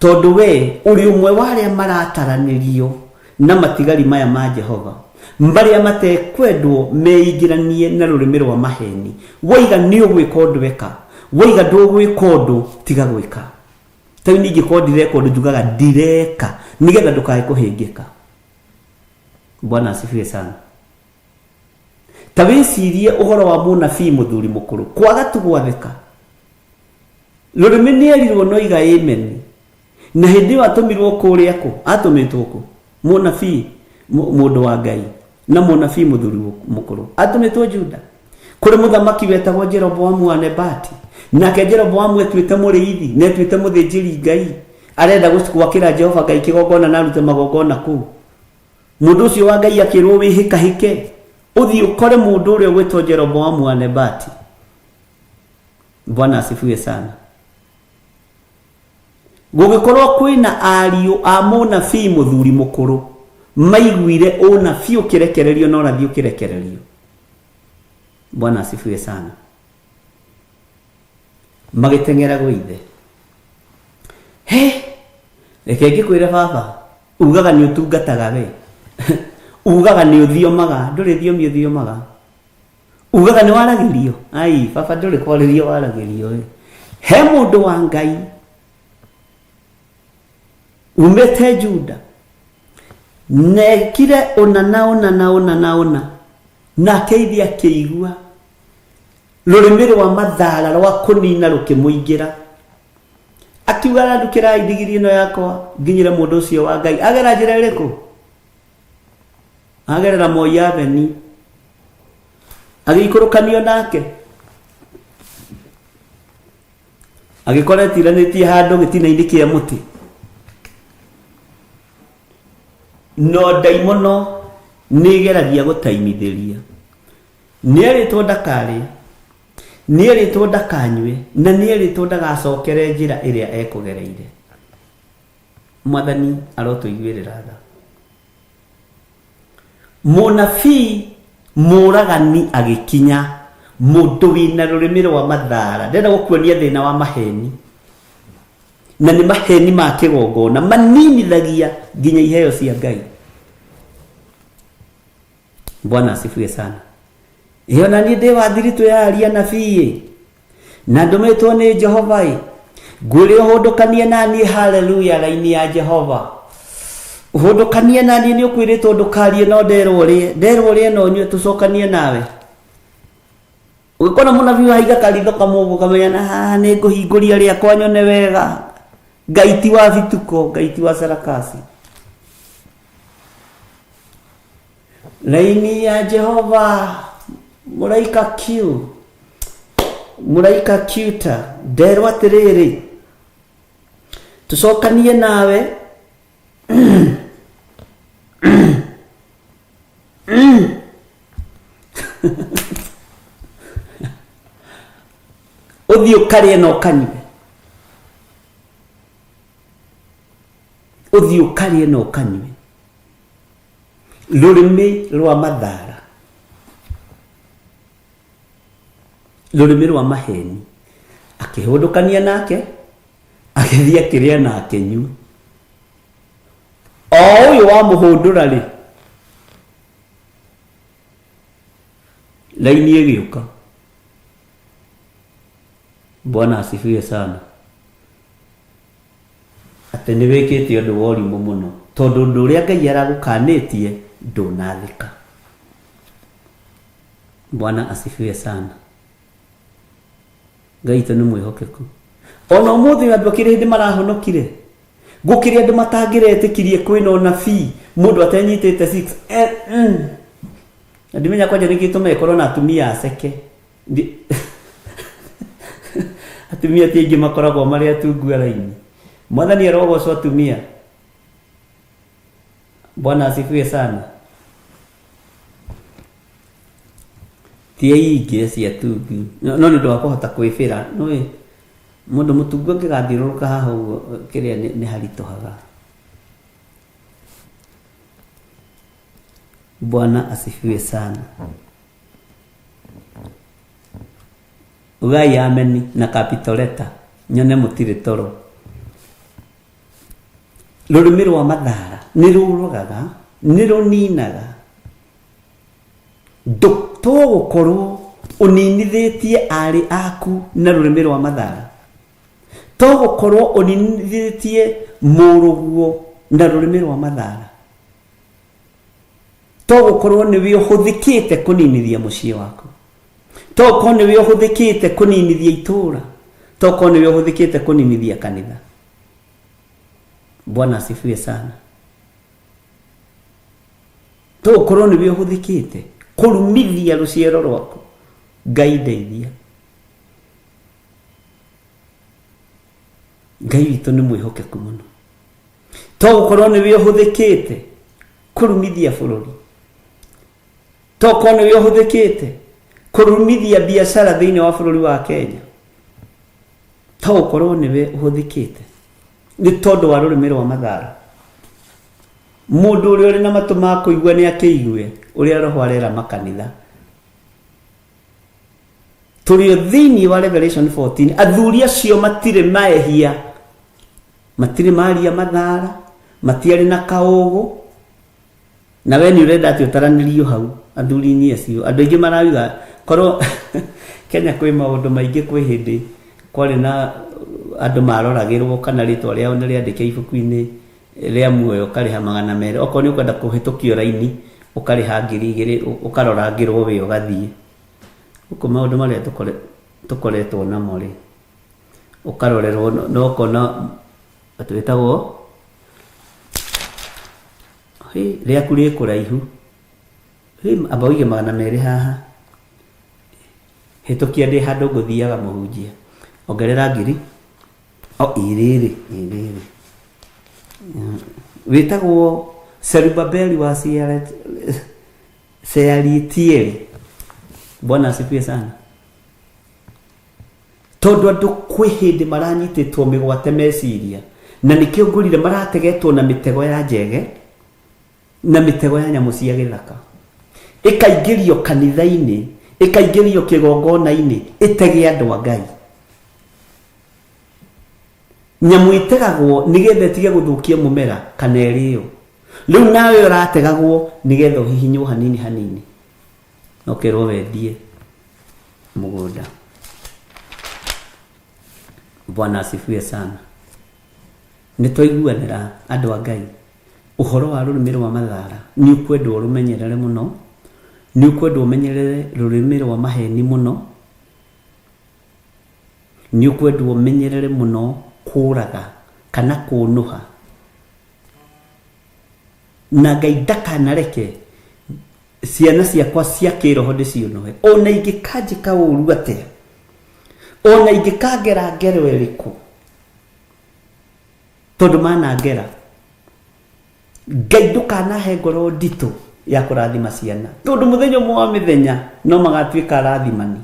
Tondũ wee ũrĩ ũmwe wa arĩa marataranĩrio na matigari maya ma Jehova, marĩa matekwendwo meingĩranie na rũrĩmĩ rwa maheeni. Woiga nĩ ũgwĩka ũndũ eka, woiga ndũgwĩka ũndũ tiga gwĩka. Ta rĩu niĩ ingĩkorwo ndireka ũndũ njugaga ndireka, nĩgetha ndũkae kũhĩngĩka. Bwana asifiwe sana. Ta wĩcirie ũhoro wa mũnabii mũthuri mũkũrũ kwaga tu gwathĩka. Rũrĩmĩ nĩ erirwo no iga amen. Na hĩndĩ ĩyo atũmirwo kũrĩa kũ? Atũmĩtwo kũ? Mũnabii mũndũ wa Ngai na mũnabii mũthuri mũkũrũ atũmĩtwo Juda kũrĩ mũthamaki wetagwo Jeroboamu wa Nebati. Nake Jeroboamu etuĩte mũrĩithi na etuĩte mũthĩnjĩri Ngai, arenda gwakĩra Jehova Ngai kĩgongona na arute magongona kũu. Mũndũ ũcio wa Ngai akĩrwo wĩhĩkahĩke ũthiĩ ũkore mũndũ ũrĩa ũgwĩtwo Jeroboamu wa Nebati. Bwana asifiwe sana. Gũgĩkorwo kwĩna ariũ a mũnabii mũthuri mũkũrũ maiguire ũnabii ũkĩrekererio na ũrathi ũkĩrekererio. Bwana asifiwe sana. Magĩteng'era gwĩ ithe. He, reke ngĩkwĩre baba, ugaga nĩ ũtungataga we. Ugaga nĩ ũthiomaga, ndũrĩ thiomi ũthiomaga. Ugaga nĩ waragĩrio. Ai, baba ndũrĩ kwarĩrio waragĩrio ĩ. He mũndũ wa Ngai umĩte Juda nekire ũna na ũna na ũna na ũna nake ithe akĩigua rũrĩmĩ rwa mathara rwa kũnina rũkĩmũingĩra akiuga randukĩrai ndigiri ĩno yakwa nginyĩre mũndũ ũcio wa Ngai agera njĩra ĩrĩkũ agerera Moi Avenue agĩikũrũkanio nake agĩkora etiranĩtie handũ gĩtina-inĩ kĩa mũtĩ no ndaimono nĩgeragia gũtaimithĩria nĩerĩtwo ndakarĩe nĩerĩtwo ndakanyue na nĩerĩtwo ndagacokere njĩra ĩrĩa ekũgereire mwathani arotũiguĩrĩra tha Mũnabii mũũragani agĩkinya, mũndũ wĩna rũrĩmĩ rwa mathara. Ndĩrenda gũkuonia thĩna wa maheni. Na nĩ maheni ma kĩgongona maninithagia nginya iheo cia Ngai. Bwana asifiwe sana. Ĩ ona niĩ ndĩ wa thiritũ ya aria anabii ĩ, na ndũmĩtwo nĩ Jehova ĩ, ngwĩre ũhũndũkanie na niĩ haleluya raini ya Jehova. Ũhũndũkanie na niĩ nĩ ũkwĩrĩtwo ndũkarie no nderwo ũrĩe, nderwo ũrĩe na ũnyue tũcokanie nawe. Ũgĩkona mũnabii wahinga karitho kamwe ũguo ũkamenya na haha nĩ ngũhingũria rĩakwa nyone wega. Ngai ti wa bituko, Ngai ti wa sarakasi. Laini ya Jehova mũraika Q mũraika Qta nderwo atĩrĩrĩ tũcokanie nawe ũthiĩ ũkarĩe na ũkanyue ũthiĩ ũkarĩe na ũkanyue Rũrĩmĩ rwa mathara, rũrĩmĩ rwa maheni, akĩhũndũkania nake, agĩthiĩ akĩrĩa na akĩnyua. O ũyũ wamũhũndũra rĩ, raini ĩgĩũka. Bwana asifiwe sana. Atĩ nĩ wĩkĩte ũndũ wa ũrimũ mũno, tondũ ũndũ ũrĩa Ngai aragũkanĩtie ndũnathĩka. Bwana asifiwe sana. Ngai witũ nĩ mwĩhokeku. Ona ũmũthĩ ũyũ andũ akĩrĩ hĩndĩ marahonokire. Gũkĩrĩ andũ matangĩretĩkirie kwĩna ũnabii mũndũ atenyitĩte six. Eh, mm. Na ndimenya kwanja nĩkĩ gĩtũmaga ĩkorwo na atumia aceke. Ndi- atumia ti aingĩ makoragwo marĩ atungu a raini mwathani arogocwo atumia bwana asifiwe sana ti aingĩ acio atungu no no nĩ ũndũ wa kũhota kwĩbĩra nĩũĩ mũndũ mũtungu angĩgathiũrũrũka haha ũguo kĩrĩa nĩ nĩ haritũhaga bwana asifiwe sana Ugai ameni na capital letter nyone mũtirĩ toro. Rũrĩmĩ rwa mathara nĩ rũrogaga, nĩ rũninaga. To gũkorwo ũninithĩtie arĩ aku na rũrĩmĩ rwa mathara. To gũkorwo ũninithĩtie mũrũguo na rũrĩmĩ rwa mathara. To gũkorwo nĩwe ũhũthĩkĩte kũninithia mũciĩ waku. To gũkorwo nĩwe ũhũthĩkĩte kũninithia itũũra. To gũkorwo nĩwe ũhũthĩkĩte kũninithia kanitha. Bwana asifiwe sana. To gũkorwo nĩwe ũhũthĩkĩte kũrumithia rũciaro rwaku. Ngai ndeithia. Ngai witũ nĩ mwĩhokeku mũno. To gũkorwo nĩwe ũhũthĩkĩte kũrumithia bũrũri. To gũkorwo nĩwe ũhũthĩkĩte kũrumithia biacara thĩinĩ wa bũrũri wa Kenya. To gũkorwo nĩwe ũhũthĩkĩte nĩ tondũ wa rũrĩmĩ rwa mathara. Mũndũ ũrĩa ũrĩ na matũ ma kũigua nĩ akĩigue ũrĩa Roho arera makanitha. Tũrĩ o thĩinĩ wa Revelation 14 athuri acio matirĩ maehia matirĩ maria mathara matiarĩ na kaũgũ na we nĩ ũrenda atĩ ũtaranĩrio hau athuri-inĩ acio andũ aingĩ marauga Korwo Kenya kwĩ maũndũ maingĩ, kwĩ hĩndĩ kwarĩ na andũ maroragĩrwo kana rĩtwa rĩao nĩ rĩandĩke ibuku-inĩ rĩa muoyo, ũkarĩha 200. Okorwo nĩ ũkwenda kũhĩtũkio raini, ũkarĩha 2000, ũkarorangĩrwo wĩ ũgathiĩ. Gũkũ maũndũ marĩa tũkoretwo namo rĩ, ũkarorerwo no ũkona atĩ wĩtagwo hĩ, rĩaku rĩ kũraihu. Hĩ, amba ũige 200 haha. Hĩtũkia ndĩ handũ ngũthiaga mũhunjia. Ongerera ngiri. O, ĩ rĩrĩ, ĩ rĩrĩ. Wĩtagwo Serubabeli wa Sealitieli. Bwana asifiwe sana. Tondũ andũ kwĩ hĩndĩ maranyitĩtwo mĩgwate meciria, na nĩkĩo ngũrire marategetwo na mĩtego ya njege na mĩtego ya nyamũ cia gĩthaka, ĩkaingĩrio kanitha-inĩ, ĩkaingĩrio kĩgongona-inĩ, ĩtege andũ a Ngai. Nyamũ ĩtegagwo nĩgetha ĩtige gũthũkia mũmera kana ĩrĩo. Rĩu nawe ũrategagwo nĩgetha ũhihinywo hanini hanini, na ũkerwo wendie mũgũnda. Bwana asifiwe sana. Nĩ twaiguanĩra andũ a Ngai, ũhoro wa rũrĩmĩ rwa mathara nĩ ũkwendwo ũrũmenyerere mũno, nĩ ũkwendwo ũmenyerere rũrĩmĩ rwa maheni mũno, nĩ ũkwendwo ũmenyerere mũno kũraga kana kũnũha. Na Ngai ndakanareke ciana ciakwa cia kĩroho ndĩciũnũhe, ona ingĩkanjĩka ũru atĩa, ona ingĩkangera ngero ĩrĩkũ, tondũ manangera. Ngai ndũkanahe ngoro nditũ ya kũrathima ciana, tondũ mũthenya ũmwe wa mĩthenya no magatuĩka arathimani.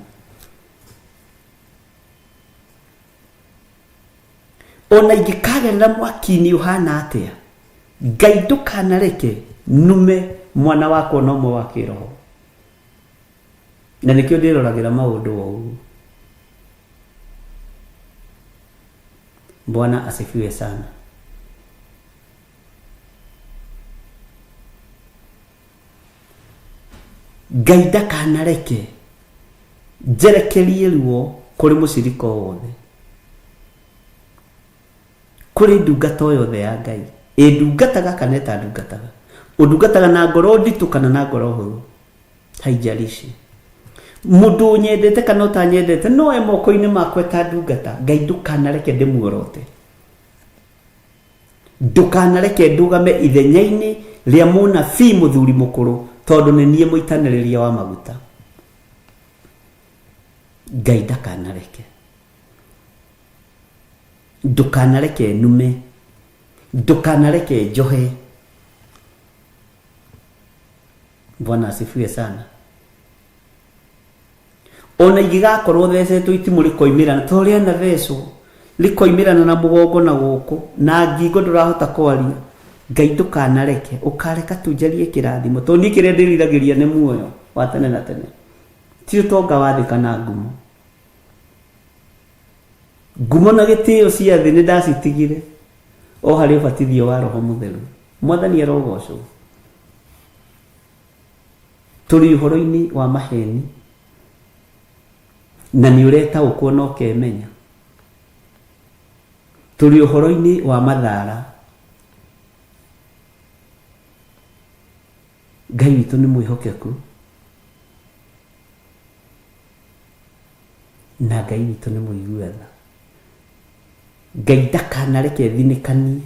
Ona ingĩkagerera mwaki-inĩ ũhana atĩa, Ngai ndũkanareke nume mwana wakwa na ũmwe wa kĩroho. Na nĩkĩo ndĩroragĩra maũndũ o ũguo. Bwana asifiwe sana. Ngai ndakanareke njerekerie ruo kũrĩ mũcirika o wothe, kũrĩ ndungata o yothe ya Ngai, ĩndungataga kana ĩtandungataga, ũndungataga na ngoro nditũ kana na ngoro hũthũ, haijalishi. Mũndũ ũnyendete kana ũtanyendete, no e moko-inĩ makwa ĩtandungata, Ngai ndũkanareke ndĩmuorote. Ndũkanareke ndũgame ithenya-inĩ rĩa mũnabii mũthuri mũkũrũ, tondũ nĩ niĩ mũitanĩrĩria wa maguta. Ngai ndakanareke. Ndũkanareke nume. Ndũkanareke njohe. Bwana asifiwe sana. Ona ingĩgakorwo thecetwo itimũ rĩkoimĩrana, ta ũrĩa anathecwo, rĩkoimĩrana na mũgongo na gũkũ, na ngingo ndũrahota kwaria. Ngai ndũkanareke, ũkareka tu njarie kĩrathimo, tondũ niĩ kĩrĩa ndĩriragĩria nĩ muoyo wa tene na tene. Ti ũtonga wa thĩ kana ngumo. Ngumo na gĩtĩo cia thĩ nĩ ndacitigire o harĩ ũbatithio wa Roho Mũtheru. Mwathani arogocwo. Tũrĩ ũhoro-inĩ wa maheni na nĩ ũretaũkwo na ũkemenya. Tũrĩ ũhoro-inĩ wa mathara. Ngai witũ nĩ mwĩhokeku na Ngai witũ nĩ mũigua tha. Ngai ndakanareke thinĩkanie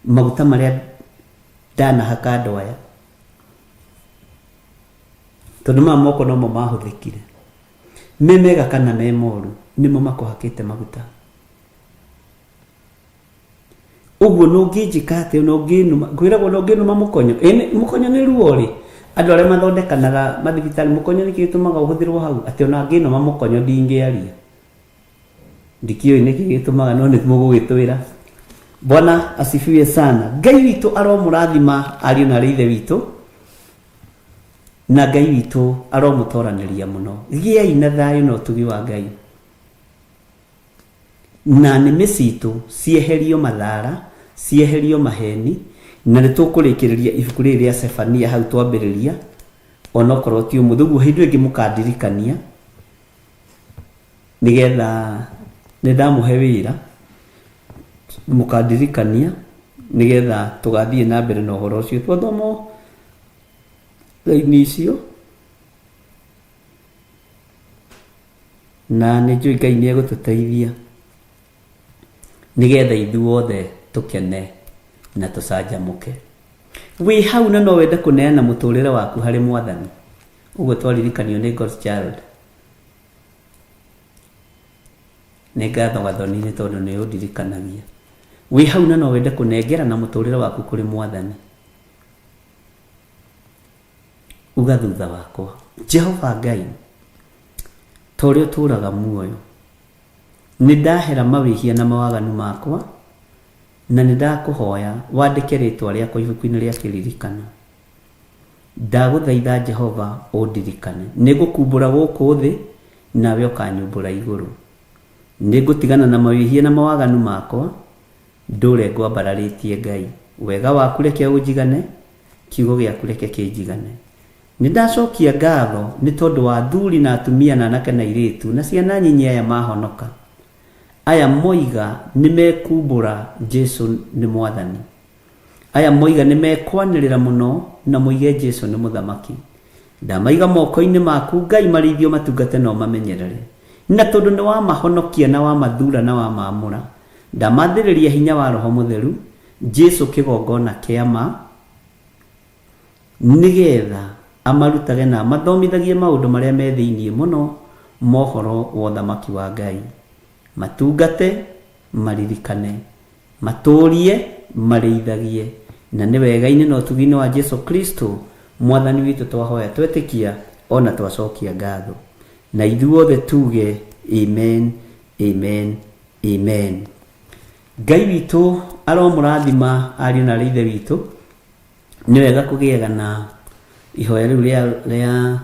maguta marĩa ndanahaka andũ aya, tondũ maya moko nomo mahũthĩkire, me mega kana me moru, nĩmo makũhakĩte maguta. Ũguo na ũngĩnjĩka atĩa, ona ũngĩnũma, ngwĩragwo ona ũngĩnũma mũkonyo, ĩ mũkonyo nĩ ruo rĩ, andũ arĩa mathondekanaga mathibitarĩ, mũkonyo nĩkĩ gĩtũmaga ũhũthĩrwo hau, atĩ ona angĩnũma mũkonyo ndingĩaria. Ndikĩũĩ nĩkĩ gĩtũmaga, no nĩ mũgũgĩtwĩra. Bwana asifiwe sana. Ngai witũ aromũrathima ariũ na arĩ ithe witũ, na Ngai witũ aromũtoranĩria mũno. Gĩai na thayũ na ũtugi wa Ngai. Na nĩmĩ citũ cieherio mathara, cieherio maheni, na nĩ tũkũrĩkĩrĩria ibuku rĩrĩ rĩa Sefania hau twambĩrĩria. Onokorwo ti ũmũthĩ ũguo, hĩndĩ ĩyo ĩngĩ mũkandirikania nĩgetha nĩ ndamũhe wĩra, mũkandirikania nĩgetha tũgathiĩ na mbere na ũhoro ũcio. Twathoma raini icio na nĩ njũĩ Ngai nĩ egũtũteithia nĩgetha ithuothe tũkene na tũcanjamũke. Wĩ hau na no wende kũneana mũtũrĩre waku harĩ Mwathani, ũguo twaririkanio nĩ God's Child. Nĩ ngatho Gathoni nĩ tondũ nĩ ũndirikanagia. Wĩ hau na no wende kũnengerana mũtũrĩre waku kũrĩ Mwathani. Uga thutha wakwa, Jehova Ngai, ta ũrĩa ũtũũraga muoyo, nĩ ndahera mawĩhia na mawaganu makwa, na nĩ ndakũhoya wandĩke rĩĩtwa rĩakwa ibuku-inĩ rĩa kĩririkano. Ndagũthaitha Jehova ũndirikane. Nĩ ngũkumbũra gũkũ thĩ, nawe ũkanyumbũra igũrũ. Nĩ ngũtigana na mawĩhia na mawaganu makwa, ndũre ngwambararĩtie Ngai. Wega waku reke ũnjigane, kiugo gĩaku reke kĩnjigane. Nĩ ndacokia ngatho nĩ tondũ wa athuri na atumia na anake na airĩtu na ciana nyinyi aya mahonoka. Aya moiga nĩ mekumbũra Jesu nĩ Mwathani. Aya moiga nĩ mekwanĩrĩra mũno na moige Jesu nĩ Mũthamaki. Ndamaiga moko-inĩ maku Ngai marĩithio matungate na ũmamenyerere. Na tondũ nĩ wamahonokia na wamathura na wamaamũra, ndamathĩrĩria hinya wa Roho Mũtheru, Jesu kĩgongona kĩa ma, nĩ getha amarutage na amathomithagie maũndũ marĩa me thĩinĩ mũno ma ũhoro wa ũthamaki wa Ngai. Matungate, maririkane, Matũũrie, marĩithagie, na nĩ wega-inĩ na ũtugi-inĩ wa Jesu Kristo, Mwathani witũ twahoya twetĩkia o na twacokia ngatho. Na ithuothe tuuge, Amen, amen, amen. Ngai witũ aromũrathima ariũ na aarĩ a Ithe witũ. Nĩ wega kũgĩaga na ihoya rĩu rĩa, rĩa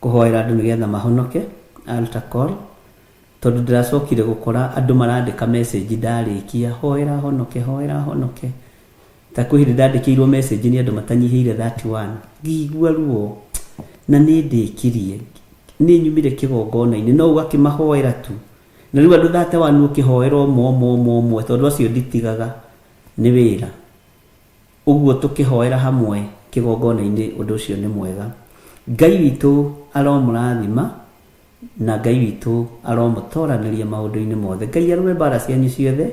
kũhoera andũ nĩgetha mahonoke, altar call. Tondũ ndĩracokire gũkora andũ marandĩka message ndarĩkia, hoera honoke, hoera honoke. Ta kwĩ hĩndĩ ndandĩkĩirwo message nĩ andũ matanyihĩire 31, ngĩigua ruo na nĩ ndĩkirie, nĩ nyumire kĩgongona-inĩ no ũgakĩmahoera tu. Na rĩu andũ 31 ũkĩhoera ũmwe ũmwe ũmwe ũmwe tondũ acio nditigaga nĩ wĩra. Ũguo tũkĩhoera hamwe kĩgongona-inĩ ũndũ ũcio nĩ mwega. Ngai witũ aromũrathima. Na Ngai witũ aromũtoranĩria maũndũ-inĩ mothe. Ngai arũe mbaara cianyu ciothe,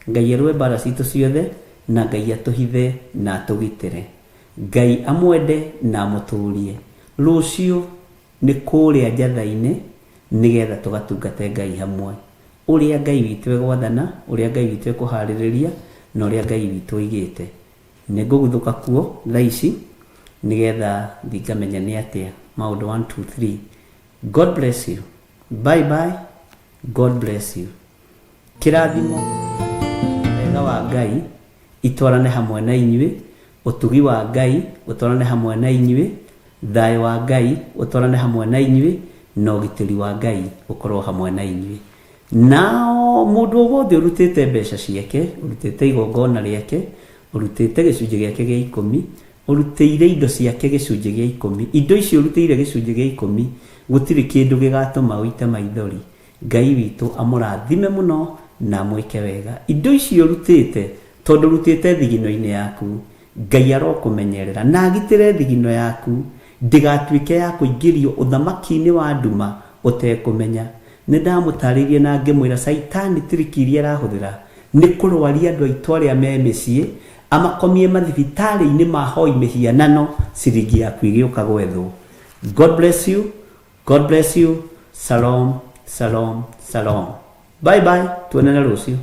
Ngai arũe mbaara citũ ciothe, na Ngai atũhithe na atũgitĩre. Ngai amwende na amũtũũrie. Rũciũ nĩ kũrĩa njatha-inĩ nĩgetha tũgatungate Ngai hamwe. Ũrĩa Ngai witũ egwathana, ũrĩa Ngai witũ ekũharĩrĩria, na ũrĩa Ngai witũ oigĩte. Nĩngũguthũka kuo thaa ici nĩgetha thiĩ ngamenye nĩ atĩa maũndũ one two three. God bless you. Bye bye. God bless you. Kĩrathimo wega wa Ngai itwarane hamwe na inyuĩ, ũtugi wa Ngai ũtwarane hamwe na inyuĩ, thayũ wa Ngai ũtwarane hamwe na inyuĩ, na ũgitĩri wa Ngai ũkorwo hamwe na inyuĩ. Nao mũndũ o wothe ũrutĩte mbeca ciake, ũrutĩte igongona rĩake, ũrutĩte gĩcunjĩ gĩake gĩa ikũmi, Ũrutĩire indo ciake gĩcunjĩ gĩa ikũmi. Indo icio ũrutĩire gĩcunjĩ gĩa ikũmi, gũtirĩ kĩndũ gĩgatũma ũite maithori. Ngai witũ amũrathime mũno na amwĩke wega. Indo icio ũrutĩte, tondũ ũrutĩte thigino-inĩ yaku, Ngai arokũmenyerera na agitĩre thigino yaku ndĩgatuĩke ya kũingĩrio ũthamaki-inĩ wa nduma ũtekũmenya. Nĩndamũtarĩirie na ngĩmwĩra Caitani tiriki iria arahũthĩra nĩ kũrwaria andũ aitũ arĩa me mĩciĩ, amakomie mathibitarĩ-inĩ ma hoi mĩhianano ciringi yaku ĩgĩũka gwethwo. God bless you, God bless you, shalom, shalom, shalom. Bye bye, tuonane rũciũ.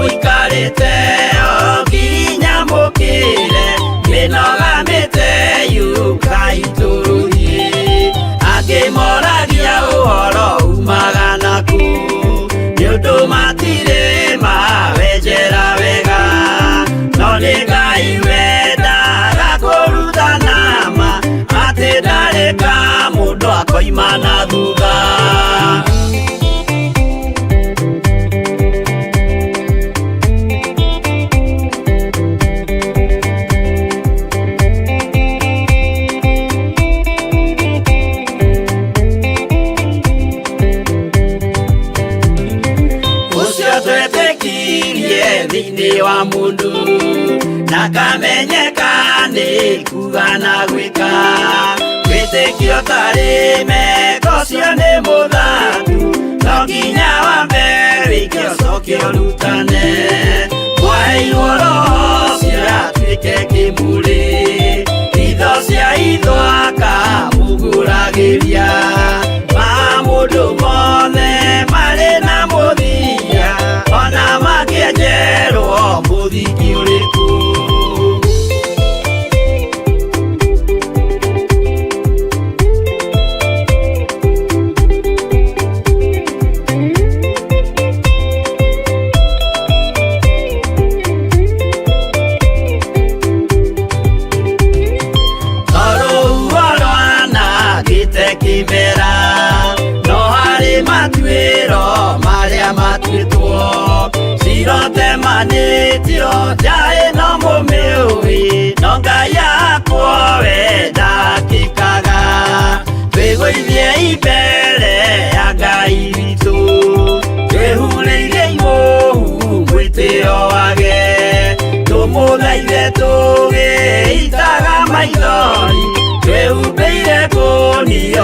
Mũikarĩte o nginya mũkĩre mĩnoga mĩteyũkai tũthiĩ. Angĩ moragia ũhoro umaga naku nĩ ũndũ matirĩ mawenjera wega, no nĩ Ngai wendaga kũrutana ma atĩ ndarĩ ka mũndũ akoima na thutha. Ũcio twetĩkirie thĩinĩ wa mũndũ na kamenyeka nĩ kuga na gwĩka, wĩtĩkio tarĩ meko ũcio nĩ mũthaku, no nginya wambe wĩke ũcoke ũrutane. Mwaheirwo roho ũcio atuĩke kĩmũrĩ, itho cia itho akamũgũragĩria. Ma mũndũ mothe marĩ na mũthia, ona mangĩenjerwo mũthingi ũrĩkũ. Rũhuho rwanangĩte kĩmera, no harĩ matuĩro marĩa matuĩtwo. Cirotemanĩtio nja ĩno mũmĩũĩ, no Ngai akwo we ndakĩkaga. Twĩgũithiei mbere ya Ngai witũ, twĩhurĩire mũhu mwĩtĩo wage, tũmũthaithe tũgĩitaga maithori, twĩhumbĩire ngũnio